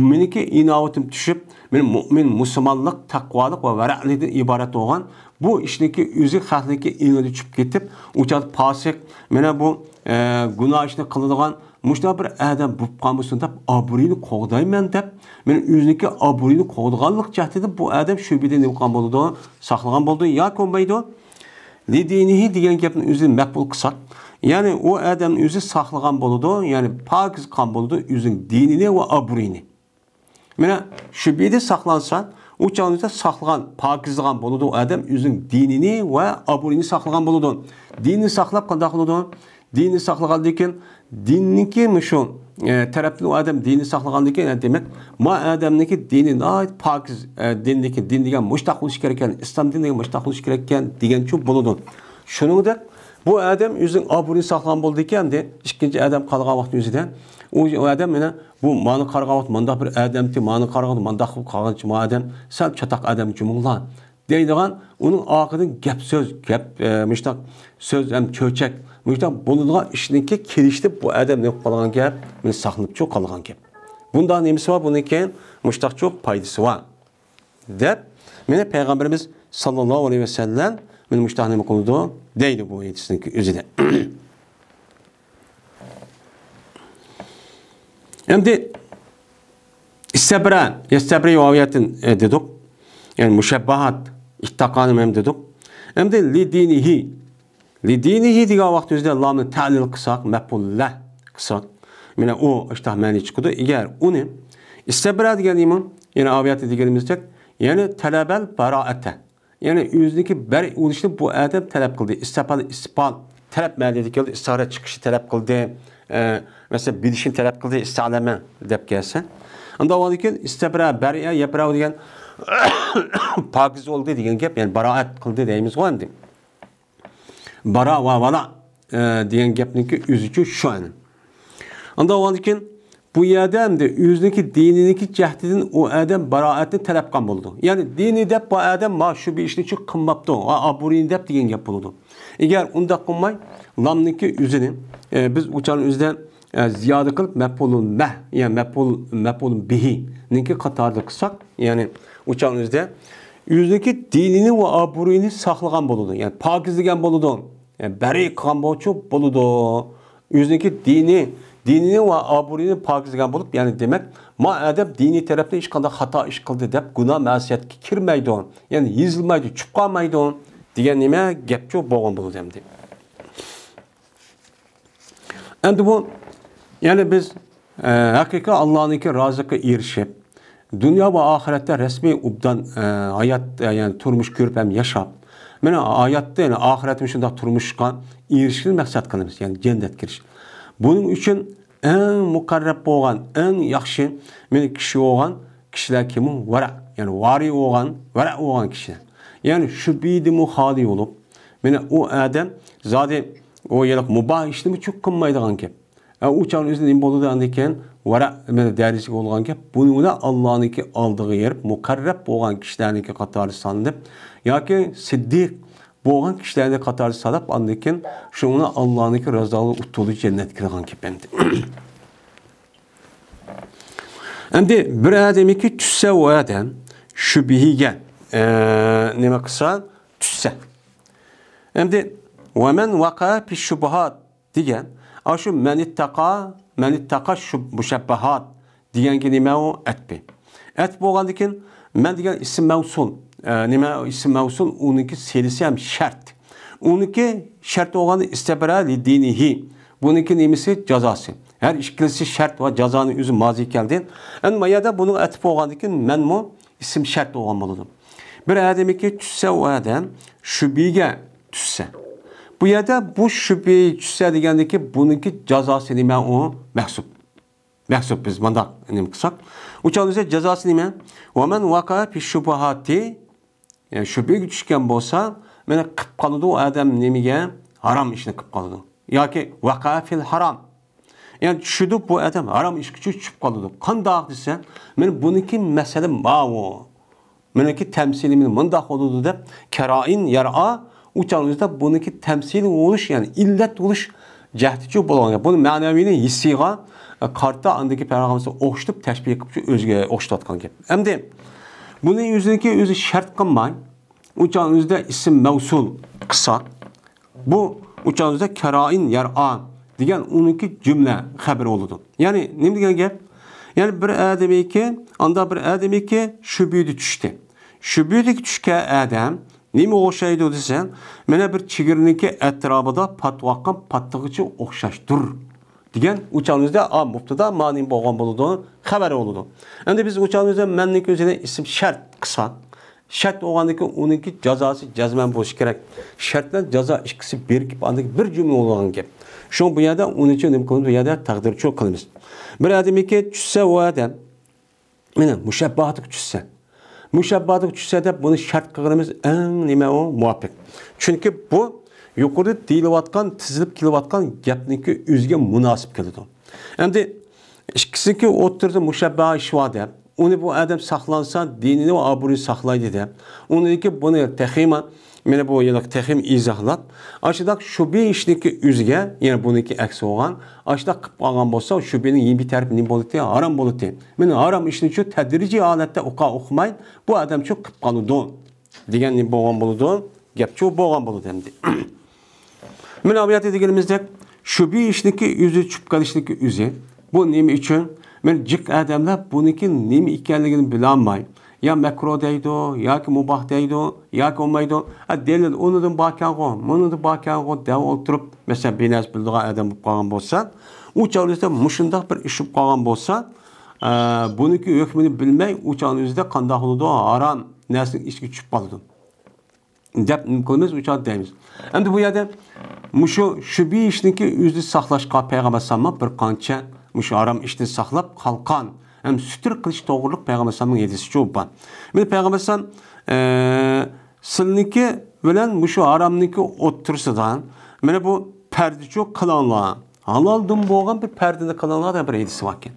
مېنىڭكى ئىناۋىتىم چۈشۈپ، مېنىڭ مۇئمىن، مۇسۇلمانلىق، تەقۋالىق ۋە ۋەرەلىكتىن ئىبارەت بولغان بۇ ئىشنىڭكى ئۆزى خەقنىڭكى ئېڭىدا چۈشۈپ كېتىپ، ئۇ چاغدا پاسىق، مانا بۇ، ئە، گۇناھ ئىشنى قىلىدىغان مۇشۇنداق بىر ئادەم بولۇپ قالمىسۇن دەپ، ئابرۇيىنى قوغدايمەن دەپ، مانا ئۆزىنىڭكى ئابرۇيىنى قوغدىغانلىق جەھىتىدە بۇ ئادەم شۈبھىدىن نېمە قىلغان بولىدۇ؟ ساقلىغان بولىدۇ ياكى بولمايدۇ؟ لىدىنىھى دېگەن گەپنى ئۆزى مەقبۇل قىلساق، يەنى ئۇ ئادەمنى ئۆزى ساقلىغان بولىدۇ، يەنى پاكىز قىلغان بولىدۇ ئۆزىنىڭ دىنىنى ۋە ئابرۇيىنى. مانا شۈبھىدە ساقلانسا، ئۇ چاغدا ساقلىغان، پاكىزلىغان بولىدۇ ئۇ ئادەم، ئۆزىنىڭ دىنىنى ۋە ئابرۇيىنى ساقلىغان بولىدۇ. دىننى ساقلاپ قانداق قىلىدۇ؟ دىننى ساقلىغاندىن كېيىن، دىننىڭكى مۇشۇ، ئە، تەرەپتىن ئۇ ئادەم دىننى ساقلىغاندىن كېيىن، دېمەك، ما ئادەمنىڭكى دىنى ناھايىتى پاكىز، ئە، دىندىكى، دىن دېگەن مۇشتاق بولۇشى كېرەك ئىكەن، ئىسلام دىنى دېگەن مۇشتاق بولۇشى كېرەك ئىكەن دېگەنچۇ بولىدۇ. شۇنىڭدەك بۇ ئادەم ئۆزىنىڭ ئابرۇيىنى ساقلىغان بولدى ئىكەن، ئەمدى ئىككىنچى ئادەم قالغان ۋاقىتنىڭ ئۆزىدە، ئۇ، ئۇ ئادەم يەنە بۇ ماڭا قارىغان ۋاقىت مانداق بىر ئادەمتى، ماڭا قارىغان مانداق قىلىپ قالغانچە ما ئادەم سەل چاتاق ئادەم جۇمۇڭلار دەيدىغان، ئۇنىڭ ئارقىدىن گەپ سۆز، گەپ، ئە، مۇشتاق سۆز ھەم چۆچەك، مۇشتاق بولىدىغان ئىشنىڭكى كېلىشتە بۇ ئادەم نېمە قىلىپ قالغان گەپ؟ مانا ساقلىنىپچۇ قالغان گەپ. بۇنداق نېمىسى بار؟ بۇنىڭكى مۇشتاقچۇ پايدىسى بار. دەپ، مانا پەيغەمبىرىمىز ساللاللاھۇ ئەلەيھى ۋەسەللەم مانا مۇشتاق نېمە قىلىدۇ دەيدۇ بۇ ھەدىسنىڭكى ئۆزىدە. ئەمدى ئىستەبرە، ئىستەبرە ۋاۋىيەتىن، ئە، دېدۇق. يەنى مۇشەببەھات، ئىتتاقانى ھەم دېدۇق. ئەمدى لىدىنىھى، لىدىنىھى دېگەن ۋاقىت ئۆزىدە لامنى تەلىل قىلساق، مەپئۇل لە قىلساق، مانا ئۇ ئىشتاھ مەنى چىقىدۇ. ئەگەر ئۇنى ئىستەبرە دېگەن نېمە؟ يەنى ئاۋىياتى دېگىنىمىزدەك، يەنى تەلەبەل بارائەتە. يەنى ئۆزىنىڭكى بەرى ئۇلىشىنى بۇ ئادەم تەلەپ قىلدى. ئىستىپال، ئىستىپال تەلەپ مەنىدە كەلدى. ئىستىئارە چىقىشنى تەلەپ قىلدى. ئە، مەسىلەن، بېرىشنى تەلەپ قىلدى. ئىستەلەمە دەپ كەلسە. ئاندىن ئاندىن كېيىن ئىستەبرە، بەرىئە، يەبرەئۇ دېگەن پاكىز بولدى دېگەن گەپ. يەنى بارائەت قىلدى دەيمىزغۇ ئەمدى. بارا ۋە ۋالا، ئە، دېگەن گەپنىڭكى ئۆزىچۇ شۇ ئەنە. ئاندىن ئاندىن كېيىن بۇ يەردە ئەمدى ئۆزىنىڭكى دىنىنىڭكى جەھىتىدىن ئۇ ئادەم بارائەتنى تەلەپ قىلغان بولىدۇ. يەنى دىنى دەپ بۇ ئادەم ما شۇ بىر ئىشنى چۈ قىلماپتۇ، ئا، ئابۇرۇينى دەپ دېگەن گەپ بولىدۇ. ئەگەر ئۇنداق قىلماي، لامنىڭكى ئۆزىنى، ئە، بىز ئۇچارنىڭ ئۆزىدە، ئە، زىيادە قىلىپ مەپئۇلۇل مەھ، يەنى مەپئۇل، مەپئۇل بىھىنىڭكى قاتارىدا قىلساق، يەنى ئۇچارنىڭ ئۆزىدە ئۆزىنىڭكى دىنىنى ۋە ئابۇرۇيىنى ساقلىغان بولىدۇ. يەنى پاكىزلىگەن بولىدۇ. يەنى بەرىئ قىلغان بولچۇ بولىدۇ. ئۆزىنىڭكى دىنى، دىنىنى ۋە ئابۇرۇيىنى پاكىزلىگەن بولۇپ، يەنى دېمەك، ما ئادەم دىنىي تەرەپتىن ھېچقانداق خاتا ئىش قىلدى دەپ گۇناھ مەسىيەتكە كىرمەيدۇ. يەنى يېزىلمايدۇ، چۈشۈپ قالمايدۇ دېگەن نېمە گەپچۇ بولغان بولىدۇ ئەمدى. ئەمدى بۇ، يەنى بىز، ئە، ھەقىقىي ئاللانىڭكى رازىلىقىغا ئېرىشىپ، دۇنيا ۋە ئاخىرەتتە رەسمىي ئوبدان، ئە، ھايات، ئە، يەنى تۇرمۇش كۆرۈپ ھەم ياشاپ، مانا ھاياتتا، يەنى ئاخىرەتتە شۇنداق تۇرمۇشقا ئېرىشىشنى مەقسەت قىلىمىز، يەنى جەننەتكە كىرىش. بۇنىڭ ئۈچۈن ئەڭ مۇقەررەب بولغان، ئەڭ ياخشى مانا كىشى بولغان كىشىلەر كىم؟ ۋەرە، يەنى ۋارى بولغان، ۋەرە بولغان كىشىلەر. يەنى شۈبھىدىنمۇ خالىي بولۇپ، مانا ئۇ ئادەم زادى ئۇ يەرلىك مۇباھ ئىشنىمۇ چۈ قىلمايدىغان گەپ. ئە، ئۇ چاغنىڭ ئۆزىدە نېمە بولىدۇ ئاندىن كېيىن؟ ۋەرە، مانا دەرىجىسىگە بولغان گەپ. بۇنىڭ بىلەن ئاللانىڭكى ئالدىغا ھېرىپ، مۇقەررەب بولغان كىشىلەرنىڭكى قاتارىدا سانىلىپ، ياكى سىددىق بولغان كىشىلەرنى قاتارىدا ساناپ، ئاندىن كېيىن شۇنىڭ بىلەن ئاللانىڭكى رازالىقى ئۇتۇلىدۇ، جەننەتكە كىرىدىغان گەپ ئەمدى. ئەمدى بىر ئادەمكى چۈشسە، ئۇ ئادەم شۈبھىگە، ئە، نېمە قىلسا، چۈشسە. ئەمدى ۋەمەن ۋەقە فىششۇبھات دېگەن، ئاشۇ مەنىتتەقا، مەنىتتەقا شۇب-، مۇشەببەھات دېگەنگە نېمە ئۇ؟ ئەتپى. ئەتپ بولغاندىن كېيىن مەن دېگەن ئىسىم مەۋسۇل. ئە، نېمە ئىسىم مەۋسۇل؟ ئۇنىڭكى سىلىسى ھەم شەرت. ئۇنىڭكى شەرت بولغان ئىستەبرە لىدىنىھى. بۇنىڭكى نېمىسى؟ جازاسى. ھەر ئىككىلىسى شەرت ۋە جازانىڭ ئۆزى مازى كەلدى. ئەمدى ما يەردە بۇنىڭغا ئەتپ بولغاندىن كېيىن مەنمۇ ئىسىم شەرت بولغان بولىدۇ. بىر ئادەمكى چۈشسە، ئۇ ئادەم شۈبھىگە چۈشسە. بۇ يەردە بۇ شۈبھىگە چۈشسە دېگەندىكى بۇنىڭكى جازاسى نېمە ئۇ؟ مەھسۇب. مەھسۇب بىز مانداق نېمە قىلساق. ئۇ چاغدا جازاسى نېمە؟ ۋەمەن ۋەقە فىششۇبھاتى، يەنى شۈبھىگە چۈشكەن بولسا، مانا قىپ قالىدۇ ئۇ ئادەم نېمىگە؟ ھارام ئىشنى قىپ قالىدۇ. ياكى ۋەقە فىل ھارام. يەنى چۈشىدۇ بۇ ئادەم ھارام ئىشقا چۈشۈپ قالىدۇ. قانداق دېسە، مانا بۇنىڭكى مەسىلە ماۋۇ. مېنىڭكى تەمسىلىم مۇنداق بولىدۇ دەپ، كەرائىن يەرئا، ئۇ چاغدا بۇنىڭكى تەمسىل بولۇش، يەنى ئىللەت بولۇش جەھىتىچۇ بولغان گەپ. بۇنى مەنەۋىنى ھېسسىيغا قارىتا ئاندىكى پەيغەمبەرگە ئوخشىتىپ، تەشبىھ قىلىپچۇ ئۆزىگە ئوخشىتىۋاتقان گەپ. ئەمدى بۇنى ئۆزىنىڭكى ئۆزى شەرت قىلماي، ئۇ چاغدا ئىسىم مەۋسۇل قىلسا، بۇ ئۇ چاغدا كەرائىن يەرئا دېگەن ئۇنىڭكى جۈملە خەبىرى بولىدۇ. يەنى نېمە دېگەن گەپ؟ يەنى بىر ئادەمكى، ئاندا بىر ئادەمكى شۈبھىدە چۈشتى. شۈبھىدىكى چۈشكەن ئادەم نېمە ئوخشايدۇ دېسە، مانا بىر چېگرىنىڭكى ئەتراپىدا پاتىۋاتقان پاتىغىچە ئوخشاشتۇر. دېگەن ئۇ چاغدا ئا، مۇبتىدا مانى بولغان بولىدۇ، خەۋەر بولىدۇ. ئەمدى بىز ئۇ چاغدا مەننىڭ ئۆزىنى ئىسىم شەرت قىلساق، شەرت بولغاندىكىن ئۇنىڭكى جازاسى جەزمەن بولۇشى كېرەك. شەرت بىلەن جازا ئىككىسى بىرىكىپ ئاندىن بىر جۈملە بولغان گەپ. شۇڭا بۇ يەردە ئۇنىڭ ئۈچۈن نېمە قىلىمىز؟ بۇ يەردە تەقدىرچۇ قىلىمىز. بىر ئادەمكى چۈشسە ئۇ ئادەم، مانا مۇشەبباھاتقا چۈشسە. مۇشەبباھاتقا چۈشسە دەپ بۇنى شەرت قىلغىنىمىز ئەڭ نېمە ئۇ؟ مۇۋاپىق. چۈنكى بۇ يۇقىرىدا دېيىلىۋاتقان، تىزىلىپ كېلىۋاتقان گەپنىڭكى ئۆزىگە مۇناسىپ كېلىدۇ. ئەمدى ئىككىسىنىڭكى ئوتتۇرىدا مۇشەبباھە ئىش بار دەپ، ئۇنى بۇ ئادەم ساقلانسا، دىنىنى ۋە ئابرۇيىنى ساقلايدۇ دەپ، ئۇنىڭكى بۇنى تېخىمۇ، مانا بۇ يەنە تېخىمۇ ئىزاھلاپ، ئاشۇنداق شۈبھە ئىشنىڭكى ئۆزىگە، يەنە بۇنىڭكى ئەكسى بولغان، ئاشۇنداق قىلىپ قالغان بولسا، شۈبھىنىڭ يېنى بىر تەرىپى نېمە بولىدۇ؟ ھارام بولىدۇ. مانا ھارام ئىشنىچۇ تەدرىجىي ھالەتتە ئوقا ئوقۇماي، بۇ ئادەمچۇ قىلىپ قالىدۇ دېگەن نېمە بولغان بولىدۇ؟ گەپچۇ بولغان بولىدۇ ئەمدى. مانا ئايەتتە دېگىنىمىزدەك، شۈبھە ئىشنىكى ئۆزى چۈشۈپ قېلىشنىكى ئۆزى. بۇ نېمە ئۈچۈن؟ مانا جىق ئادەملەر بۇنىڭكى نېمە ئىكەنلىكىنى بىلەلمەي، يا مەكرۇھ دەيدۇ، ياكى مۇباھ دەيدۇ، ياكى بولمايدۇ. ھە، دەلىل ئۇنىڭدىن باركەنغۇ، مۇنىڭدىن باركەنغۇ دەپ ئولتۇرۇپ، مەسىلەن، بىر نەرسە بىلىدىغان ئادەم بولۇپ قالغان بولسا، ئۇ چاغدا مۇشۇنداق بىر ئىش بولۇپ قالغان بولسا، ئە، بۇنىڭكى ھۆكمىنى بىلمەي، ئۇ چاغدا قانداق بولىدۇ؟ ھارام نەرسىنىڭ ئىچىگە چۈشۈپ قالىدۇ. دەپ نېمە قىلىمىز، ئۇ چاغدا دەيمىز. ئەمدى بۇ يەردە مۇشۇ شۈبھە ئىشنىكى ئۆزىنى ساقلاشقا پەيغەمبەر ئەلەيھىسسالام بىر قانچە مۇشۇ ھارام ئىشتىن ساقلاپ قالقان ھەم سۈتۈر قىلىش توغرۇلۇق پەيغەمبەر ئەلەيھىسسالامنىڭ ھەدىسىچۇ بار. مانا پەيغەمبەر ئەلەيھىسسالام، ئە، سىلىنىڭكى بىلەن مۇشۇ ھارامنىڭكى ئوتتۇرىسىدا مانا بۇ پەردىچۇ قىلىڭلار. ھالالدىن بولغان بىر پەردىنى قىلىڭلار دەپ بىر ھەدىس باركەن.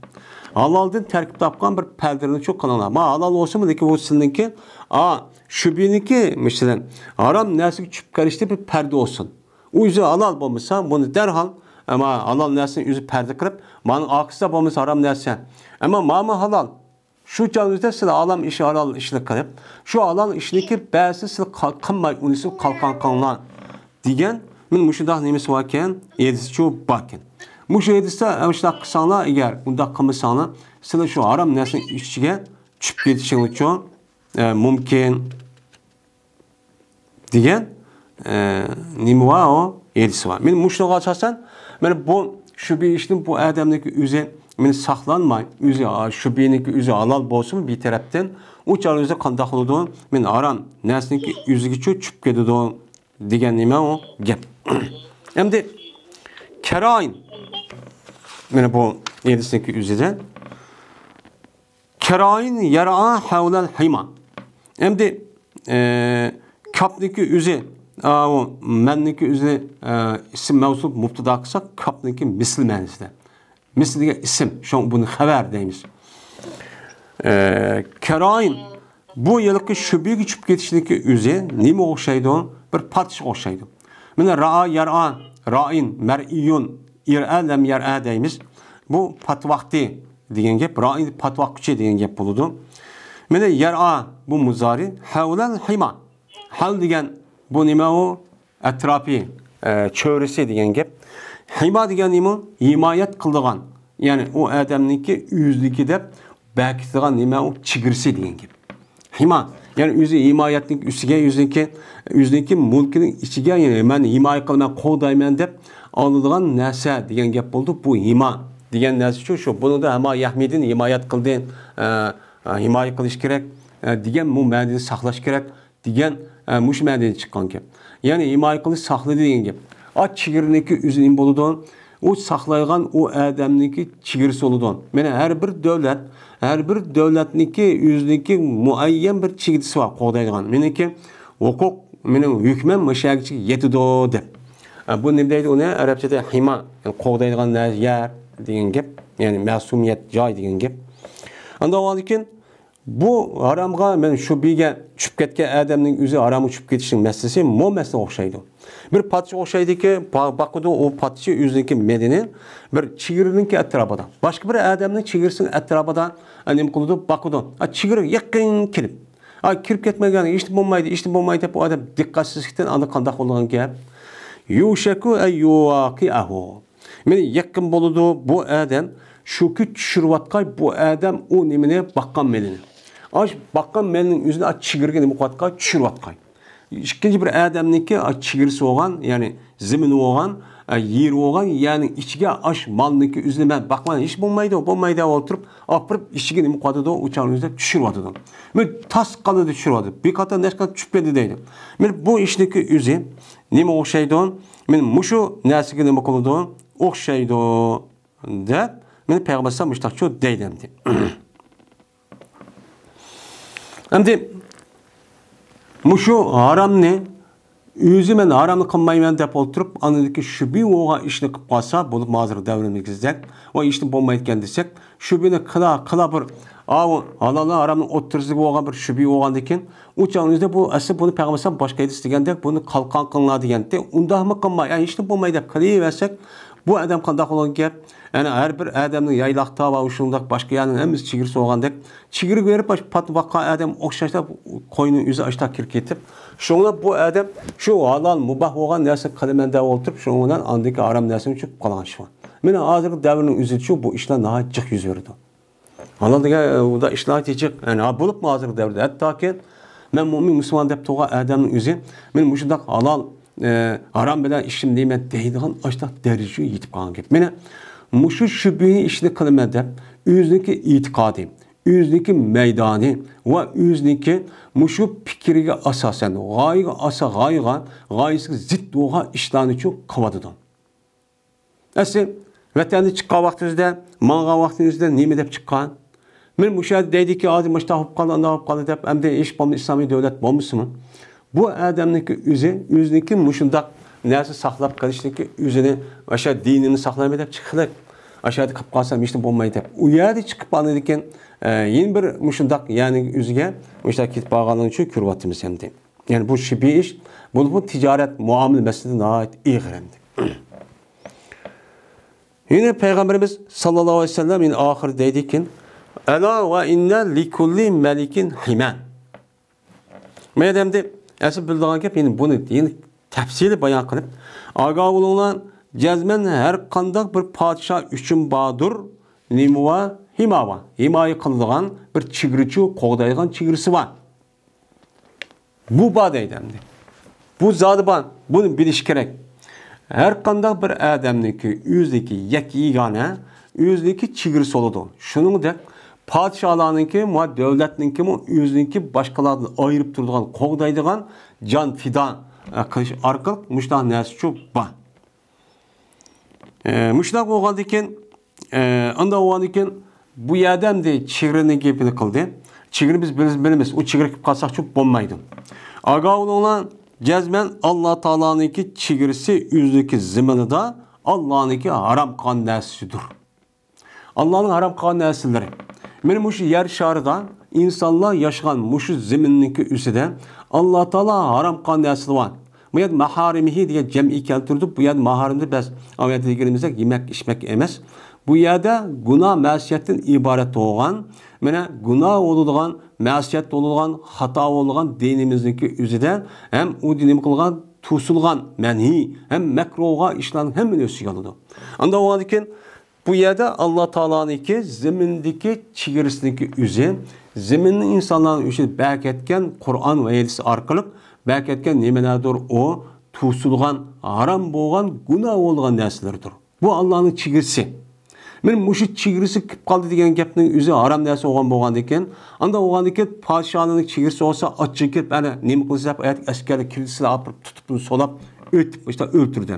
ھالالدىن تەركىب تاپقان بىر پەردىنى شۇ قىلىڭلار. ما ھالال بولسىمۇ، لېكىن بۇ سىلىنىڭكى، ئا، شۇبھىنىڭكى، مەسىلەن، ھارام نەرسىگە چۈشۈپ قېلىشتا بىر پەردە بولسۇن. ئۇ ئۆزى ھالال بولمىسا، بۇنى دەرھال، ئەمما ھالال نەرسىنى ئۆزى پەردە قىلىپ، مانىڭ ئارقىسىدا بولمىسا ھارام نەرسە. ئەمما ماما ھالال. شۇ چاغدا سىلەر ھالال ئىش، ھالال ئىشنى قىلىپ، شۇ ھالال ئىشنىڭكى بەزىسىنى سىلەر قا-، قىلماي، ئۇنى سىلەر قالقان قىلىڭلار دېگەن، مانا مۇشۇنداق نېمىسى باركەن، ھەدىسىچۇ باركەن. مۇشۇ ھەدىستە، ئە، شۇنداق قىلساڭلار، ئەگەر ئۇنداق قىلمىساڭلار، سىلەر شۇ ھارام نەرسىنىڭ ئىچىگە چۈشۈپ كېتىشىڭلارچۇ، ئە، مۇمكىن. دېگەن، ئە، نېمە بار، ئۇ ھەدىس بار. مانا مۇشۇنىڭغا ئاساسەن، مانا بۇ شۇبھە ئىشتىن بۇ ئادەمنىڭكى ئۆزى، مانا ساقلانماي، ئۆزى، ئا، شۇبھىنىڭكى ئۆزى ھالال بولسىمۇ بىر تەرەپتىن، ئۇ چاغدا ئۆزى قانداق بولىدۇ؟ مانا ھارام نەرسىنىڭكى ئۆزىگىچۇ چۈشۈپ كېتىدۇ دېگەن نېمە ئۇ گەپ. ئەمدى كەرايىن، مانا بۇ ھەدىسنىڭكى ئۆزىدە كەرايىن يەرئا ھەۋلەل ھىما. ئەمدى، ئە، كاپنىڭكى ئۆزى، ئا، ئۇ مەننىڭكى ئۆزىنى، ئە، ئىسىم مەۋسۇپ مۇبتىدا قىلساق، كاپنىڭكى مىسلى مەنىسىدە. مىسلى دېگەن ئىسىم، شۇڭا بۇنى خەۋەر دەيمىز. ئە، كەرايىن، بۇ ھېلىقى شۇبھىگە چۈشۈپ كېتىشنىڭكى ئۆزى نېمىگە ئوخشايدۇ؟ بىر پاتىشىغا ئوخشايدۇ. مانا رائا، يەرئا، رائىن، مەرئىيۇن، ئىرئە، لەم يەرئە دەيمىز. بۇ پات ۋاقتى دېگەن گەپ، رائىن پات ۋاققۇچى دېگەن گەپ بولىدۇ. مانا يەرئا، بۇ مۇزارى، ھەۋلەل ھىما. ھەۋل دېگەن بۇ نېمە ئۇ؟ ئەتراپى، ئە، چۆرىسى دېگەن گەپ. ھىما دېگەن نېمە؟ ھىمايەت قىلىدىغان. يەنى ئۇ ئادەمنىڭكى ئۆزىنىڭكى دەپ بەكىتىدىغان نېمە ئۇ؟ چېگرىسى دېگەن گەپ. ھىما، يەنى ئۆزى ھىمايەتنىڭ ئۈستىگە، ئۆزىنىڭكى، ئۆزىنىڭكى مۈلكىنىڭ ئىچىگە، يەنى مەن ھىمايە قىلىمەن، قوغدايمەن دەپ ئالىدىغان نەرسە دېگەن گەپ بولدى. بۇ ھىما دېگەن نەرسە شۇ، شۇ. بۇنىڭدا ھىما يەھمىدىن ھىمايەت قىلدى، ئە، ئە، ھىمايە قىلىش كېرەك، ئە، دېگەن بۇ مەنىنى ساقلاش كېرەك دېگەن، ئە، مۇشۇ مەنىدىن چىققان گەپ. يەنى ھىمايە قىلىش، ساقلىدى دېگەن گەپ. ئا، چېگرىنىڭكى ئۆزى نېمە بولىدۇ؟ ئۇ ساقلايدىغان ئۇ ئادەمنىڭكى چېگرىسى بولىدۇ. مانا ھەر بىر دۆلەت، ھەر بىر دۆلەتنىڭكى ئۆزىنىڭكى مۇئەييەن بىر چېگرىسى بار، قوغدايدىغان. مېنىڭكى ھوقۇق، مېنىڭ ھۆكمەم مۇشۇ يەرگىچە يېتىدۇ دەپ. ئە، بۇ نېمە دەيدۇ ئۇنى؟ ئەرەبچىدە ھىما، يەنى قوغدايدىغان نە-، يەر دېگەن گەپ، يەنى مەسۇمىيەت جاي دېگەن گەپ. ئاندىن بۇ ھارامغا، مەن شۇبھىگە چۈشۈپ كەتكەن ئادەمنىڭ ئۆزى ھارامغا چۈشۈپ كېتىشنىڭ مەسىلىسى مو مەسىلىگە ئوخشايدۇ. بىر پادىچى ئوخشايدۇكى، با-، باقىدۇ، ئۇ پادىچى ئۆزىنىڭكى مېلىنى بىر چېگرىنىڭكى ئەتراپىدا، باشقا بىر ئادەمنىڭ چېگرىسىنىڭ ئەتراپىدا، ئە، نېمە قىلىدۇ؟ باقىدۇ. ئا، چېگرا يېقىن كېلىپ، ئا، كىرىپ كەتمەيدىغان، ھېچنېمە بولمايدۇ، ھېچنېمە بولمايدۇ دەپ، ئۇ ئادەم دىققەتسىزلىكتىن ئاندىن قانداق بولىدىغان گەپ؟ يۇشەكۇ ئەن يۇۋاقىئەھۇ. مانا يېقىن بولىدۇ، بۇ ئادەم شۇكى چۈشۈرۈۋاتقاي، بۇ ئادەم ئۇ نېمىنى باققان مېلىنى. ئاش باققان مېلىنىڭ ئۆزىنى ئاچ چېگرىگە نېمە قىلىۋاتقاي؟ چۈشۈرۈۋاتقاي. ئىككىنچى بىر ئادەمنىڭكى ئاچ چېگرىسى بولغان، يەنى زېمىنى بولغان، ئە، يېرى بولغان يەرنىڭ ئىچىگە ئاش مالنىڭكى ئۆزىنى مەن باقماي، ھېچ بولمايدۇ، بولمايدۇ ئولتۇرۇپ، ئاپىرىپ ئىچىگە نېمە قىلىۋاتىدۇ؟ ئۇ چاغنىڭ ئۆزىدە چۈشۈرۈۋاتىدۇ. مانا تاس قالىدۇ، چۈشۈرۈۋاتىدۇ. بىر قاتار نەشقا چۈشۈپ كەتتى دەيدۇ. مانا بۇ ئىشنىڭكى ئۆزى نېمە ئوخشايدۇ؟ مانا مۇشۇ نەرسىگە نېمە قىلىدۇ؟ ئوخشايدۇ دەپ، مانا پەيغەمبەر ئەلەيھىسسالام مۇشۇنداقچۇ دەيدۇ ئەمدى. ئەمدى مۇشۇ ھارامنى ئۆزى مەن ھارامنى قىلمايمەن دەپ ئولتۇرۇپ، ئاندىن كېيىن شۈبھە بولغان ئىشنى قىلىپ قالسا، بولۇپ ھازىر دەۋرىمىزدەك، ئۇ ئىشنى بولمايدىكەن دېسەك، شۈبھىنى قىلا، قىلا بىر، ئاۋۇ ھالال ھارامنىڭ ئوتتۇرىسىدا بولغان بىر شۈبھە بولغاندىن كېيىن، ئۇ چاغنىڭ ئۆزىدە بۇ ئەسلى بۇنى پەيغەمبەر ئەلەيھىسسالام باشقا ھەدىس دېگەندەك، بۇنى قالقان قىلىڭلار دېگەنتى، ئۇنداقمۇ قىلماي، ئە، ھېچنېمە بولماي دەپ قىلىۋەرسەك، بۇ ئادەم قانداق بولغان گەپ؟ يەنى ھەر بىر ئادەمنىڭ يايلاقتا ۋە شۇنداق باشقا يەرنىڭ ھەممىسى چېگرىسى بولغاندەك، چېگرىگە بېرىپ، ئاشۇ پات باققان ئادەم ئوخشاشلا قوينىڭ ئۆزى ئاشتا كىرىپ كېتىپ، شۇڭا بۇ ئادەم شۇ ھالال، مۇباھ بولغان نەرسىنى قىلىمەن دەپ ئولتۇرۇپ، شۇنىڭ بىلەن ئاندىكى ھارام نەرسىنى چۈشۈپ قالغان ئىش بار. مانا ھازىرقى دەۋرنىڭ ئۆزىدىچۇ بۇ ئىشلار ناھايىتى جىق يۈز بېرىدۇ. ھالال دېگەن، ئە، ئۇدا ئىشلار جىق. يەنى، ھا، بولۇپمۇ ھازىرقى دەۋردە ھەتتاكى مەن مۆمىن مۇسۇلمان دەپ تۇرغان ئادەمنىڭ ئۆزى، مانا مۇشۇنداق ھالال، ئە، ھارام بىلەن ئىشلىمەيمەن دەيدىغان ئاشۇنداق دەرىجىگە يېتىپ قالغان گەپ. مانا مۇشۇ شۈبھە ئىشنى قىلىمەن دەپ، ئۆزىنىڭكى ئېتىقادى، ئۆزىنىڭكى مەيدانى ۋە ئۆزىنىڭكى مۇشۇ پىكرىگە ئاساسەن، غايىگە ئاسا-، غايىغا، غايىسىگە زىت بولغان ئىشلارنىچۇ قىلىۋاتىدۇ. ئەسلى ۋەتەندىن چىققان ۋاقتىمىزدا، ماڭغان ۋاقتىمىزدا نېمە دەپ چىققان؟ مانا مۇشۇ يەردە دەيدىكى، ھازىر مۇشۇنداق بولۇپ قالدى، ئانداق بولۇپ قالدى دەپ، ئەمدى ھېچ بولمىسا ئىسلامىي دۆلەت بولمىسىمۇ، بۇ ئادەمنىڭكى ئۆزى، ئۆزىنىڭكى مۇشۇنداق نەرسە ساقلاپ قېلىشنىكى ئۆزىنى، ئاشۇ دىنىمنى ساقلايمەن دەپ چىقىپ، ئاشۇ يەردە قېلىپ قالسام ھېچنېمە بولمايدۇ دەپ، ئۇ يەردە چىقىپ ئاندىن كېيىن، ئە، يەنە بىر مۇشۇنداق يەرنىڭ ئۆزىگە مۇشۇنداق كېتىپ بارغانلىقىنى شۇ كۆرۈۋاتىمىز ئەمدى. يەنى بۇ شىبىي ئىش، بۇ، بۇ تىجارەت مۇئامىلە مەسىلىسى ناھايىتى ئېغىر ئەمدى. يەنە پەيغەمبىرىمىز ساللاللاھۇ ئەلەيھى ۋەسەللەم يەنە ئاخىرىدا دەيدىكەن، «ئەلا ۋە ئىننە لىكۇللى مەلىكىن ھىمە.» مەن ئەمدى ئەسلى بىلىدىغان گەپ، يەنە بۇنى يەنە تەپسىلىي بايان قىلىپ، ئاگاھ بولۇڭلار، جەزمەن ھەر قانداق بىر پادىشاھ ئۈچۈن باردۇر، نېمە ۋە ھىما ۋە ھىمايە قىلىدىغان بىر چېگرىچى، قوغدايدىغان چېگرىسى بار. بۇ بار دەيدۇ ئەمدى. بۇ زادى بار. بۇنى بىلىش كېرەك. ھەر قانداق بىر ئادەمنىڭكى ئۆزىنىڭكى يەككە يېگانە، ئۆزىنىڭكى چېگرىسى بولىدۇ. شۇنىڭدەك پادىشاھلارنىڭكى ۋە دۆلەتنىڭكىمۇ ئۆزىنىڭكى باشقىلاردىن ئايرىپ تۇرىدىغان، قوغدايدىغان، جان پىدا، ئە، قىلىش ئارقىلىق مۇشۇنداق نەرسىچۇ بار. ئە، مۇشۇنداق بولغاندىكىن، ئە، ئانداق بولغاندىكىن، بۇ يەردە ئەمدى چېگرىنىڭ گېپىنى قىلدى. چېگرىنى بىز بىلىمىز، بىلىمىز. ئۇ چېگرا كىرىپ قالساقچۇ بولمايدۇ. ئاگاھ بولۇڭلار، جەزمەن ئاللا تائالانىڭكى چېگرىسى ئۆزىنىڭكى زېمىنىدا ئاللانىڭكى ھارام قىلغان نەرسىدۇر. ئاللانىڭ ھارام قىلغان نەرسىلىرى. مانا مۇشۇ يەر شارىدا ئىنسانلار ياشىغان مۇشۇ زېمىننىڭكى ئۈستىدە ئاللا تائالا ھارام قىلغان نەرسىلەر بار. بۇ يەردە ماھارىمىھى دېگەن جەمئىي كەلتۈردۇق. بۇ يەردە ماھارىم دەپ بەس ئاۋەتتە دېگىنىمىزدەك يېمەك، ئىچمەك ئەمەس. بۇ يەردە گۇناھ، مەسىيەتتىن ئىبارەت بولغان، مانا گۇناھ بولىدىغان، مەسىيەت بولىدىغان، خاتا بولىدىغان دىنىمىزنىڭكى ئۆزىدە ھەم ئۇ نېمە قىلغان، توسۇلغان، مەنھىي ھەم مەكرۇھغا ئىشلارنىڭ ھەممىنى ئۆز ئىچىگە ئالىدۇ. ئانداق بولغاندىكىن، بۇ يەردە ئاللا تائالانىڭكى زېمىندىكى چېگرىسىنىڭكى ئۆزى، زېمىننى ئىنسانلارنىڭ ئۈچۈن بەركەتكەن قۇرئان ۋە ھەدىس ئارقىلىق بەركەتكەن نېمىلەردۇر ئۇ، توسۇلغان، ھارام بولغان، گۇناھ بولغان نەرسىلەردۇر. بۇ ئاللانىڭ چېگرىسى. مانا مۇشۇ چېگرىسى كىرىپ قالدى دېگەن گەپنىڭ ئۆزى ھارام نەرسە بولغان بولغاندىكىن، ئانداق بولغاندىكىن پادىشاھلارنىڭ چېگرىسى بولسا ئاچچىقى كېلىپ، ئەنە نېمە قىلسا دەپ ئايەت ئەسكەرلەر كىردى سىلەر ئاپىرىپ تۇتۇپ ئۇنى سولاپ ئۆتۈپ، ئىشتا ئۆلتۈردى.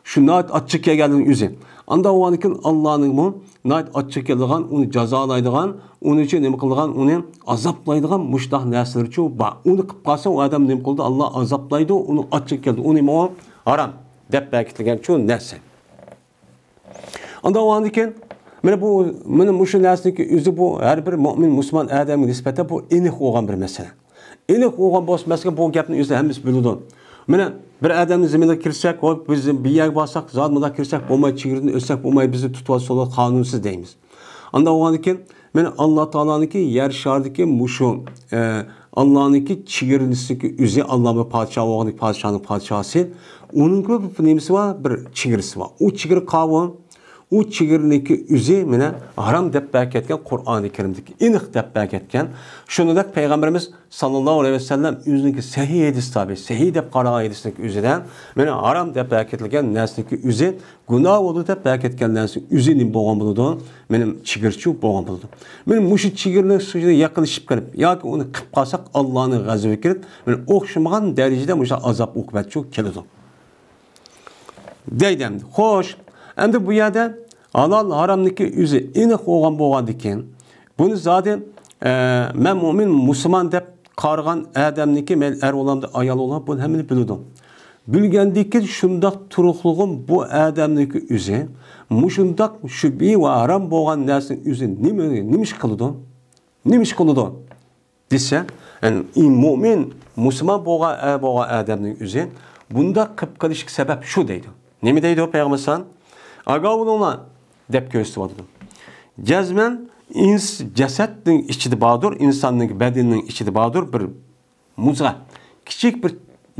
شۇ ناھايىتى ئاچچىقى كەلگەننىڭ ئۆزى. ئانداق بولغاندىكىن ئاللانىڭمۇ ناھايىتى ئاچچىقى كېلىدىغان، ئۇنى جازالايدىغان، ئۇنى ئۈچۈن نېمە قىلىدىغان، ئۇنى ئازابلايدىغان مۇشۇنداق نەرسىلىرىچۇ بار. ئۇنى قىلىپ قالسا ئۇ ئادەم نېمە قىلىدۇ؟ ئاللا ئازابلايدۇ، ئۇنىڭ ئاچچىقى كېلىدۇ. ئۇ نېمە ئۇ؟ ھارام دەپ بەركىتىلگەن شۇ نەرسە. ئانداق بولغاندىكىن، مانا بۇ، مانا مۇشۇ نەرسىنىڭكى ئۆزى بۇ ھەر بىر مۆمىن مۇسۇلمان ئادەمگە نىسبەتەن بۇ ئېنىق بولغان بىر مەسىلە. ئېنىق بولغان بولسا مەسىلە، بۇ گەپنى ئۆزى ھەممىسى بىلىدۇ. مانا بىر ئادەمنىڭ زېمىنىغا كىرسەك، ھوي، بىز بىر يەرگە بارساق، زادى مۇنداق كىرسەك بولمايدۇ، چېگرىدىن ئۆتسەك بولمايدۇ، بىزنى تۇتۇۋالسا قانۇنسىز دەيمىز. ئانداق بولغاندىكىن، مانا ئاللا تائالانىڭكى يەر شارىدىكى مۇشۇ، ئە، ئاللانىڭكى چېگرىسىنىڭكى ئۆزى، ئاللا بىر پادىشاھ بولغان، پادىشاھنىڭ پادىشاھى، ئۇنىڭ بىر نېمىسى بار، بىر چېگرىسى بار. ئۇ چېگرا قاۋۇ، ئۇ چېگرىنىڭكى ئۆزى مانا ھارام دەپ بەركەتكەن، قۇرئانى كەرىمدىكى ئېنىق دەپ بەركەتكەن. شۇنىڭدەك پەيغەمبىرىمىز ساللاللاھۇ ئەلەيھى ۋەسەللەم ئۆزىنىڭكى سەھىھ ھەدىس تابى، سەھىھ دەپ قارىغان ھەدىسنىڭكى ئۆزىدە مانا ھارام دەپ بەركەتلىگەن نەرسىنىڭكى ئۆزى گۇناھ بولىدۇ دەپ بەركەتكەن نەرسە ئۆزى نېمە بولغان بولىدۇ؟ مېنىڭ چېگرىچۇ بولغان بولىدۇ. مانا مۇشۇ چېگرىنىڭ ئۈستىگە يېقىنلىشىپ قېلىپ ياكى ئۇنى قىلىپ قالساق، ئاللانىڭ غەزىپىگە كىرىپ، مانا ئوخشىمىغان دەرىجىدە مۇشۇ ئازاب ئوقۇبەتچۇ كېلىدۇ. دەيدۇ ئەمدى. خوش، ئەمدى بۇ يەردە ھالال ھارامنىڭكى ئۆزى ئېنىق بولغان بولغاندىكىن، بۇنى زادى، ئە، مەن مۆمىن مۇسۇلمان دەپ قارىغان ئادەمنىڭكى، مەيلى ئەر بولامدۇ، ئايال بولامدۇ، بۇنى ھەممىنى بىلىدۇ. بىلگەندىكىن شۇنداق تۇرۇقلۇقۇم بۇ ئادەمنىڭكى ئۆزى مۇشۇنداق شۈبھە ۋە ھارام بولغان نەرسىنىڭ ئۆزى نېمە، نېمە ئىش قىلىدۇ؟ نېمە ئىش قىلىدۇ؟ دېسە، يەنى مۆمىن، مۇسۇلمان بولغان، ئە، بولغان ئادەمنىڭ ئۆزى بۇنداق قىلىپ قېلىشقا سەۋەب شۇ دەيدۇ. نېمە دەيدۇ پەيغەمبەر ئەلەيھىسسالام؟ ئاگاھ بولۇڭلار دەپ كۆرسىتىۋاتىدۇ. جەزمەن ئىنس-، جەسەتنىڭ ئىچىدە باردۇر، ئىنساننىڭ بەدىنىنىڭ ئىچىدە باردۇر بىر مۇزغا، كىچىك بىر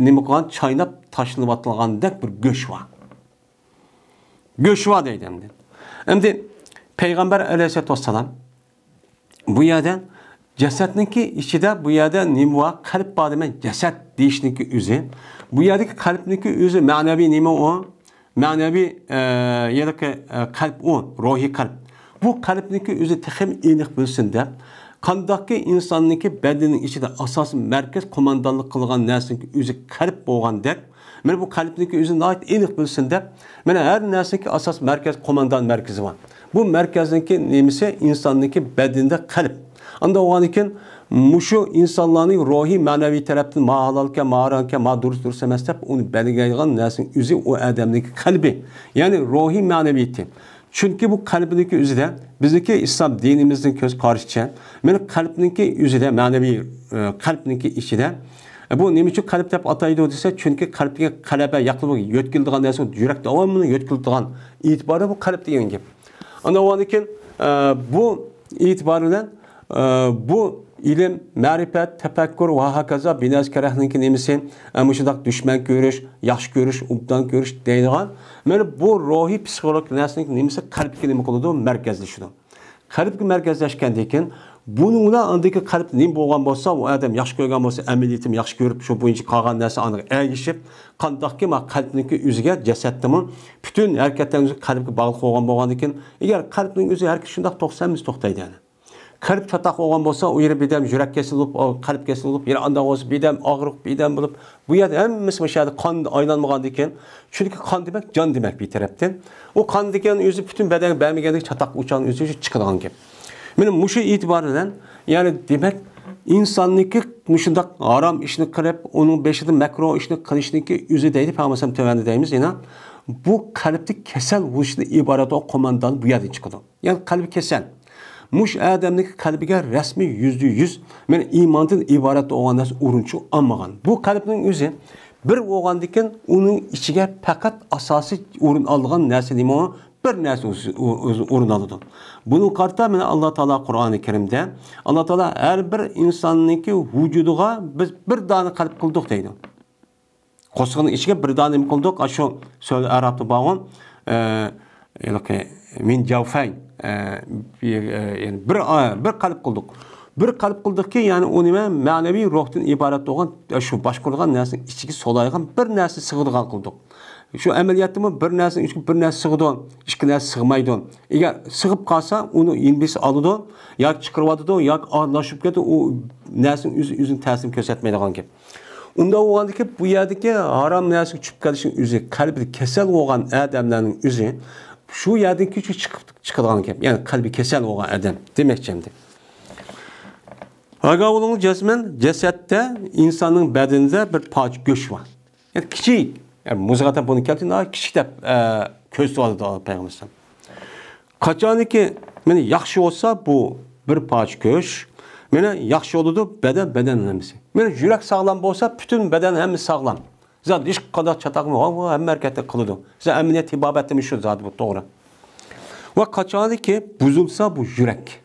نېمە قىلغان، چايناپ تاشلىنىۋاتىدىغاندەك بىر گۆش بار. گۆشى بار دەيدۇ ئەمدى. ئەمدى پەيغەمبەر ئەلەيھىسسالاتۇ ۋەسسالام بۇ يەردە جەسەتنىڭكى ئىچىدە بۇ يەردە نېمە بار؟ قەلب بار دېمەي، جەسەت دېيىشنىڭكى ئۆزى. بۇ يەردىكى قەلبنىڭكى ئۆزى مەنەۋى نېمە ئۇ؟ مەنەۋى، ئە، يەنىكى، ئە، قەلب ئۇ، روھىي قەلب. بۇ قەلبنىڭكى ئۆزى تېخىمۇ ئېنىق بىلسۇن دەپ، قانداقكى ئىنساننىڭكى بەدىنىنىڭ ئىچىدە ئاساسىي مەركەز قوماندانلىق قىلغان نەرسىنىڭكى ئۆزى قەلب بولغاندەك، مانا بۇ قەلبنىڭكى ئۆزى ناھايىتى ئېنىق بىلسۇن دەپ، مانا ھەر نەرسىنىڭكى ئاساسىي مەركەز، قوماندان مەركىزى بار. بۇ مەركەزنىڭكى نېمىسى؟ ئىنساننىڭكى بەدىنىدە قەلب. ئانداق بولغاندىكىن، مۇشۇ ئىنسانلارنىڭ روھىي، مەنىۋى تەرەپتىن ما ھالالكەن، ما ھارامكەن، ما دۇرۇس، دۇرۇس ئەمەس دەپ ئۇنى بەلگىلەيدىغان نەرسىنىڭ ئۆزى ئۇ ئادەمنىڭكى قەلبى، يەنى روھىي مەنىۋىيىتى. چۈنكى بۇ قەلبنىڭكى ئۆزىدە، بىزنىڭكى ئىسلام دىنىمىزنىڭ كۆز قارىشىچە، مانا قەلبنىڭكى ئۆزىدە، مەنىۋى، ئە، قەلبنىڭكى ئىچىدە، ئە، بۇ نېمە ئۈچۈن قەلب دەپ ئاتايدۇ دېسە، چۈنكى قەلبتىكى غەلىبە، ياقلىما يۆتكىلىدىغان نەرسە، يۈرەك داۋاملىق يۆتكىلىدىغان ئېتىبارى بۇ قەلب دېگەن گەپ. ئاندىن كېيىن، ئە، بۇ ئېتىبار بىلەن، ئە، بۇ ئىلىم، مەرىپەت، تەپەككۇر ۋە ھاكازا بىنەس كەرەخنىڭكى نېمىسى، ئە، مۇشۇنداق دۈشمەن كۆرۈش، ياخشى كۆرۈش، ئوبدان كۆرۈش دەيدىغان، مانا بۇ روھىي پسىخولوگ نەرسىنىڭ نېمىسى قەلبكە نېمە قىلىدۇ؟ مەركەزلىشىدۇ. قەلبكە مەركەزلەشكەندىن كېيىن، بۇنىڭ بىلەن ئاندىكى قەلب نېمە بولغان بولسا، ئۇ ئادەم ياخشى كۆرگەن بولسا، ئەمەلىيىتىم ياخشى كۆرۈپ، شۇ بويىچە قالغان نەرسە ئانىغا ئەگىشىپ، قانداقكى ما قەلبنىڭكى ئۆزىگە، جەسەتتىمۇ پۈتۈن ھەرىكەتلەرنى قەلبكە باغلىق بولغان بولغاندىن كېيىن، ئەگەر قەلبنىڭ ئۆزى ھەرىكەت شۇنداق توختىسا، ھەممىسى توختايدۇ يەنى. قەلب چاتاق بولغان بولسا، ئۇ يەردە بىردەم يۈرەك كېسىلى بولۇپ، قەلب كېسىلى بولۇپ، يەنە ئانداق بولسا بىردەم ئاغرىق، بىردەم بولۇپ، بۇ يەردە ھەممىسى مۇشۇ يەردە قان ئايلانمىغاندىكىن، چۈنكى قان دېمەك جان دېمەك بىر تەرەپتىن. ئۇ قان دېگەن ئۆزى پۈتۈن بەدەنگە بەرمىگەندىكىن چاتاق ئۇچان ئۆزى چىقىدىغان گەپ. مانا مۇشۇ ئېتىبار بىلەن، يەنى دېمەك، ئىنساننىڭكى مۇشۇنداق ھارام ئىشنى قىلىپ، ئۇنىڭ بېشىدا مەكرۇھ ئىشنى قىلىشنىڭكى ئۆزى دەيدۇ پەيغەمبەر تۆۋەندە دەيمىز يەنە. بۇ قەلبتە كەسەل بولۇشتىن ئىبارەت بولغان قوماندان بۇ يەردىن چىقىدۇ. يەنى قەلبى كېسەل. مۇشۇ ئادەمنىڭكى قەلبىگە رەسمىي يۈزدە يۈز مانا ئىماندىن ئىبارەت بولغان نەرسە ئورۇنچۇ ئالمىغان. بۇ قەلبنىڭ ئۆزى بىر بولغاندىكىن ئۇنىڭ ئىچىگە پەقەت ئاساسىي ئورۇن ئالىدىغان نەرسە نېمە؟ بىر نەرسە ئۆزى، ئۆزى ئورۇن ئالىدۇ. بۇنىڭغا قارىتا مانا ئاللا تائالا قۇرئانى كەرىمدە، ئاللا تائالا ھەر بىر ئىنساننىڭكى ۋۇجۇدىغا بىز بىر دانە قەلب قىلدۇق دەيدۇ. قورسىقىنىڭ ئىچىگە بىر دانە نېمە قىلدۇق؟ ئاشۇ سۆز ئەرەبتە بارغان، ئە، ھېلىقى مىن جەۋفەين، ئە، بىر، ئە، يەنى بىر، ئە، بىر قەلب قىلدۇق. بىر قەلب قىلدۇقكى، يەنى ئۇ نېمە؟ مەنىۋى روھتىن ئىبارەت بولغان، ئە، شۇ باشقۇرىدىغان نەرسىنىڭ ئىچىگە سولايدىغان بىر نەرسە سىغىدىغان قىلدۇق. شۇ ئەمەلىيەتتىمۇ بىر نەرسىنىڭ ئىچىگە بىر نەرسە سىغىدۇ، ئىككى نەرسە سىغمايدۇ. ئەگەر سىغىپ قالسا، ئۇنى يېنىبىرسى ئالىدۇ، ياكى چىقىرىۋاتىدۇ، ياكى ئارىلاشتۇرۇپ كېتىدۇ، ئۇ نەرسىنىڭ ئۆزى ئۆزىنىڭ تەسىرىنى كۆرسەتمەيدىغان گەپ. ئۇنداق بولغاندىكى بۇ يەردىكى ھارام نەرسىگە چۈشۈپ قېلىشنىڭ ئۆزى، قەلبىدە كېسەل بولغان ئادەملەرنىڭ ئۆزى شۇ يەردىن كېچە چىقىپ، چىقىدىغان گەپ. يەنى قەلبى كېسەل بولغان ئادەم دېمەكچى ئەمدى. ئاگاھ بولۇڭ، جەزمەن جەسەتتە، ئىنساننىڭ بەدىنىدە بىر پارچە گۆش بار. يەنى كىچىك، يەنى مۇزغاتا بۇنى كەلتۈرۈپ، كىچىك دەپ، ئە، كۆرسىتىۋاتىدۇ پەيغەمبەر. قاچانكى، مانا، ياخشى بولسا، بۇ بىر پارچە گۆش، مانا، ياخشى بولىدۇ، بەدەن، بەدەن ھەممىسى. مانا، يۈرەك ساغلام بولسا، پۈتۈن بەدەن ھەممىسى ساغلام. زادى ھېچقانداق چاتاقمۇ، ھەممە ھەرىكەتنى قىلىدۇ. زادى ئەمەلىيەت تېبابەتتىمۇ شۇ زادى بۇ، توغرا. ۋە قاچانكى بۇزۇلسا، بۇ يۈرەك.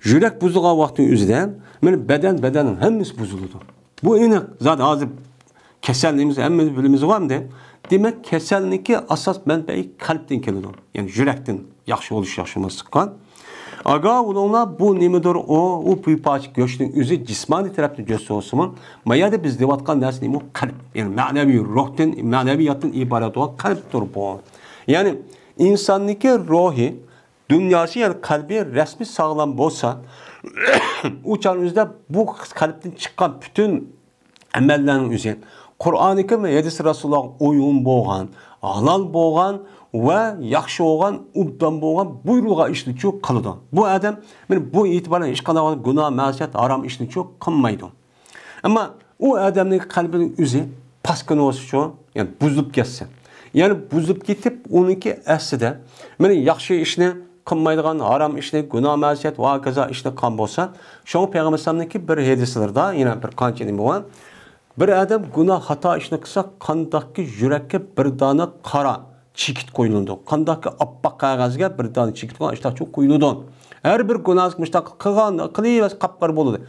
يۈرەك بۇزۇلغان ۋاقىتنىڭ ئۆزىدە، مانا، بەدەن، بەدەننىڭ ھەممىسى بۇزۇلىدۇ. بۇ ئېنىق. زادى ھازىر كېسەل نېمىسى ھەممىمىز بىلىمىزغۇ ئەمدى. دېمەك، كېسەلنىڭكى ئاساس مەنبەيى قەلبتىن كېلىدۇ. يەنى يۈرەكتىن ياخشى بولۇش، ياخشى بولماسلىققا. ئاگاھ بولۇڭلار، بۇ نېمىدۇر ئۇ، ئۇ بىر پارچە گۆشنىڭ ئۆزى جىسمانىي تەرەپتىن گۆش بولسىمۇ، ما يەردە بىز دەۋاتقان نەرسە نېمە؟ قەلب. يەنى مەنەۋىي روھتىن، مەنەۋىياتتىن ئىبارەت بولغان قەلبتۇر بۇ. يەنى ئىنساننىڭكى روھى، دۇنياسى، يەنى قەلبى رەسمىي ساغلام بولسا، ئۇ چاغنىڭ ئۆزىدە بۇ قەلبتىن چىققان پۈتۈن ئەمەللەرنىڭ ئۆزى قۇرئانى كەرىم ۋە ھەدىسى رەسۇلۇللاھقا ئۇيغۇن بولغان، ھالال بولغان ۋە ياخشى بولغان، ئوبدان بولغان، بۇيرۇلغان ئىشنىچۇ قىلىدۇ. بۇ ئادەم، مانا، بۇ ئېتىبار بىلەن ھېچقانداق گۇناھ، مەسىيەت، ھارام ئىشنىچۇ قىلمايدۇ. ئەمما ئۇ ئادەمنىڭ قەلبىنىڭ ئۆزى پاسكىنا بولسىچۇ، يەنى بۇزۇلۇپ كەتسە، يەنى بۇزۇلۇپ كېتىپ، ئۇنىڭكى ئەسلىدە، مانا، ياخشى ئىشنى قىلمايدىغان، ھارام ئىشنى، گۇناھ، مەسىيەت ۋە ھاكازا ئىشنى قىلغان بولسا، شۇڭا پەيغەمبەر ئەلەيھىسسالامنىڭكى بىر ھەدىسلىرىدا يەنە بىر قانچە نېمە بار. بىر ئادەم گۇناھ، خاتا ئىشنى قىلسا، قانداقكى يۈرەككە بىر دانە قارا چېكىت قويۇلىدۇ. قانداقكى ئاپئاق قەغەزگە بىر دانە چېكىت قويغان ئىشتاچۇ قويۇلىدۇ. ھەر بىر گۇناھ مۇشتاق قىلغان، قىلىۋەرسە قاپقارا بولىدۇ.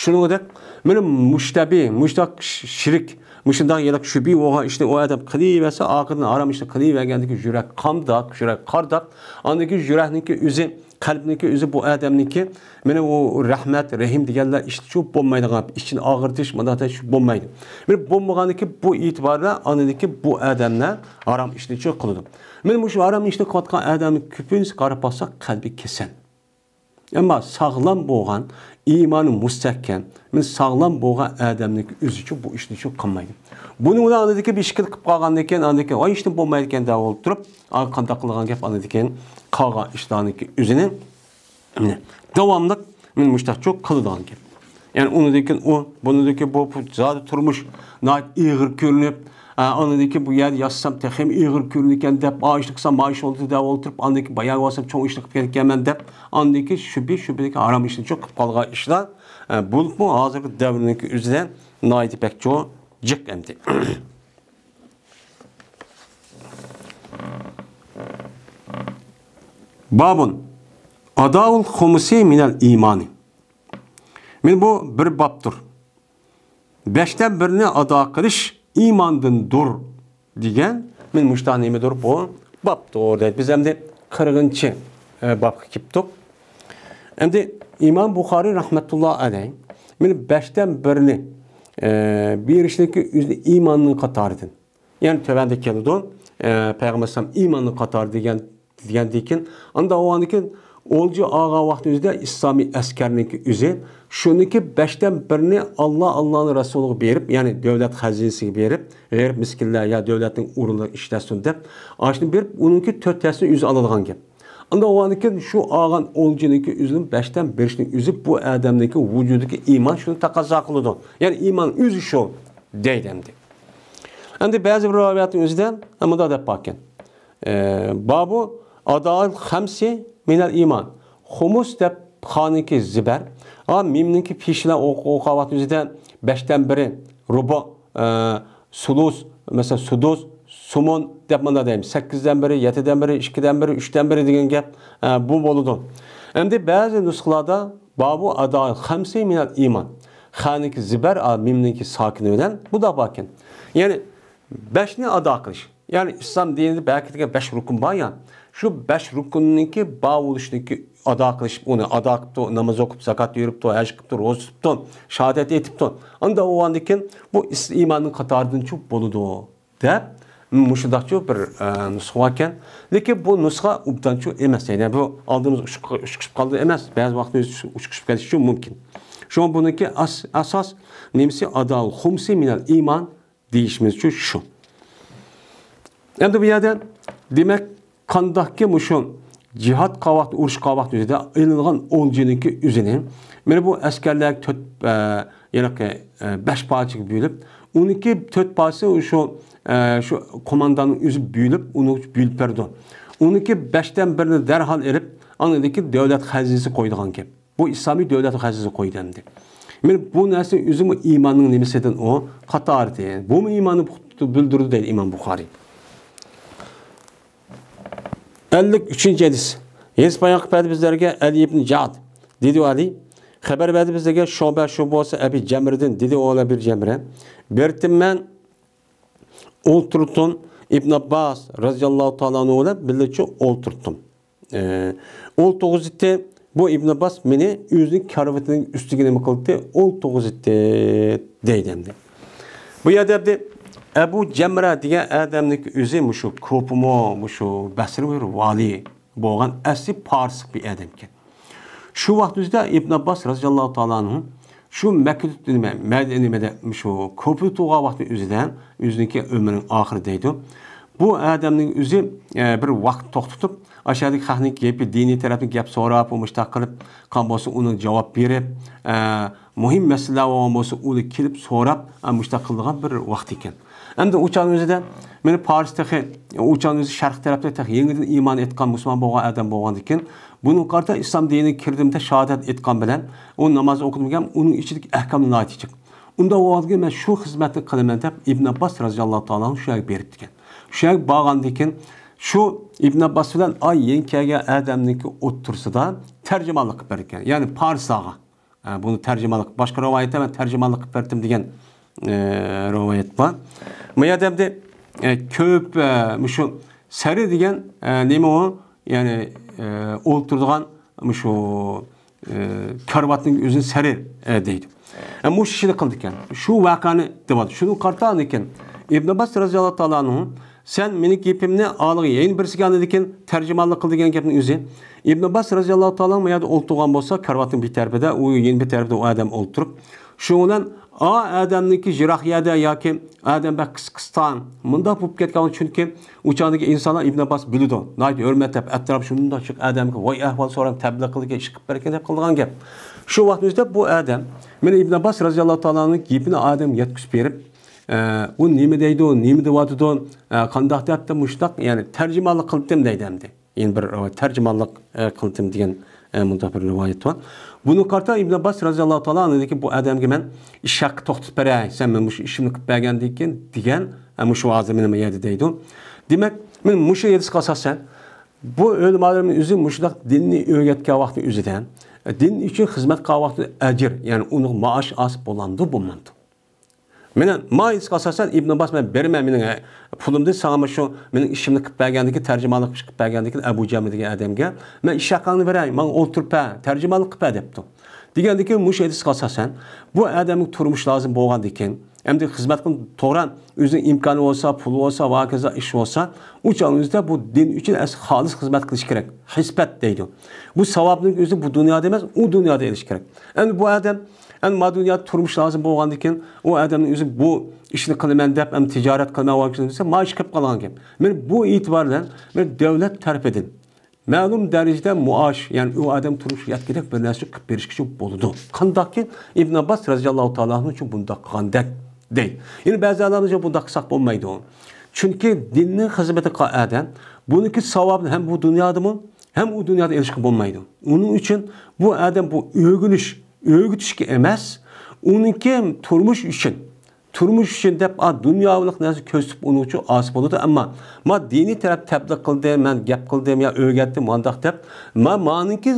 شۇنىڭدەك، مانا مۇشتەبى، مۇشتاق ش-، شىرك، مۇشۇنداق يەنە شۈبھە بولغان ئىشنى ئۇ ئادەم قىلىۋەرسە، ئاخىرىدا ھارام ئىشنى قىلىۋەرگەندىكى يۈرەك قانداق، يۈرەك قارداق، ئاندىن كېيىن يۈرەكنىڭكى ئۆزى، قەلبنىڭكى ئۆزى بۇ ئادەمنىڭكى، مانا ئۇ رەھمەت، رەھىم دېگەنلەر ئىشتىچۇ بولمايدىغان، ئىچىنى ئاغرىتىش، مۇنداق شۇ بولمايدۇ. مانا بولمىغاندىكى بۇ ئېتىباردا ئاندىكى بۇ ئادەملەر ھارام ئىشنىچۇ قىلىدۇ. مانا مۇشۇ ھارام ئىشنى قىلىۋاتقان ئادەمنىڭ كۆپىنچىسى قاراپ باقساق، قەلبى كېسەل. ئەمما ساغلام بولغان، ئىمانى مۇستەھكەم، مانا ساغلام بولغان ئادەمنىڭكى ئۆزىچۇ بۇ ئىشنىچۇ قىلمايدۇ. بۇنىڭ بىلەن ئاندىن كېيىن بىر ئىشكىلىپ قىلىپ قالغاندىن كېيىن، ئاندىن كېيىن، ۋاي، ھېچنېمە بولمايدىكەن دەپ ئولتۇرۇپ، ئا، قانداق قىلغان گەپ، ئاندىن كېيىن قالغان ئىشلارنىڭكى ئۆزىنى، مانا، داۋاملىق مۇشۇنداقچۇ قىلىدىغان گەپ. يەنى ئۇنىڭدىن كېيىن ئۇ، بۇنىڭدىن كېيىن بۇ، بۇ زادى تۇرمۇش ناھايىتى ئېغىر كۆرۈنۈپ، ئا، ئۇنىڭدىن كېيىن بۇ يەردە ياشىسام تېخىمۇ ئېغىر كۆرۈنىدىكەن دەپ، ئا، ئىشنى قىلسام ما ئىش بولدى دەپ ئولتۇرۇپ، ئاندىن كېيىن بايا بولسام چوڭ ئىشنى قىلىپ كېتىدىكەنمەن دەپ، ئاندىن كېيىن شۈبھە، شۈبھىدىكى ھارام ئىشنى چوڭ قىلىپ قالغان ئىشلار، ئە، بولۇپمۇ ھازىرقى دەۋرنىڭكى ئۆزىدە ناھايىتى بەكچۇ جىق ئەمدى. بابۇن، ئاداۋۇل خۇمۇسى مىنەل ئىمانى. مانا بۇ بىر بابتۇر. بەشتىن بىرنى ئادا قىلىش ئىماندىندۇر دېگەن، مانا مۇشۇنداق نېمىدۇر بۇ بابتۇر دەيدۇ. بىز ئەمدى قىرىقىنچى، ئە، بابقا كېلىپتۇق. ئەمدى ئىمام بۇخارىي رەھمەتۇللا ئەلەيھ مانا بەشتىن بىرنى، ئە، بېرىشنىڭكى ئۆزى ئىماننىڭ قاتارىدىن. يەنى تۆۋەندە كېلىدۇ. ئە، پەيغەمبەر ئەلەيھىسسالام ئىماننىڭ قاتارى دېگەن، دېگەندىن كېيىن، ئاندا ئۇنىڭدىن كېيىن ئولجا ئالغان ۋاقتى ئۆزىدە ئىسلامىي ئەسكەرنىڭكى ئۆزى شۇنىڭكى بەشتىن بىرنى ئاللا، ئاللانىڭ رەسۇلىغا بېرىپ، يەنى دۆلەت خەزىنىسىگە بېرىپ، غېرىب مىسكىنلەر يا دۆلەتنىڭ ئورۇنلىرى ئىشلەتسۇن دەپ، ئاشۇنى بېرىپ، ئۇنىڭكى تۆت ھەسسىنى ئۆزى ئالىدىغان گەپ. ئاندا ئۇنىڭدىن كېيىن شۇ ئالغان ئولجىنىڭكى ئۆزىنىڭ بەشتىن بېرىشنىڭ ئۆزى بۇ ئادەمنىڭكى ۋۇجۇدىدىكى ئىمان شۇنى تەقەززا قىلىدۇ. يەنى ئىمان ئۆزى شۇ دەيدۇ ئەمدى. ئەمدى بەزى بىر رىۋايەتنىڭ ئۆزىدە مۇنداق دەپ باركەن. ئە، بابۇ ئادائىل خەمسى مىنەل ئىمان. خۇمۇس دەپ خانىڭكى زىبەر، ئا، مىمنىڭكى پېشىلا ئوق-، ئوقۇغان ۋاقتى ئۆزىدە بەشتىن بىرى، رۇبۇ، ئە، سۇلۇس، مەسىلەن، سۇدۇس، سۇمۇن دەپ مانا دەيمىز. سەككىزدىن بىرى، يەتتىدىن بىرى، ئىككىدىن بىرى، ئۈچتىن بىرى دېگەن گەپ، ئە، بۇ بولىدۇ. ئەمدى بەزى نۇسخىلاردا بابۇ ئادائىل خەمسى مىنەل ئىمان. خانىڭكى زىبەر، ئا، مىمنىڭكى ساكىنى بىلەن بۇنداق باركەن. يەنى بەشنى ئادا قىلىش. يەنى ئىسلام دىنىدا بەركىتىلگەن بەش رۇكۇن بار يا. شۇ بەش رۇكۇننىڭكى بار بولۇشىنىڭكى ئادا قىلىش، ئۇنى ئادا قىپتۇ، ناماز ئوقۇپ، زاكات بېرىپتۇ، ھەج قىپتۇ، روزا تۇتۇپتۇ، شاھادەت ئېيتىپتۇ. ئاندا بولغاندىن كېيىن بۇ ئىس-، ئىماننىڭ قاتارىدىنچۇ بولىدۇ دەپ مۇشۇنداقچۇ بىر، ئە، نۇسخا باركەن. لېكىن بۇ نۇسخا ئوبدانچۇ ئەمەس. يەنى بۇ ئالدىمىز ئۇچۇق-، ئۇچۇقۇشۇپ قالدى ئەمەس. بەزى ۋاقىتتا ئۆزى ئۇچۇقۇشۇپ كېتىشى مۇمكىن. شۇڭا بۇنىڭكى ئاس-، ئاساس نېمىسى؟ ئادائىل خۇمسى مىنەل ئىمان دېيىشىمىزچۇ شۇ. ئەمدى بۇ يەردە دېمەك، قانداقكى مۇشۇ جىھاد قىلغان ۋاقتى، ئۇرۇش قىلغان ۋاقتى ئۆزىدە ئېلىنغان ئولجىنىڭكى ئۆزىنى، مانا بۇ ئەسكەرلەر تۆت، ئە، يەنى، ئە، بەش پارچىگە بۆلۈپ، ئۇنىڭكى تۆت پارچىسى شۇ، ئە، شۇ قومانداننىڭ ئۆزى بۆلۈپ، ئۇنى بۆلۈپ بېرىدۇ. ئۇنىڭكى بەشتىن بىرىنى دەرھال ئېلىپ، ئاندىن كېيىن دۆلەت خەزىنىسىگە قويىدىغان گەپ. بۇ ئىسلامىي دۆلەت خەزىنىسىگە قويدى ئەمدى. مانا بۇ نەرسە ئۆزىمۇ ئىماننىڭ نېمىسىدىن ئۇ قاتارىدى. بۇمۇ ئىماننى پۇختا بىلدۈرىدۇ دەيدۇ ئىمام بۇخارىي. ئەللىك ئۈچىنچى ھەدىس. ھەدىس بايان قىلىپ بەردى بىزلەرگە ئەلى ئىبن جەئد. دېدى ئەلى، خەۋەر بەردى بىزلەرگە شۇبە، شۇ بولسا ئەبى جەمرىدىن، دېدى ئۇ ئەبى جەمرە. بىر تېم مەن ئولتۇردۇم ئىبن ئابباس رەزىياللاھۇ تائالا ئەنھۇ بىلەن بىللىچۇ ئولتۇردۇم. ئە، ئولتۇرغۇزدى. بۇ ئىبن ئابباس مېنى ئۆزىنىڭ كارىۋىتىنىڭ ئۈستىگە نېمە قىلدى؟ ئولتۇرغۇزدى دەيدۇ ئەمدى. بۇ يەردە ئەمدى ئەبۇ جەمرە دېگەن ئادەمنىڭ ئۆزى مۇشۇ كوپىمۇ، مۇشۇ بەسرە بىر ۋالىي بولغان ئەسلى پارسلىق بىر ئادەمكەن. شۇ ۋاقىت ئۆزىدە ئىبن ئابباس رەزىياللاھۇ تائالا ئەنھۇ شۇ مەككىدە نېمە، مەد-، نېمىدە، شۇ كوپىدا تۇرغان ۋاقتى ئۆزىدە، ئۆزىنىڭكى ئۆمرىنىڭ ئاخىرى دەيدۇ. بۇ ئادەمنىڭ ئۆزى، ئە، بىر ۋاقىت توختىتىپ، ئاشۇ يەردىكى خەقنىڭ گېپى، دىنىي تەرەپتىن گەپ سوراپ، ئۇ مۇشۇنداق قىلىپ قالغان بولسا، ئۇنىڭ جاۋاب بېرىپ، ئە، مۇھىم مەسىلىلەر بولغان بولسا، ئۇنى كېلىپ سوراپ، ئە، مۇشۇنداق قىلىدىغان بىر ۋاقىت ئىكەن. ئەمدى ئۇ چاغنىڭ ئۆزىدە مېنى پارس تېخى، ئۇ چاغنىڭ ئۆزى شەرق تەرەپتە تېخى يېڭىدىن ئىمان ئېيتقان مۇسۇلمان بولغان ئادەم بولغاندىكىن، بۇنىڭغا قارىتا ئىسلام دىنىگە كىردىم دەپ شاھادەت ئېيتقان بىلەن، ئۇ ناماز ئوقۇدۇم دېگەن، ئۇنىڭ ئىچىدىكى ئەھكام ناھايىتى جىق. ئۇنداق بولغاندىكىن مەن شۇ خىزمەتنى قىلىمەن دەپ ئىبن ئابباس رەزىياللاھۇ تائالا ئەنھۇ شۇ يەرگە بېرىپتىكەن. شۇ يەرگە بارغاندىكىن، شۇ ئىبن ئابباس بىلەن ئاي يېڭى كەلگەن ئادەمنىڭكى ئوتتۇرىسىدا تەرجىمانلىق قىلىپ بېرىدىكەن. يەنى پارسلارغا. ئە، بۇنى تەرجىمانلىق، باشقا رىۋايەتتە مەن تەرجىمانلىق قىلىپ بەردىم دېگەن، ئە، رىۋايەت بار. بۇ يەردە ئەمدى، ئە، كۆپ، ئە، مۇشۇ سەرى دېگەن، ئە، نېمە ئۇ؟ يەنى، ئە، ئولتۇرىدىغان مۇشۇ، ئە، كارىۋاتنىڭ ئۆزىنى سەرى، ئە، دەيدۇ. ئە، مۇشۇ ئىشنى قىلىدىكەن. شۇ ۋەقەنى دەۋاتىدۇ. شۇنىڭغا قارىتا لېكىن ئىبن ئابباس رەزىياللاھۇ تائالا ئەنھۇ سەن مېنىڭ گېپىمنى ئالغا يەنە بىرسىگە ئاندىن كېيىن تەرجىمانلىق قىل دېگەن گەپنىڭ ئۆزى. ئىبن ئابباس رەزىياللاھۇ تائالا ئەنھۇ ما يەردە ئولتۇرغان بولسا، كارىۋاتنىڭ بىر تەرىپىدە، ئۇ يەنە بىر تەرىپىدە ئۇ ئادەم ئولتۇرۇپ، شۇنىڭ بىلەن ئا ئادەمنىڭكى يىراق يەردە ياكى ئادەم بەك قىس-، قىستان، مۇنداق بولۇپ كەتكەن، چۈنكى ئۇ چاغدىكى ئىنسانلار ئىبن ئابباس بىلىدۇ. ناھايىتى ھۆرمەت دەپ، ئەتراپ شۇنداق جىق ئادەمگە ۋاي ئەھۋال سوراپ، تەبلىغ قىلغان، ئىش قىلىپ بەرگەن دەپ قىلىدىغان گەپ. شۇ ۋاقىتنىڭ ئۆزىدە بۇ ئادەم، مانا ئىبن ئابباس رازىياللاھۇ تائالا ئانھۇنىڭ گېپىنى ئادەمگە يەتكۈزۈپ بېرىپ، ئە، ئۇ نېمە دەيدۇ، نېمە دەۋاتىدۇ، ئە، قانداق دەپ، دەپ مۇشۇنداق، يەنى تەرجىمانلىق قىلدىم دەيدۇ ئەمدى. يەنە بىر رىۋايەت، تەرجىمانلىق، ئە، قىلدىم دېگەن، ئە، مۇنداق بىر رىۋايەت بار. بۇنىڭغا قارىتا ئىبن ئابباس رازىياللاھۇ تائالا ئانھۇدىن بۇ ئادەمگە مەن ئىش ھەققى توختىتىپ بېرەي، سەن مەن مۇشۇ ئىشىمنى قىلىپ بەرگەندىن كېيىن دېگەن، ئە، مۇشۇ ھازىر مېنىڭ يەردە دەيدۇ. دېمەك، مەن مۇشۇ ھەدىسكە ئاساسەن، بۇ ئۆلىمالىرىمىز ئۆزى مۇشۇنداق دىننى ئۆگەتكەن ۋاقتى ئۆزىدە، دىن ئۈچۈن خىزمەت قىلغان ۋاقتىدا ئەجىر، يەنى ئۇنىڭ مائاش ئاز بولامدۇ، بولمامدۇ؟ مانا ما ھەدىسكە ئاساسەن ئىبن ئابباس، مەن بېرىمەن مېنىڭ پۇلۇمنى ساڭا، مۇشۇ مېنىڭ ئىشىمنى قىلىپ بەرگەندىكى، تەرجىمانلىق قىلىپ بەرگەندىكى ئەبۇ جەمە دېگەن ئادەمگە مەن ئىش ھەققىڭنى بېرەي، ماڭا ئولتۇرۇپ بەر، تەرجىمانلىق قىلىپ بەر دەپتۇ. دېگەندىكى مۇشۇ ھەدىسكە ئاساسەن بۇ ئادەمنىڭ تۇرمۇش لازىم بولغاندىكىن، ئەمدى خىزمەت قىلىپ توغرا، ئۆزىنىڭ ئىمكانى بولسا، پۇلى بولسا، ۋاكازا ئىش بولسا، ئۇ چاغنىڭ ئۆزىدە بۇ دىن ئۈچۈن ئەس-، خالىس خىزمەت قىلىش كېرەك. خىسپەت دەيدۇ. بۇ ساۋابنىڭ ئۆزى بۇ دۇنيادا ئەمەس، ئۇ دۇنيادا ئېلىش كېرەك. ئەمدى بۇ ئادەم، ئەمدى ما دۇنيادا تۇرمۇش لازىم بولغاندىكىن، ئۇ ئادەمنىڭ ئۆزى بۇ ئىشنى قىلىمەن دەپ، ئەمدى تىجارەت قىلىمەن، ۋاكازا دېسە، ما ئىش قىلىپ قالغان گەپ. مانا بۇ ئېتىبار بىلەن مانا دۆلەت تەرىپىدىن مەلۇم دەرىجىدە مائاش، يەنى ئۇ ئادەم تۇرمۇشقا يەتكۈدەك بىر نەرسە قىلىپ بېرىشكىچە بولىدۇ. قانداقكى ئىبن ئابباس رەزىياللاھۇ تائالا ئەنھۇ ئۈچۈن بۇنداق قىلغاندەك دەيدۇ. يەنى بەزى ئادەملەر بۇنداق قىلساق بولمايدۇ. چۈنكى دىننىڭ خىزمىتى قىلغان ئادەم بۇنىڭكى ساۋابىنى ھەم بۇ دۇنيادىمۇ، ھەم ئۇ دۇنيادا ئېلىشقا بولمايدۇ. ئۇنىڭ ئۈچۈن بۇ ئادەم بۇ ئۆگىنىش، ئۆگىتىشكە ئەمەس، ئۇنىڭكى تۇرمۇش ئۈچۈن، تۇرمۇش ئۈچۈن دەپ، ئا، دۇنياۋىلىق نەرسە كۆرسىتىپ ئۇنىڭ ئۈچۈن ئاسىي بولىدۇ. ئەمما ما دىنىي تەرەپ تەبلىغ قىلدىم، مەن گەپ قىلدىم يا ئۆگەتتىم مانداق دەپ، ما، مانىڭكى،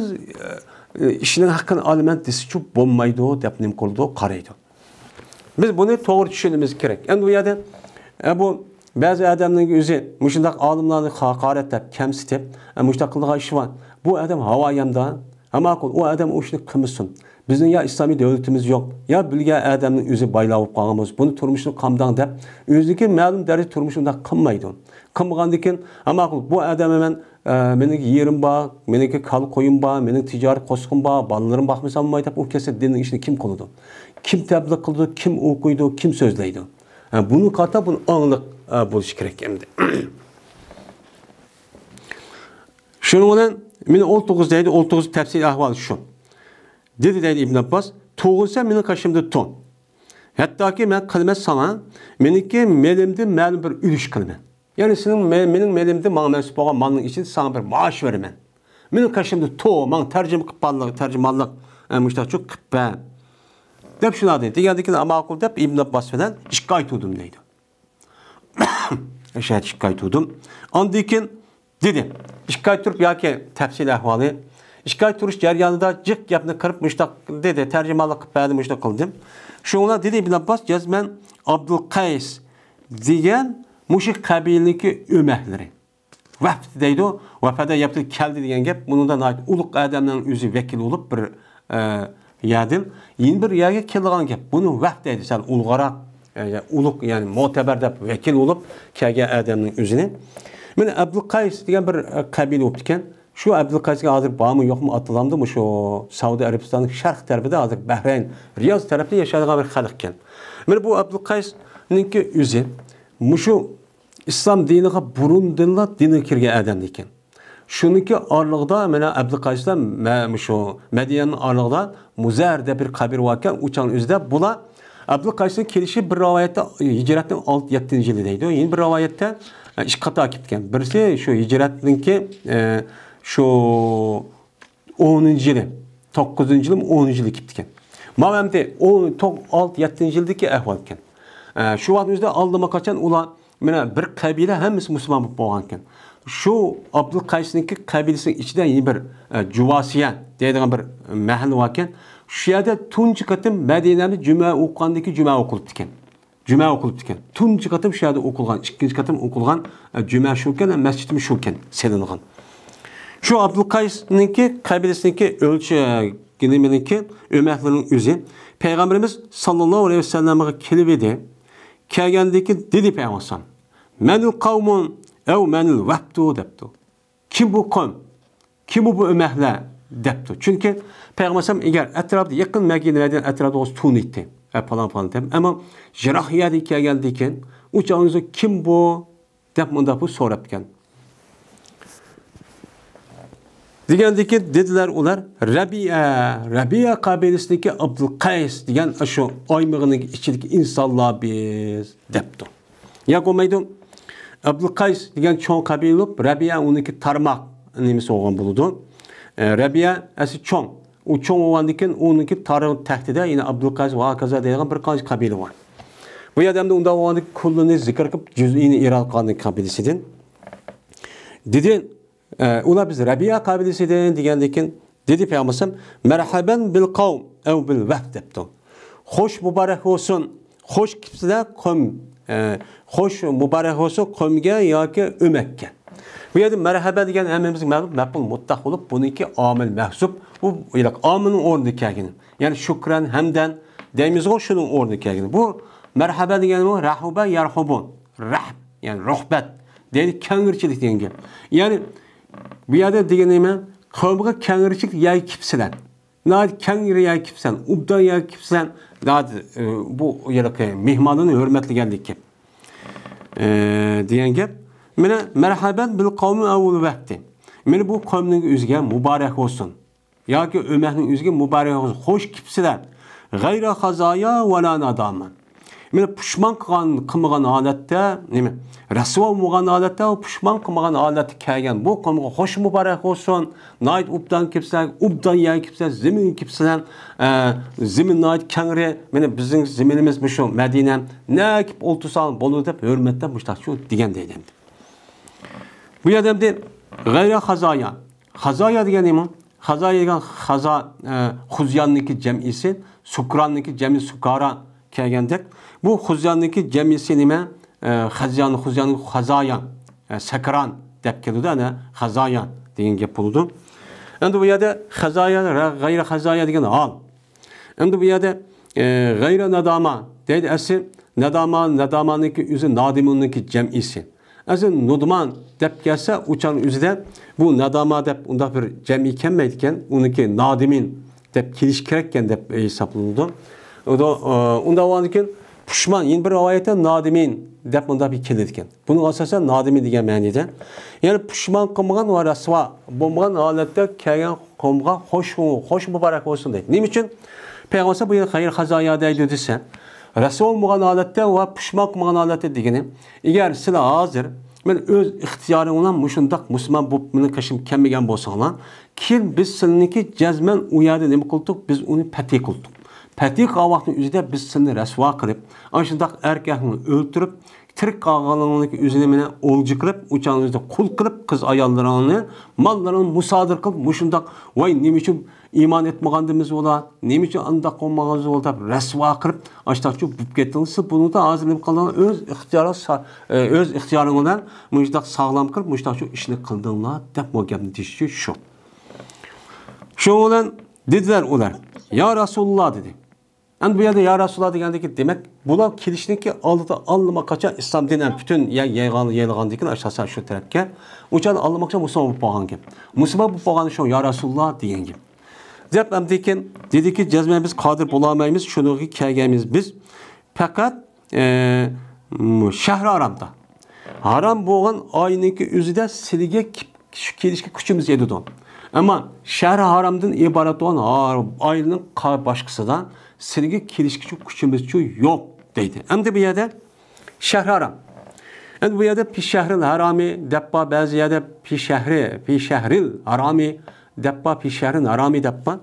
ئە، ئىشنىڭ ھەققىنى ئالىمەن دېسىچۇ بولمايدۇ دەپ نېمە قىلىدۇ، قارايدۇ. بىز بۇنى توغرا چۈشىنىمىز كېرەك. ئەمدى بۇ يەردە، ئە، بۇ بەزى ئادەمنىڭ ئۆزى مۇشۇنداق ئالىملارنى ھاقارەتلەپ، كەمسىتىپ، ئە، مۇشۇنداق قىلىدىغان ئىشى بار. بۇ ئادەم ھاۋايامدا، ھە، ماقۇل، ئۇ ئادەم ئۇ ئىشنى قىلمىسۇن. بىزنىڭ يا ئىسلامىي دۆلىتىمىز يوق، يا بىلگەن ئادەمنىڭ ئۆزى بايلاۋ بولۇپ قالغان بولسا، بۇنى تۇرمۇشنى قامداڭ دەپ، ئۆزىنىڭكى مەلۇم دەرىجىدە تۇرمۇشنى ئۇنداق قىلمايدۇ. قىلمىغاندىكىن، ھە، ماقۇل، بۇ ئادەم مەن، ئە، مېنىڭ يېرىم بار، مېنىڭكى كالا قويۇم بار، مېنىڭ تىجارەت قوسىقىم بار، بالىلىرىم باقمىسا بولماي دەپ، ئۇ كەلسە دىننىڭ ئىشىنى كىم قىلىدۇ؟ كىم تەبلىغ قىلىدۇ؟ كىم ئوقۇيدۇ؟ كىم سۆزلەيدۇ؟ ھە، بۇنى قارىتا بۇنى ئاڭلىق، ئە، بولۇشى كېرەك ئەمدى. شۇنىڭ بىلەن مېنى ئولتۇرغۇز دەيدۇ، ئولتۇرغۇزۇپ تەپسىلىي ئەھۋال شۇ. دېدى دەيدۇ ئىبن ئابباس، تۇرغۇزسا مېنىڭ قېشىمدا تۇر. ھەتتاكى مەن قىلىمەن ساڭا، مېنىڭكى مېلىمدىن مەلۇم بىر ئۈلۈش قىلىمەن. يەنى سېنىڭ مە-، مېنىڭ مېلىمدىن ماڭا مەنسۇپ بولغان مالنىڭ ئىچىدە ساڭا بىر مائاش بېرىمەن. مېنىڭ قېشىمدا تۇر، ماڭا تەرجىمە قىلىپ بارلىق، تەرجىمانلىق، ئە، مۇشتاق قىلىپ بەر. دەپ شۇنداق دېدى. دېگەندىكىن ماقۇل دەپ ئىبن ئابباس بىلەن ئىككى ئاي تۇردۇم دەيدۇ. شەھەردە ئىككى ئاي تۇردۇم. ئاندىن كېيىن دېدى، ئىككى ئاي تۇرۇپ ياكى تەپسىلىي ئەھۋالى، ئىككى ئاي تۇرۇش جەريانىدا جىق گەپنى قىلىپ مۇشتاق دېدى، تەرجىمانلىق قىلىپ بەردى، مۇشتاق قىلدىم. شۇڭا دېدى ئىبن ئابباس، جەزمەن ئابدۇلقەيس دېگەن مۇشۇ قەبىلىنىڭكى ئۆمەكلىرى. ۋەفد دەيدۇ، ۋەفەدە يەپتىل كەلدى دېگەن گەپ، بۇنىڭدا ناھايىتى ئۇلۇغ ئادەمنىڭ ئۆزى ۋەكىل بولۇپ بىر، ئە، يەردىن يەنە بىر يەرگە كېلىدىغان گەپ. بۇنى ۋەفد دەيدۇ، سەل ئۇلۇغراق، ئە، ئۇلۇغ، يەنى مۆتىبەر دەپ ۋەكىل بولۇپ كەلگەن ئادەمنىڭ ئۆزىنى. مانا ئابدۇلقەيس دېگەن بىر، ئە، قەبىلە بولۇپتىكەن. شۇ ئابدۇلقەيسكە ھازىر بارمۇ يوقمۇ ئاتىلامدۇ، مۇشۇ سەئۇدى ئەرەبىستاننىڭ شەرق تەرىپىدە، ھازىر بەھرەين، رىياز تەرەپتە ياشايدىغان بىر خەلقكەن. مانا بۇ ئابدۇلقەيسنىڭكى ئۆزى مۇشۇ ئىسلام دىنىغا بۇرۇندىنلا دىنغا كىرگەن ئادەم ئىكەن. شۇنىڭكى ئارىلىقىدا مانا ئابدۇلقەيس بىلەن مە-، مۇشۇ مەدىنەنىڭ ئارىلىقىدا مۇزەر دەپ بىر قەبىلە باركەن، ئۇ چاغنىڭ ئۆزىدە بۇلار ئابدۇلقەيسنىڭ كېلىشى بىر رىۋايەتتە ھىجرەتنىڭ ئالتە، يەتتىنچى يىلى دەيدۇ. يەنە بىر رىۋايەتتە، ئە، ئىككى قېتىم كېلىپتىكەن. بىرسى شۇ ھىجرەتنىڭكى، ئە، شۇ ئونىنچى يىلى، توققۇزىنچى يىلىمۇ ئونىنچى يىلى كېلىپتىكەن. ماۋۇ ئەمدى ئون، توق-، ئالتە، يەتتىنچى يىلدىكى ئەھۋالكەن. ئە، شۇ ۋاقىتنىڭ ئۆزىدە ئاللىماقاچان ئۇلار، مانا بىر قەبىلە ھەممىسى مۇسۇلمان بولۇپ بولغانكەن. شۇ ئابدۇلقەيسنىڭكى قەبىلىسىنىڭ ئىچىدە يەنە بىر، ئە، جۇۋاسىيە دەيدىغان بىر مەھەللە باركەن. شۇ يەردە تۇنجى قېتىم مەدىنەدە جۈمە ئوقۇغاندىكى جۈمە ئوقۇلۇپتىكەن. جۈمە ئوقۇلۇپتىكەن. تۇنجى قېتىم شۇ يەردە ئوقۇلغان، ئىككىنچى قېتىم ئوقۇلغان، ئە، جۈمە شۇكەن، مەسچىتمۇ شۇكەن سېلىنغان. شۇ ئابدۇلقەيسنىڭكى قەبىلىسىنىڭكى ئۆلچە-، نېمىنىڭكى، ئۆمەكلىرىنىڭ ئۆزى پەيغەمبىرىمىز ساللاللاھۇ ئەلەيھى ۋەسەللەمگە كېلىۋىدى. كەلگەندىن كېيىن دېدى پەيغەمبەر، مەنىل قەۋمۇ ئەۋ مەنىل ۋەپدۇ دەپتۇ. كىم بۇ قەۋم؟ كىم بۇ، بۇ ئۆمەكلەر؟ دەپتۇ. چۈنكى پەيغەمبەر ئەلەيھىسسالام ئەگەر ئەتراپتا يېقىن مەدىنە، مەدىنە ئەتراپىدا بولسا تونۇيتتى. ئە، پالان، پالان دەپ. ئەمما يىراق يەردىن كەلگەندىن كېيىن، ئۇ چاغنىڭ ئۆزى كىم بۇ؟ دەپ مۇنداق بۇ سوراپتىكەن. دېگەندىكىن دېدىلەر ئۇلار، رەبىئە، رەبىئە قەبىلىسىدىكى ئابدۇلقەيس دېگەن شۇ ئايمىقىنىڭ ئىچىدىكى ئىنسانلار بىز، دەپتۇ. ياق، بولمايدۇ. ئابدۇلقەيس دېگەن چوڭ قەبىلە بولۇپ، رەبىئە ئۇنىڭكى تارماق نېمىسى بولغان بولىدۇ. ئە، رەبىئە ئەسلى چوڭ. ئۇ چوڭ بولغاندىكىن ئۇنىڭكى تارىخ تەختىدە يەنە ئابدۇلقەيس ۋە ھاكازا دەيدىغان بىر قانچە قەبىلە بار. بۇ يەردە ئەمدى ئۇنداق بولغاندىكىن كۇللىنى زىكىر قىلىپ، جۈزئىنى ئېلان قىلغان قەبىلىسىدىن. دېدى، ئە، ئۇلار بىز رەبىئە قەبىلىسىدىن دېگەندىكىن، دېدى پەيغەمبەر ئەلەيھىسسالام، مەرھەبەن بىل قەۋم ئەۋ بىل ۋەفد دەپتۇ. خوش مۇبارەك بولسۇن، خوش كېلىپسىلەر قوم، ئە، خوش مۇبارەك بولسۇن قومگە ياكى ئۆمەككە. بۇ يەردە مەرھەبا دېگەن ھەممىمىزگە مەلۇم، مەپئۇل مۇتلەق بولۇپ، بۇنىڭكى ئامىل مەھزۇپ، بۇ ھېلىقى ئامىلنىڭ ئورنىدا كەلگىنى. يەنى شۇكرەن، ھەمدەن دەيمىزغۇ، شۇنىڭ ئورنىدا كەلگىنى. بۇ مەرھەبا دېگەنمۇ رەھۇبە يەرھۇبۇ، رەھب، يەنى رۇھبەت دەيدۇ، كەڭرىچىلىك دېگەن گەپ. يەنى بۇ يەردە دېگىنى نېمە؟ قەۋمگە كەڭرىچىلىك يەرگە كېلىپسىلەر. ناھايىتى كەڭرى يەرگە كېلىپسەن، ئوبدان يەرگە كېلىپسەن. ناھايىتى، ئە، بۇ ھېلىقى مېھمانلارنى ھۆرمەتلىگەنلىك گەپ. ئە، دېگەن گەپ. مانا، مەرھەبەن بىل قەۋمى ئەۋۋەل ۋەھدى. مانا بۇ قەۋمنىڭ ئۆزىگە مۇبارەك بولسۇن. ياكى ئۆمەكنىڭ ئۆزىگە مۇبارەك بولسۇن. خوش كېلىپسىلەر. غەيرە خازايا ۋە لا ناداما. مانا پۇشمان قىلغان، قىلمىغان ھالەتتە، نېمە، رەسۋا بولمىغان ھالەتتە، پۇشمان قىلمىغان ھالەتتە كەلگەن بۇ قەۋمگە خوش مۇبارەك بولسۇن. ناھايىتى ئوبدان كېلىپسىلەر، ئوبدان يەرگە كېلىپسىلەر، زېمىنگە كېلىپسىلەر. ئە، زېمىن ناھايىتى كەڭرى. مانا بىزنىڭ زېمىنىمىز مۇشۇ مەدىنە. نەگە كېلىپ ئولتۇرساڭ بولىدۇ دەپ ھۆرمەتلەپ مۇشۇنداق شۇ دېگەن دەيدۇ ئەمدى. بۇ يەردە ئەمدى غەيرە خازايا. خازايا دېگەن نېمە؟ خازايا دېگەن خازا، ئە، خۇزياننىڭكى جەمئىسى، سۇكراننىڭكى جەمئى سۇكارا كەلگەندەك. بۇ خۇزياننىڭكى جەمئىسى نېمە؟ ئە، خەزيان، خۇزيان، خازايا، ئە، سەكران دەپ كېلىدۇ، ئەنە خازايا دېگەن گەپ بولىدۇ. ئەمدى بۇ يەردە خازايا، غەيرە خازايا دېگەن ھال. ئەمدى بۇ يەردە، ئە، غەيرە ناداما دەيدۇ، ئەسلى ناداما، نادامانىڭكى ئۆزى نادىمۇننىڭكى جەمئىسى. ئەسلى نۇدمان دەپ كەلسە، ئۇ چاغنىڭ ئۆزىدە بۇ ناداما دەپ ئۇنداق بىر جەمئىي كەلمەيدىكەن، ئۇنىڭكى نادىمىن دەپ كېلىشى كېرەككەن دەپ ھېسابلىنىدۇ. ئۇدا-، ئۇنداق بولغاندىكىن پۇشمان، يەنە بىر رىۋايەتتە نادىمىن دەپ مۇنداق بىر كېلىدىكەن. بۇنىڭ ئاساسەن نادىمىن دېگەن مەنىدە. يەنى پۇشمان قىلمىغان ۋە رەسۋا بولمىغان ھالەتتە كەلگەن قومغا خوش، خوش مۇبارەك بولسۇن دەيدۇ. نېمە ئۈچۈن؟ پەيغەمبەر بۇ يەردە خەير خازايا دەيدۇ دېسە، رەسۋا بولمىغان ھالەتتە ۋە پۇشمان قىلمىغان ھالەتتە دېگىنى، ئەگەر سىلەر ھازىر مەن ئۆز ئىختىيارىڭ بىلەن مۇشۇنداق مۇسۇلمان بولۇپ مېنىڭ قېشىمغا كەلمىگەن بولساڭلار، كېيىن بىز سىلىنىڭكى جەزمەن ئۇ يەردە نېمە قىلدۇق؟ بىز ئۇنى پەتھى قىلدۇق. پەتھى قىلغان ۋاقىتنىڭ ئۆزىدە بىز سىلىنى رەسۋا قىلىپ، ئاشۇنداق ئەركەكنى ئۆلتۈرۈپ، تىرىك قالغانلىقىنى ئۆزىنى مانا ئولجا قىلىپ، ئۇ چاغنىڭ ئۆزىدە قۇل قىلىپ، قىز ئاياللىرىڭنى، ماللىرىڭنى مۇسادىرە قىلىپ، مۇشۇنداق، ۋاي، نېمە ئۈچۈن ئىمان ئېيتمىغاندىمىز ئۇلار، نېمە ئۈچۈن ئانداق قىلمىغانمىز ئۇلار دەپ رەسۋا قىلىپ، ئاشتاقچۇ بولۇپ كەتتىڭىز. سىز بۇنىڭدا ھازىر نېمە قىلدىڭىز؟ ئۆز ئىختىيارى سا-، ئۆز ئىختىيارىڭ بىلەن مۇشۇنداق ساغلام قىلىپ، مۇشۇنداقچۇ ئىشنى قىلدىڭلار دەپ بۇ گەپنى دېيىشى شۇ. شۇنىڭ بىلەن دېدىلەر ئۇلار، يا رەسۇلۇللا دېدى. ئەمدى بۇ يەردە يا رەسۇلۇللا دېگەندىكى، دېمەك، بۇلار كېلىشنىڭكى ئالدىدا ئاللىماقاچان ئىسلام دىنى پۈتۈن يەر يايغان، يايلىغاندىكىن ئاشۇ سەۋەبتىن شۇ تەرەپكە ئۇچان ئاللىماقچان مۇسۇلمان بولۇپ قالغان گەپ. مۇسۇلمان بولۇپ قالغان شۇ يا رەسۇلۇللا دېگەن گەپ. دەپ ئەمدىكىن دېدىكى، جەزمەن بىز قادىر بولالمايمىز، شۇنىڭغا كەلگەنمىز بىز پەقەت، ئە، شەھرى ھارامدا. ھارام بولغان ئاينىڭكى ئۆزىدە سىلىگە كېلىشكە كۈچىمىز يېتىدۇ. ئەمما شەھرى ھارامدىن ئىبارەت بولغان ھار-، ئاينىڭ قا-، باشقىسىدا سىلىگە كېلىشكە كۈچىمىزچۇ يوق دەيدۇ. ئەمدى بۇ يەردە شەھرى ھارام. ئەمدى بۇ يەردە پى شەھرىل ھارامى دەپ بار، بەزى يەردە پى شەھرى، پى شەھرىل ھارامى دەپ بار، پى شەھرىل ھارامى دەپ بار.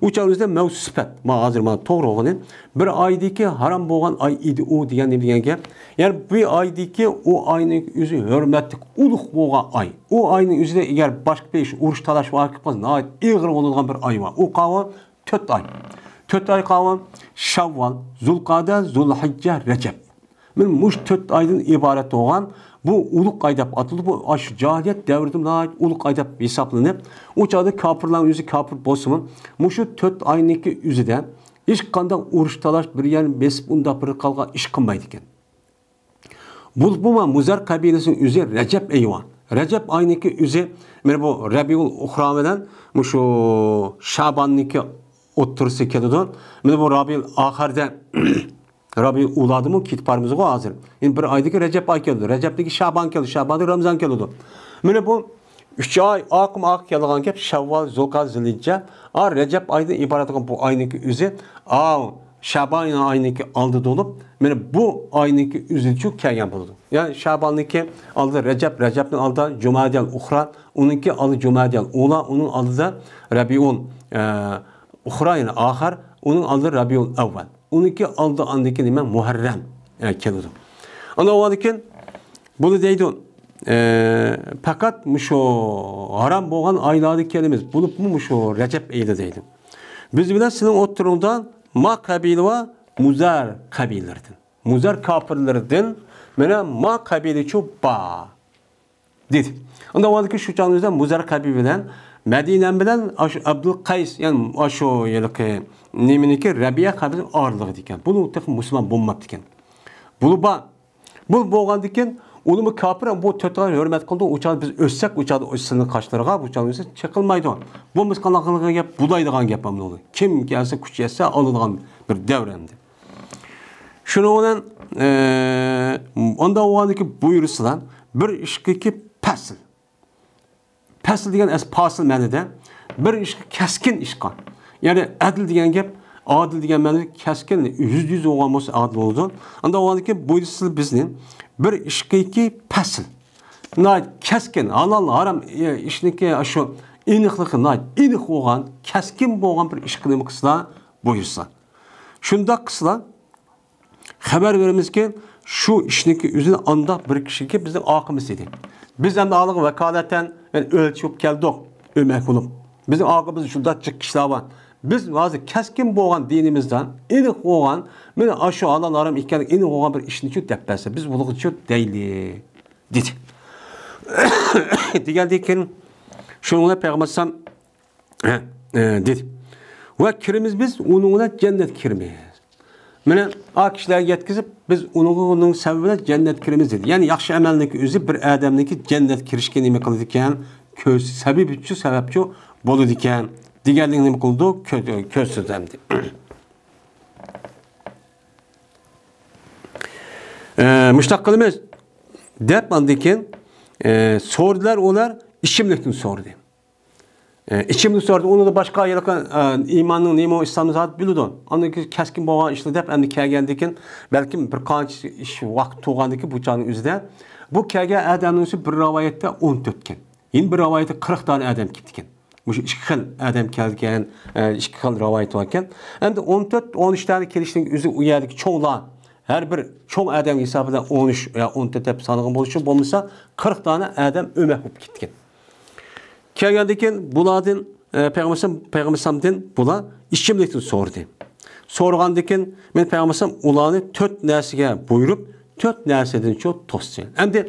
ئۇ چاغ ئۆزىدە مەۋسۇ سۈپەت. ما ھازىر مانا توغرا بولغىنى. بىر ئايدىكى ھارام بولغان ئاي ئىدى ئۇ دېگەن نېمە دېگەن گەپ؟ يەنى بۇ ئايدىكى ئۇ ئاينىڭ ئۆزى ھۆرمەتلىك، ئۇلۇغ بولغان ئاي. ئۇ ئاينىڭ ئۆزىدە ئەگەر باشقا بىر ئىش، ئۇرۇش تالاش ۋاقىت قىلسا، ناھايىتى ئېغىر بولىدىغان بىر ئاي بار. ئۇ قاۋۇ تۆت ئاي. تۆت ئاي قاۋۇ شاۋۋال، زۇلقەدە، زۇلھىججە، رەجەب. مانا مۇشۇ تۆت ئايدىن ئىبارەت بولغان بۇ ئۇلۇغ ئاي دەپ ئاتىلىدۇ. بۇ ئاشۇ جاھىلىيەت دەۋرىدە ناھايىتى ئۇلۇغ ئاي دەپ ھېسابلىنىپ، ئۇ چاغدا كاپىرلارنىڭ ئۆزى كاپىر بولسىمۇ، مۇشۇ تۆت ئاينىڭكى ئۆزىدە ھېچقانداق ئۇرۇش تالاش، بىر يەرنى بېسىپ ئۇنداق بىر قىلغان ئىش قىلمايدىكەن. بولۇپمۇ مۇزەر قەبىلىسىنىڭ ئۆزى رەجەب ئېيى بار. رەجەب ئاينىڭكى ئۆزى، مانا بۇ رەبىئۇل ئۇخرا بىلەن مۇشۇ شاباننىڭكى ئوتتۇرىسى كېلىدۇ. مانا بۇ رەبىئۇل ئاخىردا، رەبىئۇل ئۇلادىمۇ كېتىپ بارىمىزغۇ ھازىر. يەنە بىر ئايدىكى رەجەب ئاي كېلىدۇ. رەجەبتىكى شابان كېلىدۇ. شاباندىكى رامزان كېلىدۇ. مانا بۇ ئۈچ ئاي ئارقىمۇ ئارقا كېلىدىغان گەپ، شەۋۋال، زۇلقەئدە، زىلھىججە. ئا، رەجەب ئايدىن ئىبارەت بولغان بۇ ئاينىڭكى ئۆزى، ئا، شەبان ئاينىڭكى ئالدىدا بولۇپ، مانا بۇ ئاينىڭكى ئۆزىچۇ كەلگەن بولىدۇ. يەنى شەباننىڭكى ئالدىدا رەجەب، رەجەبنىڭ ئالدىدا جۇمادىل ئۇخرا، ئۇنىڭكى ئالدى جۇمادىل ئۇلا، ئۇنىڭ ئالدىدا رەبىئۇل، ئە، ئۇخرا، يەنى ئاخىر، ئۇنىڭ ئالدىدا رەبىئۇل ئەۋۋەل. ئۇنىڭكى ئالدى ئاندىكى نېمە؟ مۇھەررەم، ئە، كېلىدۇ. ئاندىن ئۇنىڭدىن كېيىن بۇنى دەيدۇ، ئە، پەقەت مۇشۇ ھارام بولغان ئايلاردا كېلىمىز، بولۇپمۇ مۇشۇ رەجەب ئېيىدا دەيدۇ. بىز بىلەن سېنىڭ ئوتتۇرىڭدا ما قەبىلە ۋە مۇزەر قەبىلىلىرىدىن، مۇزەر كاپىرلىرىدىن مانا ما قەبىلىچۇ بار. دېدى. ئۇندا ۋاردىكى شۇ چاغنىڭ ئۆزىدە مۇزەر قەبىلە بىلەن مەدىنە بىلەن ئاشۇ ئابدۇل قەيس، يەنى ئاشۇ ھېلىقى نېمىنىڭكى رەبىئە قەبىلىنىڭ ئارىلىقىدا ئىكەن. بۇلار تېخى مۇسۇلمان بولماپتىكەن. بۇلار بار. بۇ بولغاندىكىن ئۇلىمۇ كاپىر بۇ تۆت ئايغا ھۆرمەت قىلىدۇ. ئۇ چاغدا بىز ئۆلسەك، ئۇ چاغدا ئۆلسىنىڭ قاشلىرىغا، بۇ چاغدا ئۆلسە چېقىلمايدۇ. بولمىسا قانداق قىلغان گەپ، بۇلايدىغان گەپ ئەمدى ئۇ. كىم كەلسە كۈچ يەتسە ئالىدىغان بىر دەۋر ئەمدى. شۇنىڭ بىلەن، ئە، ئاندا ئۇغاندىكى بۇيرۇسىلار بىر ئىشقىكى پەسىل. پەسىل دېگەن ئەس پاسىل مەنىدە. بىر ئىشقا كەسكىن ئىشقا. يەنى ئەدىل دېگەن گەپ، ئادىل دېگەن مەنىدە كەسكىن، يۈزدە يۈز بولغان بولسا ئادىل بولىدۇ. ئاندا ئۇغاندىكى بۇيرۇسىلار بىزنى بىر ئىشقىكى پەسىل. ناھايىتى كەسكىن، ھالال، ھارام، ئە، ئىشنىكى شۇ ئېنىقلىقى ناھايىتى ئېنىق بولغان، كەسكىن بولغان بىر ئىشقا نېمە قىلسىلا بۇيرۇسا. شۇنداق قىلسىلا، خەۋەر بېرىمىزكى، شۇ ئىشنىڭكى ئۆزىنى ئانداق بىر كىشىگە بىزنىڭ ئارقىمىز ئىدى. بىز ئەمدى ئالىغا ۋاكالەتەن، يەنى ئۆلچى بولۇپ كەلدۇق، ئۆمەك بولۇپ. بىزنىڭ ئارقىمىزدا شۇنداق جىق كىشىلەر بار. بىز ھازىر كەسكىن بولغان دىنىمىزدا، ئېنىق بولغان، مانا ئاشۇ ھالال ھارام ئىكەنلىكى ئېنىق بولغان بىر ئىشنىچۇ دەپ بەرسە، بىز بۇلارغىچۇ دەيلى، دېدى. دېگەندىن كېيىن، شۇنىڭ بىلەن پەيغەمبەر ئەلەيھىسسالام ھە، ئە، دېدى. ۋە كىرىمىز بىز ئۇنىڭ بىلەن جەننەتكە كىرىمىز. مانا، ئا كىشىلەرگە يەتكۈزۈپ، بىز ئۇنىڭغا، ئۇنىڭ سەۋەبى بىلەن جەننەتكە كىرىمىز دېدى. يەنى ياخشى ئەمەلنىڭكى ئۆزى بىر ئادەمنىڭكى جەننەتكە كىرىشكە نېمە قىلىدىكەن؟ كۆز-، سەۋەبچۇ، سەۋەبچۇ بولىدىكەن دېگەنلىكنى نېمە قىلىدۇ؟ كۆ-، كۆرسىتىدۇ ئەمدى. ئە، مۇشتاق قىلىمىز دەپ ئاندىن كېيىن، ئە، سورىدىلار ئۇلار ئىچىملىكتىن سورىدى. ئە، ئىچىملىك سورىدى. ئۇنىڭدا باشقا ھېلىقى، ئە، ئىماننىڭ نېمە، ئىسلامنىڭ زادى بىلىدۇ. ئاندىن كېيىن كەسكىن بولغان ئىشلار دەپ ئەمدى كەلگەندىن كېيىن، بەلكىم بىر قانچە ئىش ۋاقىت تۇرغاندىن كېيىن بۇ چاغنىڭ ئۆزىدە بۇ كەلگەن ئادەمنىڭ ئۆزى بىر رىۋايەتتە ئون تۆتكەن. يەنە بىر رىۋايەتتە قىرىق دانە ئادەم كېلىپتىكەن. مۇشۇ ئىككى خىل ئادەم كەلگەن، ئە، ئىككى خىل رىۋايەت باركەن. ئەمدى ئون تۆت، ئون ئۈچ دانە كېلىشنىڭ ئۆزى ئۇ يەردىكى چوڭلار، ھەر بىر چوڭ ئادەم ھېسابىدا ئون ئۈچ يا ئون تۆت دەپ سانىغان بولۇشى بولمىسا، قىرىق دانە ئادەم ئۆمەك بولۇپ كېتىدىكەن. كەلگەندىن كېيىن بۇلاردىن، ئە، پەيغەمبەر، پەيغەمبەر ئەلەيھىسسالامدىن بۇلار ئىچىملىكتىن سورىدى. سورىغاندىن كېيىن مەن پەيغەمبەر ئەلەيھىسسالام ئۇلارنى تۆت نەرسىگە بۇيرۇپ، تۆت نەرسىدىنچۇ توستى. ئەمدى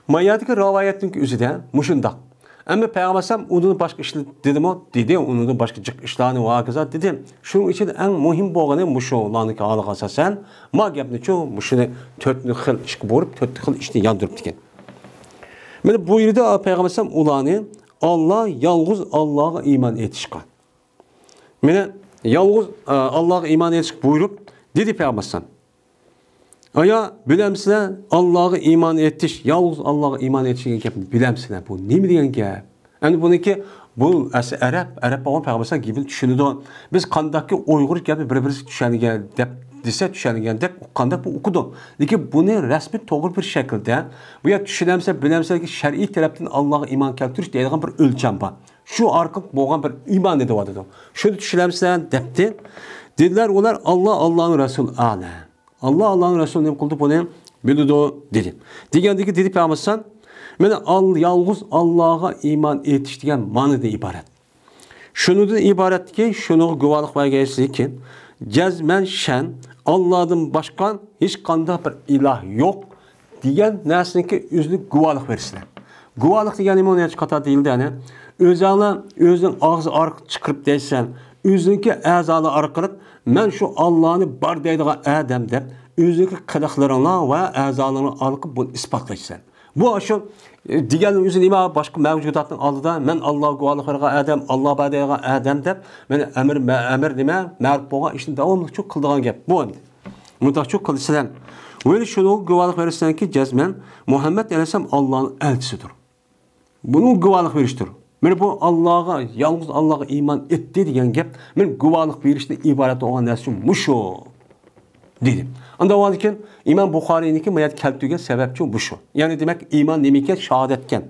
ما يەردىكى رىۋايەتنىڭ ئۆزىدە مۇشۇنداق. ئەمما پەيغەمبەر ئەلەيھىسسالام ئۇنىڭدىن باشقا ئىشلار دېدىمۇ؟ دېدى، ئۇنىڭدىن باشقا جىق ئىشلارنى ۋە ھاكازا دېدى. شۇنىڭ ئىچىدە ئەڭ مۇھىم بولغىنى مۇشۇلارنىڭكى ھالىغا ئاساسەن، ما گەپنىچۇ مۇشۇنى تۆت خىل ئىشقا بۇيرۇپ، تۆت خىل ئىشنى ياندۇرۇپتىكەن. مانا بۇ يەردە پەيغەمبەر ئەلەيھىسسالام ئۇلارنى ئاللا، يالغۇز ئاللاغا ئىمان ئېيتىشقا. مانا يالغۇز، ئا، ئاللاغا ئىمان ئېيتىشقا بۇيرۇپ، دېدى پەيغەمبەر ئەلەيھىسسالام. ئايا، بىلەمسىلەر، ئاللاغا ئىمان ئېيتىش، يالغۇز ئاللاغا ئىمان ئېيتىش دېگەن گەپنى بىلەمسىلەر؟ بۇ نېمە دېگەن گەپ؟ ئەمدى بۇنىڭكى، بۇ ئەسلى ئەرەب، ئەرەب بولغان پەيغەمبەر ئەلەيھىسسالام گېپىنى چۈشىنىدۇ. بىز قانداقكى ئۇيغۇر گەپنى بىر-بىرسى چۈشەنگەن دەپ دېسە، چۈشەنگەندەك، ئۇققاندەك بۇ ئۇقىدۇ. لېكىن بۇنى رەسمىي توغرا بىر شەكىلدە، بۇ يەردە چۈشىنەمسىلەر، بىلەمسىلەر دېگەن شەرئىي تەرەپتىن ئاللاغا ئىمان كەلتۈرۈش دەيدىغان بىر ئۆلچەم بار. شۇ ئارقىلىق بولغان بىر ئىمان دېدى. شۇنى چۈشىنەمسىلەر دەپتى. دېدىلەر ئۇلار، ئاللا، ئاللانىڭ رەسۇلى ئەلەم. ئاللا، ئاللانىڭ رەسۇلى نېمە قىلدى، بۇنى بىلىدۇ، دېدى. دېگەندىكى دېدى پەيغەمبەر ئەلەيھىسسالام، مانا ئال-، يالغۇز ئاللاغا ئىمان ئېيتىش دېگەن مانىدىن ئىبارەت. شۇنىڭدىن ئىبارەتكى، شۇنىڭغا گۇۋاھلىق بەرگەنسىزكى، جەزمەن شەن، ئاللادىن باشقا ھېچقانداق بىر ئىلاھ يوق، دېگەن نەرسىنىڭكى ئۆزىنى گۇۋاھلىق بېرىسىلەر. گۇۋاھلىق دېگەن نېمە؟ ئۇنى نەچچە قاتار دېيىلدى، يەنى ئۆزۈڭلار ئۆزىنىڭ ئاغزى ئارقىلىق چىقىرىپ دەيسەن، ئۆزىنىڭكى ئەزالىرى ئارقىلىق مەن شۇ ئاللانى بار دەيدىغان ئادەم دەپ، ئۆزىنىڭكى قىلىقلىرىڭلار ۋە ئەزالىرىڭلار ئارقىلىق بۇنى ئىسپاتلايسەن. بۇ شۇ، ئە، دېگەن ئۆزى نېمە؟ باشقا مەۋجۇداتنىڭ ئالدىدا مەن ئاللاغا گۇۋاھلىق بېرىدىغان ئادەم، ئاللا بار دەيدىغان ئادەم دەپ، مېنى ئەمىر، مە-، ئەمىر نېمە؟ مەرۇپ بولغان ئىشنى داۋاملىق شۇ قىلىدىغان گەپ بۇ ئەمدى. مۇنداقچۇ قىلىسىلەر. ۋە شۇنىڭغا گۇۋاھلىق بېرىسىلەركى، جەزمەن مۇھەممەد ئەلەيھىسسالام ئاللانىڭ ئەلچىسىدۇر. بۇنىڭ گۇۋاھلىق بېرىشتۇر. مانا بۇ ئاللاغا، يالغۇز ئاللاغا ئىمان ئېيتتى دېگەن گەپ، مانا گۇۋاھلىق بېرىشتىن ئىبارەت بولغان نەرسە مۇشۇ، دېدى. ئاندا بولغاندىكىن ئىمام بۇخارىينىڭكى مانا كەلتۈرگەن سەۋەبچۇ مۇشۇ. يەنى دېمەك، ئىمان نېمە ئىكەن؟ شاھادەتكەن.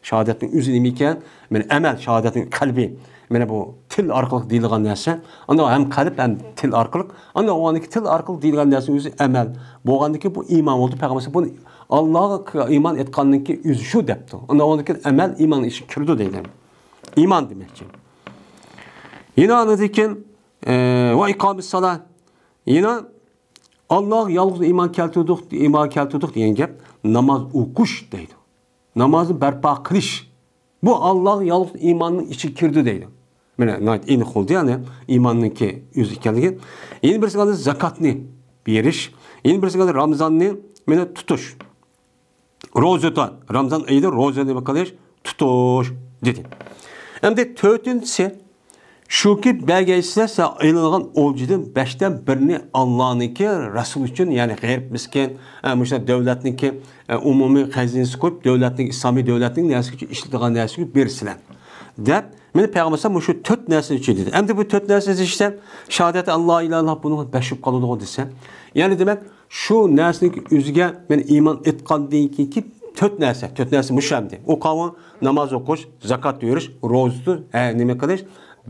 شاھادەتنىڭ ئۆزى نېمە ئىكەن؟ مانا ئەمەل، شاھادەتنىڭ قەلبى. مانا بۇ تىل ئارقىلىق دېيىلغان نەرسە. ئاندا ھەم قەلب، ھەم تىل ئارقىلىق. ئاندا ئۇنىڭكى تىل ئارقىلىق دېيىلگەن نەرسە ئۆزى ئەمەل. بولغاندىكىن بۇ ئىمان بولدى. پەيغەمبەر بۇنى ئاللاغا ئىمان ئېيتقاننىڭكى ئۆزى شۇ دەپتۇ. ئاندا ئۇنىڭكى ئەمەل ئىماننىڭ ئىچىگە كىرىدۇ دەيدۇ. ئىمان دېمەكچى. يەنە ئاندىن كېيىن، ئە، ۋە ئىقامىس سالا. يەنە ئاللاغا يالغۇز ئىمان كەلتۈردۇق، ئىمان كەلتۈردۇق دېگەن گەپ ناماز ئوقۇش دەيدۇ. نامازنى بەرپا قىلىش. بۇ ئاللاغا يالغۇز ئىماننىڭ ئىچىگە كىرىدۇ دەيدۇ. مانا ناھايىتى ئېنىق بولدى، يەنى ئىماننىڭكى ئۆزى ئىكەنلىكى. يەنە بىرسى قالدى زاكاتنى بېرىش. يەنە بىرسى قالدى رامزاننى مانا تۇتۇش. روزا تۇت. رامزان ئېيىدا روزا نېمە قىلىش؟ تۇتۇش، دېدى. ئەمدى تۆتىنچىسى، شۇكى بەرگەيسىلەر سىلەر ئېلىنغان ئولجىدىن بەشتىن بىرىنى ئاللانىڭكى رەسۇلى ئۈچۈن، يەنى غېرىب مىسكىن، ئە، مۇشۇنداق دۆلەتنىڭكى، ئە، ئومۇمىي خەزىنىسى قويۇپ، دۆلەتنىڭ ئىسلامىي دۆلەتنىڭ نەرسىگە ئۈچۈن ئىشلىتىدىغان نەرسىگە بېرىسىلەر، دەپ، مانا پەيغەمبەر مۇشۇ تۆت نەرسە ئۈچۈن دېدى. ئەمدى بۇ تۆت نەرسە دېسە، شاھادەت ئاللا ئىلاھە ئىللاللا بۇنىڭغا بەش بولۇپ قالىدىغۇ دېسە، يەنى دېمەك، شۇ نەرسىنىڭ ئۆزىگە مەن ئىمان ئېيتقاندىن كېيىنكى تۆت نەرسە، تۆت نەرسە مۇشۇ ئەمدى. ئۇ قاۋۇن، ناماز ئوقۇش، زاكات بېرىش، روزا تۇتۇش، ھە، نېمە قىلىش،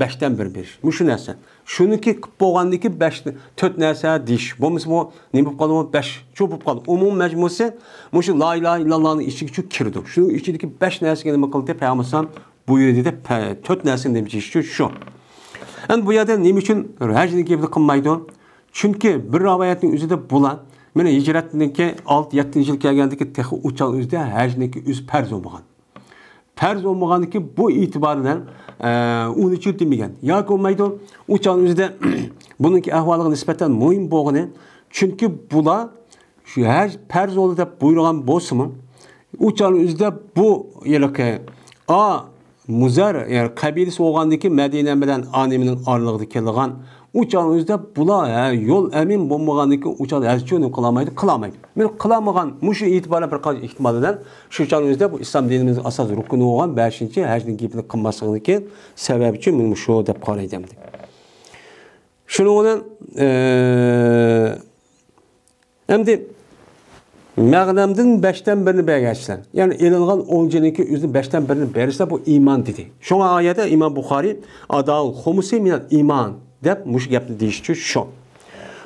بەشتىن بىر بېرىش. مۇشۇ نەرسە. شۇنىڭكى قىلىپ بولغاندىن كېيىن بەش، تۆت نەرسە دېيىش. بولمىسا بۇ نېمە بولۇپ قالىدۇ؟ بەش چۇ بولۇپ قالىدۇ. ئومۇمىي مەجمۇسى مۇشۇ لا ئىلاھە ئىللاللانىڭ ئىچىگە چۇ كىرىدۇ. شۇنىڭ ئىچىدىكى بەش نەرسىگە نېمە قىلدى؟ پەيغەمبەر بۇيرۇدى دەپ، پە-، تۆت نەرسىنى نېمە دېيىشتى؟ شۇ. ئەمدى بۇ يەردە نېمە ئۈچۈن ھەجنى گېپىنى قىلمايدۇ؟ چۈنكى بىر رىۋايەتنىڭ ئۆزىدە بۇلار، مانا ھىجرەتنىڭكى ئالتە، يەتتىنچى يىل كەلگەندىكى تېخى ئۇ چاغ ئۆزىدە ھەجنىڭكى ئۆزى پەرز بولمىغان. پەرز بولمىغاندىكى بۇ ئېتىبار بىلەن، ئە، ئۇنى چۈشۈرتمىگەن. ياكى بولمايدۇ، ئۇ چاغ ئۆزىدە بۇنىڭكى ئەھۋالىغا نىسبەتەن مۇھىم بولغىنى، چۈنكى بۇلار شۇ ھەج پەرز بولدى دەپ بۇيرۇغان بولسىمۇ، ئۇ چاغنىڭ ئۆزىدە بۇ ھېلىقى ئا مۇزەر، يەنى قەبىلىسى بولغاندىكى مەدىنە بىلەن ئا نېمىنىڭ ئارىلىقىدا كېلىدىغان، ئۇ چاغنىڭ ئۆزىدە بۇلار، ھە، يول ئەمىن بولمىغاندىكى ئۇ چاغدا ھەجچۇ نېمە قىلالمايدۇ، قىلالمايدۇ. مەن قىلالمىغان مۇشۇ ئېتىبار بىلەن بىر قانچە ئېھتىمال بىلەن شۇ چاغنىڭ ئۆزىدە بۇ ئىسلام دىنىمىزنىڭ ئاساس رۇكنى بولغان بەشىنچى ھەجنىڭ گېپىنى قىلماسلىقىدىكى سەۋەب ئۈچۈن مەن مۇشۇ دەپ قارايدۇ ئەمدى. شۇنىڭ بىلەن، ئە، ئەمدى مەغنەمدىن بەشتىن بىرىنى بەرگەيسىلەر. يەنى ئېلىنغان ئولجىنىڭكى ئۆزىنىڭ بەشتىن بىرىنى بەرسە بۇ ئىمان دېدى. شۇڭا ئايەتتە ئىمام بۇخارىي ئاداۋۇل خۇمۇسى مىنەل ئىمان دەپ مۇشۇ گەپنى دېيىشچۇ شۇ.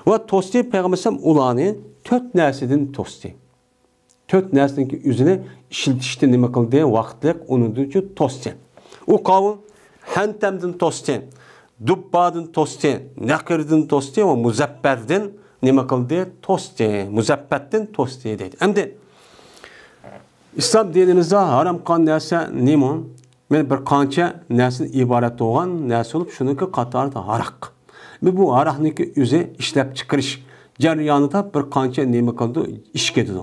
ۋە توستى پەيغەمبەر ئۇلارنى تۆت نەرسىدىن توستى. تۆت نەرسىنىڭكى ئۆزىنى ئىشلىتىشتىن نېمە قىلدى؟ ۋاقىتلىق ئۇنىڭدىن توستى. ئۇ قاۋۇم ھەنتەمدىن توستى، دۇببادىن توستى، نەقىردىن توستى ۋە مۇزەپپەردىن نېمە قىلدى؟ توستى. مۇزەپپەتتىن توستى دەيدۇ. ئەمدى ئىسلام دىنىمىزدا ھارام قىلغان نەرسە نېمە؟ مانا بىر قانچە نەرسىدىن ئىبارەت بولغان نەرسە بولۇپ، شۇنىڭكى قاتارىدا ھاراق. بۇ ھاراقنىڭكى ئۆزى ئىشلەپچىقىرىش جەريانىدا بىر قانچە نېمە قىلىدۇ؟ ئىش كېتىدۇ.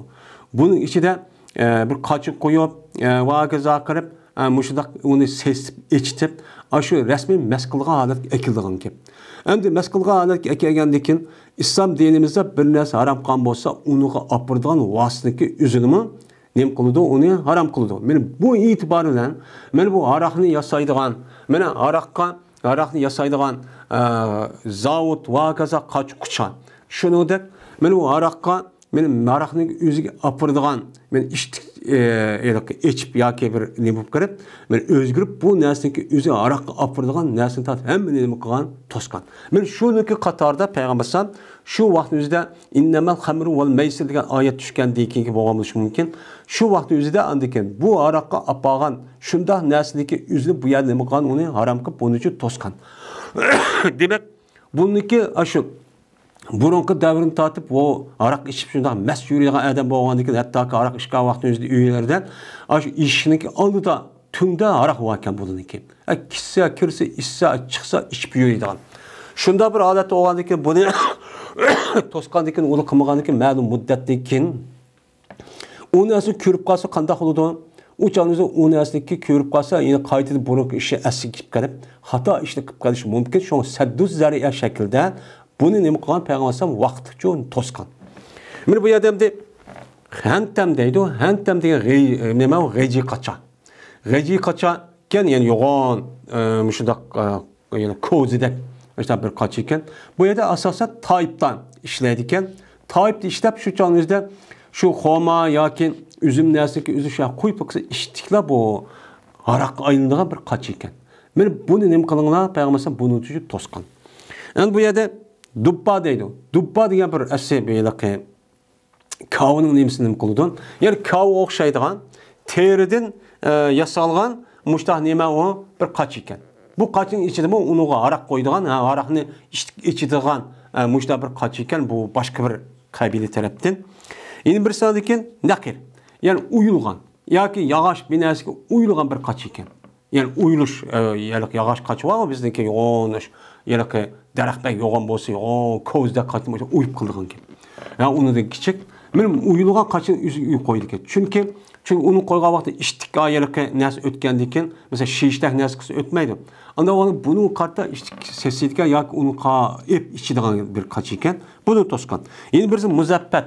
بۇنىڭ ئىچىدە، ئە، بىر قاچا قويۇپ، ئە، ۋە ھاكازا قىلىپ، ئە، مۇشۇنداق ئۇنى سېسىپ، ئېچىتىپ، ئاشۇ رەسمىي مەس قىلغان ھالەتكە ئەكېلىدىغان گەپ. ئەمدى مەس قىلغان ھالەتكە ئەكەلگەندىن كېيىن، ئىسلام دىنىمىزدا بىر نەرسە ھارام قىلغان بولسا، ئۇنىڭغا ئاپىرىدىغان ۋاسىتىنىڭكى ئۆزىنىمۇ نېمە قىلىدۇ؟ ئۇنى ھارام قىلىدۇ. مانا بۇ ئېتىبار بىلەن، مانا بۇ ھاراقنى ياسايدىغان، مانا ھاراققا، ھاراقنى ياسايدىغان، ئە، زاۋۇت ۋە ھاكازا قاچا-قۇچا. شۇنىڭدەك، مانا بۇ ھاراققا، مانا ھاراقنىڭ ئۆزىگە ئاپىرىدىغان، مانا ئىشتىك، ئە، ھېلىقى ئېچىپ ياكى بىر نېمە بولۇپ كىرىپ، مانا ئۆزگىرىپ، بۇ نەرسىنىڭكى ئۆزى ھاراققا ئاپىرىدىغان نەرسىنى تارتىپ ھەممىنى نېمە قىلغان؟ توسقان. مانا شۇنىڭكى قاتارىدا پەيغەمبەر ئەلەيھىسسالام شۇ ۋاقىتنىڭ ئۆزىدە ئىننەمەل خەمرۇ ۋەل مەيسىر دېگەن ئايەت چۈشكەندىن كېيىنكى بولغان بولۇشى مۇمكىن. شۇ ۋاقىتنىڭ ئۆزىدە ئاندىن كېيىن بۇ ھاراققا ئاپارغان شۇنداق نەرسىنىڭكى ئۆزىنى بۇ يەردە نېمە قىلغان؟ ئۇنى ھارام قىلىپ، بۇنىڭ ئۈچۈن توسقان. دېمەك، بۇنىڭكى ئاشۇ بۇرۇنقى دەۋرنى تارتىپ، ئۇ ھاراق ئىچىپ شۇنداق مەست يۈرىدىغان ئادەم بولغاندىن كېيىن، ھەتتاكى ھاراق ئىچكەن ۋاقتىنىڭ ئۆزىدە ئۆيلەردە ئاشۇ ئېشىكنىڭكى ئالدىدا تۈڭدە ھاراق باركەن بۇنىڭكى. ئە، كىرسە، كىرسە، ئىچسە، چىقسا، ئىچىپ يۈرىدىغان. شۇنداق بىر ھالەتتە بولغاندىن كېيىن، بۇنى توسقاندىن كېيىن، ئۇنى قىلمىغاندىن كېيىن، مەلۇم مۇددەتتىن كېيىن، ئۇ نەرسىنى كۆرۈپ قالسا قانداق بولىدۇ؟ ئۇ چاغدا ئۇ نەرسىنى كۆرۈپ قالسا، يەنە قايتىدىن بۇرۇنقى ئىشى ئەسلىگە كېلىپ قېلىپ، خاتا ئىشنى قىلىپ قېلىشى مۇمكىن. شۇڭا سەددۇ زەرىئە شەكلىدە بۇنى نېمە قىلغان؟ پەيغەمبەر ئەلەيھىسسالام ۋاقىتلىقچە توسقان. مانا بۇ يەردە ئەمدى ھەنتەم دەيدۇ. ھەنتەم دېگەن غەي-، نېمە ئۇ؟ غەجى قاچا. غېجى قاچا ئىكەن، يەنى يوغان، ئە، مۇشۇنداق، ئە، يەنى كوزىدەك، مۇشۇنداق بىر قاچا ئىكەن. بۇ يەردە ئاساسەن تايىپتا ئىشلەيدىكەن. تايىپتا ئىشلەپ، شۇ چاغنىڭ ئۆزىدە شۇ خورما ياكى ئۈزۈم نەرسىنىڭكى ئۆزى شۇ قويۇپ قىلسا ئىچتىكلا بۇ ھاراققا ئايلىنىدىغان بىر قاچا ئىكەن. مانا بۇنى نېمە قىلىڭلار، پەيغەمبەر ئەلەيھىسسالام بۇنىڭ ئۈچۈن توسقان. ئەمدى بۇ يەردە دۇببا دەيدۇ. دۇببا دېگەن بىر ئەسلى بۇ ھېلىقى كاۋىنىڭ نېمىسىنى نېمە قىلىدۇ؟ يەنى كاۋىغا ئوخشايدىغان تېرىدىن، ئە، ياسالغان مۇشتاق نېمە ئۇ؟ بىر قاچا ئىكەن. بۇ قاچىنىڭ ئىچىدىمۇ ئۇنىڭغا ھاراق قويىدىغان، ھە، ھاراقنى ئىچ-، ئىچىدىغان، ئە، مۇشتاق بىر قاچا ئىكەن. بۇ باشقا بىر قەبىلە تەرەپتىن. يەنە بىرسىدىن كېيىن نەقىر. يەنى ئويۇلغان ياكى ياغاچ بىر نەرسىگە ئويۇلغان بىر قاچا ئىكەن. يەنى ئويۇلۇش، ئە، يەنى ياغاچ قاچا بارغۇ بىزنىڭكى يوغان، ھېلىقى دەرەخ بەك يوغان بولسا، يوغان كوزىدەك قاچىنى ئويۇپ قىلىدىغان گەپ. ھە، ئۇنىڭدىن كىچىك. مانا ئويۇلغان قاچىنى ئۆزى ئۆيگە قويىدىكەن. چۈنكى، چۈنكى ئۇنى قويغان ۋاقىتتا ئىچتىكى ھېلىقى نەرسە ئۆتكەندىن كېيىن، مەسىلەن، شىشىدەك نەرسە قىلسا ئۆتمەيدۇ. ئاندىن ئۇنى بۇنىڭغا قارىتا ئىچتىكى سېسىيدىكەن ياكى ئۇنى قا-، ئېپ ئىچىدىغان بىر قاچا ئىكەن. بۇنى توسقان. يەنە بىرسى مۇزەپپەت.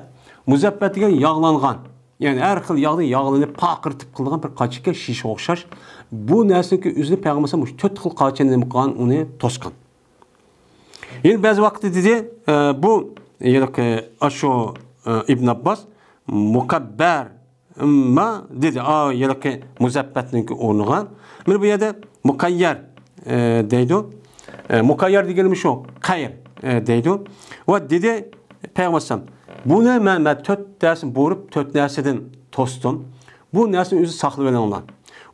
مۇزەپپەت دېگەن ياغلانغان. يەنى ھەر خىل ياغدا ياغلىنىپ، پارقىرىتىپ قىلىدىغان بىر قاچا ئىكەن، شىشىگە ئوخشاش. بۇ نەرسىنىڭكى ئۆزىنى پەيغەمبەر ئەلەيھىسسالام مۇشۇ تۆت خىل قاچىنى نېمە قىلغان، ئۇنى توسقان. يەنە بەزى ۋاقىتتا دېدى، ئە، بۇ ھېلىقى ئاشۇ، ئە، ئىبن ئابباس مۇكەببەر، ئەمما دېدى، ئا، ھېلىقى مۇزەپپەتنىڭكى ئورنىغا. مانا بۇ يەردە مۇقەييەر، ئە، دەيدۇ. ئە، مۇقەييەر دېگىنىمىز شۇ، قەير، ئە، دەيدۇ. ۋە دېدى پەيغەمبەر ئەلەيھىسسالام، بۇنى مەن، مەن تۆت نەرسىنى بۇيرۇپ، تۆت نەرسىدىن توستۇم. بۇ نەرسىنى ئۆزى ساقلىۋېلىڭلار.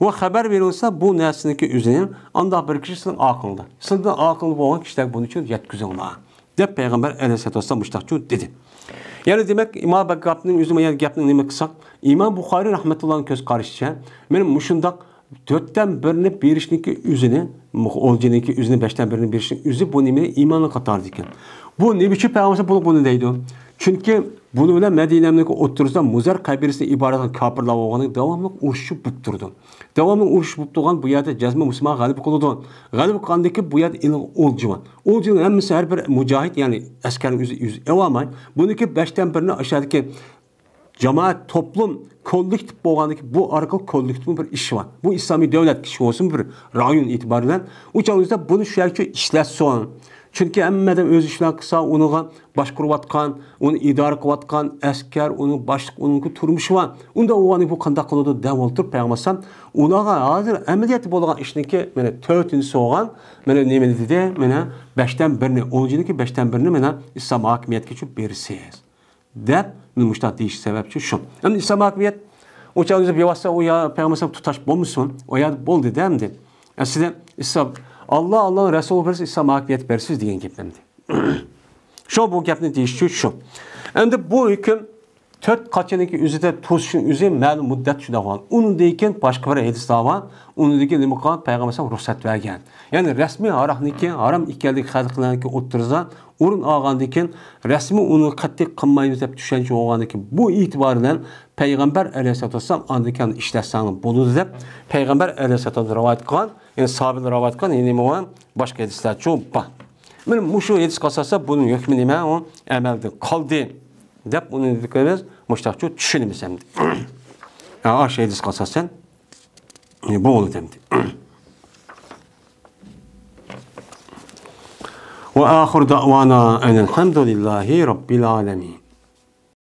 ۋە خەۋەر بېرىلسە، بۇ نەرسىنىڭكى ئۆزىنى ئانداق بىر كىشى سىزنىڭ ئاقىلىڭدا. سىزدىن ئاقىل بولغان كىشىلەرگە بۇنى چۈشۈن يەتكۈزۈڭلار، دەپ پەيغەمبەر ئەلەيھىسسالاتۇ ۋەسسالام مۇشۇنداق چۈ دېدى. يەنى دېمەك، ئىمام بەگگاپنىڭ ئۆزى، يەنى گەپنىڭ نېمە قىلساق، ئىمام بۇخارىي رەھمەتۇللاھنىڭ كۆز قارىشىچە، مانا مۇشۇنداق تۆتتىن بىرىنى بېرىشنىڭكى ئۆزىنى، ئولجىنىڭكى ئۆزىنى بەشتىن بىرىنى بېرىشنىڭ ئۆزى بۇ نېمە؟ ئىماننىڭ قاتارىدا ئىكەن. بۇ نېمە ئۈچۈن پەيغەمبەر بۇ، بۇنى دەيدۇ؟ چۈنكى بۇنىڭ بىلەن مەدىنەنىڭكى ئوتتۇرىسىدا مۇزەر قەبىلىسىدىن ئىبارەت كاپىرلار بولغان داۋاملىق ئۇرۇشۇپ بۇپ تۇرىدۇ. داۋاملىق ئۇرۇشۇپ بۇپ تۇرغان بۇ يەردە جەزمەن مۇسۇلمان غەلىبە قىلىدۇ. غەلىبە قىلغاندىن كېيىن بۇ يەردە ئېلىنغان ئولجا بار. ئولجىنىڭ ھەممىسى ھەر بىر مۇجاھىد، يەنى ئەسكەرنىڭ ئۆزى، ئۆزى ئېلالماي. بۇنىڭكى بەشتىن بىرىنى ئاشۇ يەردىكى جامائەت، توپلۇم، كوللېكتىپ بولغاندىن كېيىن بۇ ئارقىلىق كوللېكتىپنىڭ بىر ئىشى بار. بۇ ئىسلامىي دۆلەت كىشى بولسۇن، بىر رايون ئېتىبارى بىلەن. ئۇ چاغدا بۇنى شۇ يەرگە ئىشلەتسۇن. چۈنكى ھەممە ئادەم ئۆز ئىشىنى قىلسا، ئۇنىڭغا باشقۇرۇۋاتقان، ئۇنى ئىدارە قىلىۋاتقان ئەسكەر، ئۇنىڭ باشلىق، ئۇنىڭكى تۇرمۇشى بار. ئۇنداق بولغاندا بۇ قانداق قىلىدۇ دەپ ئولتۇرۇپ، پەيغەمبەر ئەلەيھىسسالام ئۇلارغا ھازىر ئەمەلىيەتتە بولغان ئىشنىڭكى، مانا، تۆتىنچىسى بولغان، مانا، نېمىنى دېدى؟ مانا، بەشتىن بىرىنى، ئولجىنىڭكى بەشتىن بىرىنى، مانا، ئىسلام ھاكىمىيەتكە چۈشۈپ بېرىسىز، دەپ، مانا، مۇشۇنداق دېيىش سەۋەبچى شۇ. ئەمدى ئىسلام ھاكىمىيەت ئۇ چاغدا بىۋاسىتە ئۇ يا پەيغەمبەر ئەلەيھىسسالام تۇتاش بولمىسۇن، ئۇ يەردە بولدى-دە ئەمدى. ئەسلىدە ئىسلام، ئاللا، ئاللانىڭ رەسۇلى بىرسى ئىسلام ھاكىمىيەت بېرىسىز دېگەن گەپ ئەمدى. شۇ بۇ گەپنى دېيىشچى شۇ. ئەمدى بۇ ھۆكۈم تۆت قاچىنىڭكى ئۆزىدە توسۇشنىڭ ئۆزى مەلۇم مۇددەت شۇنداق بولغان. ئۇنىڭدىن كېيىن باشقا بىر ھەدىسلەر بار. ئۇنىڭدىن كېيىن نېمە قىلغان؟ پەيغەمبەر ئەلەيھىسسالام رۇخسەت بەرگەن. يەنى رەسمىي ھاراقنىڭكى ھارام ئىكەنلىكى خەلقلەرنىڭكى ئوتتۇرىسىدا ئورۇن ئالغاندىن كېيىن، رەسمىي ئۇنى قەتئىي قىلمايمىز دەپ چۈشەنچە بولغاندىن كېيىن، بۇ ئېتىبار بىلەن پەيغەمبەر ئەلەيھىسسالاتۇ ۋەسسالام ئاندىن كېيىن ئىشلەتسەڭلار بولىدۇ دەپ، پەيغەمبەر ئەلەيھىسسالاتۇ ۋەسسالام رىۋايەت قىلغان، يەنى ساھابىلەر رىۋايەت قىلغان، يەنى نېمە بار؟ باشقا ھەدىسلەرچۇ بار. مانا مۇشۇ ھەدىسكە ئاساسەن بۇنىڭ ھۆكمى نېمە؟ ئۇ ئەمەلدىن قالدى دەپ ئۇنى دېدۇق بىز، مۇشتاقچۇ چۈشىنىمىز ئەمدى. ھە، ئاشۇ ھەدىسكە ئاساسەن، ئە، بولدى ئەمدى. وآخر دعوانا أن الحمد لله رب العالمين.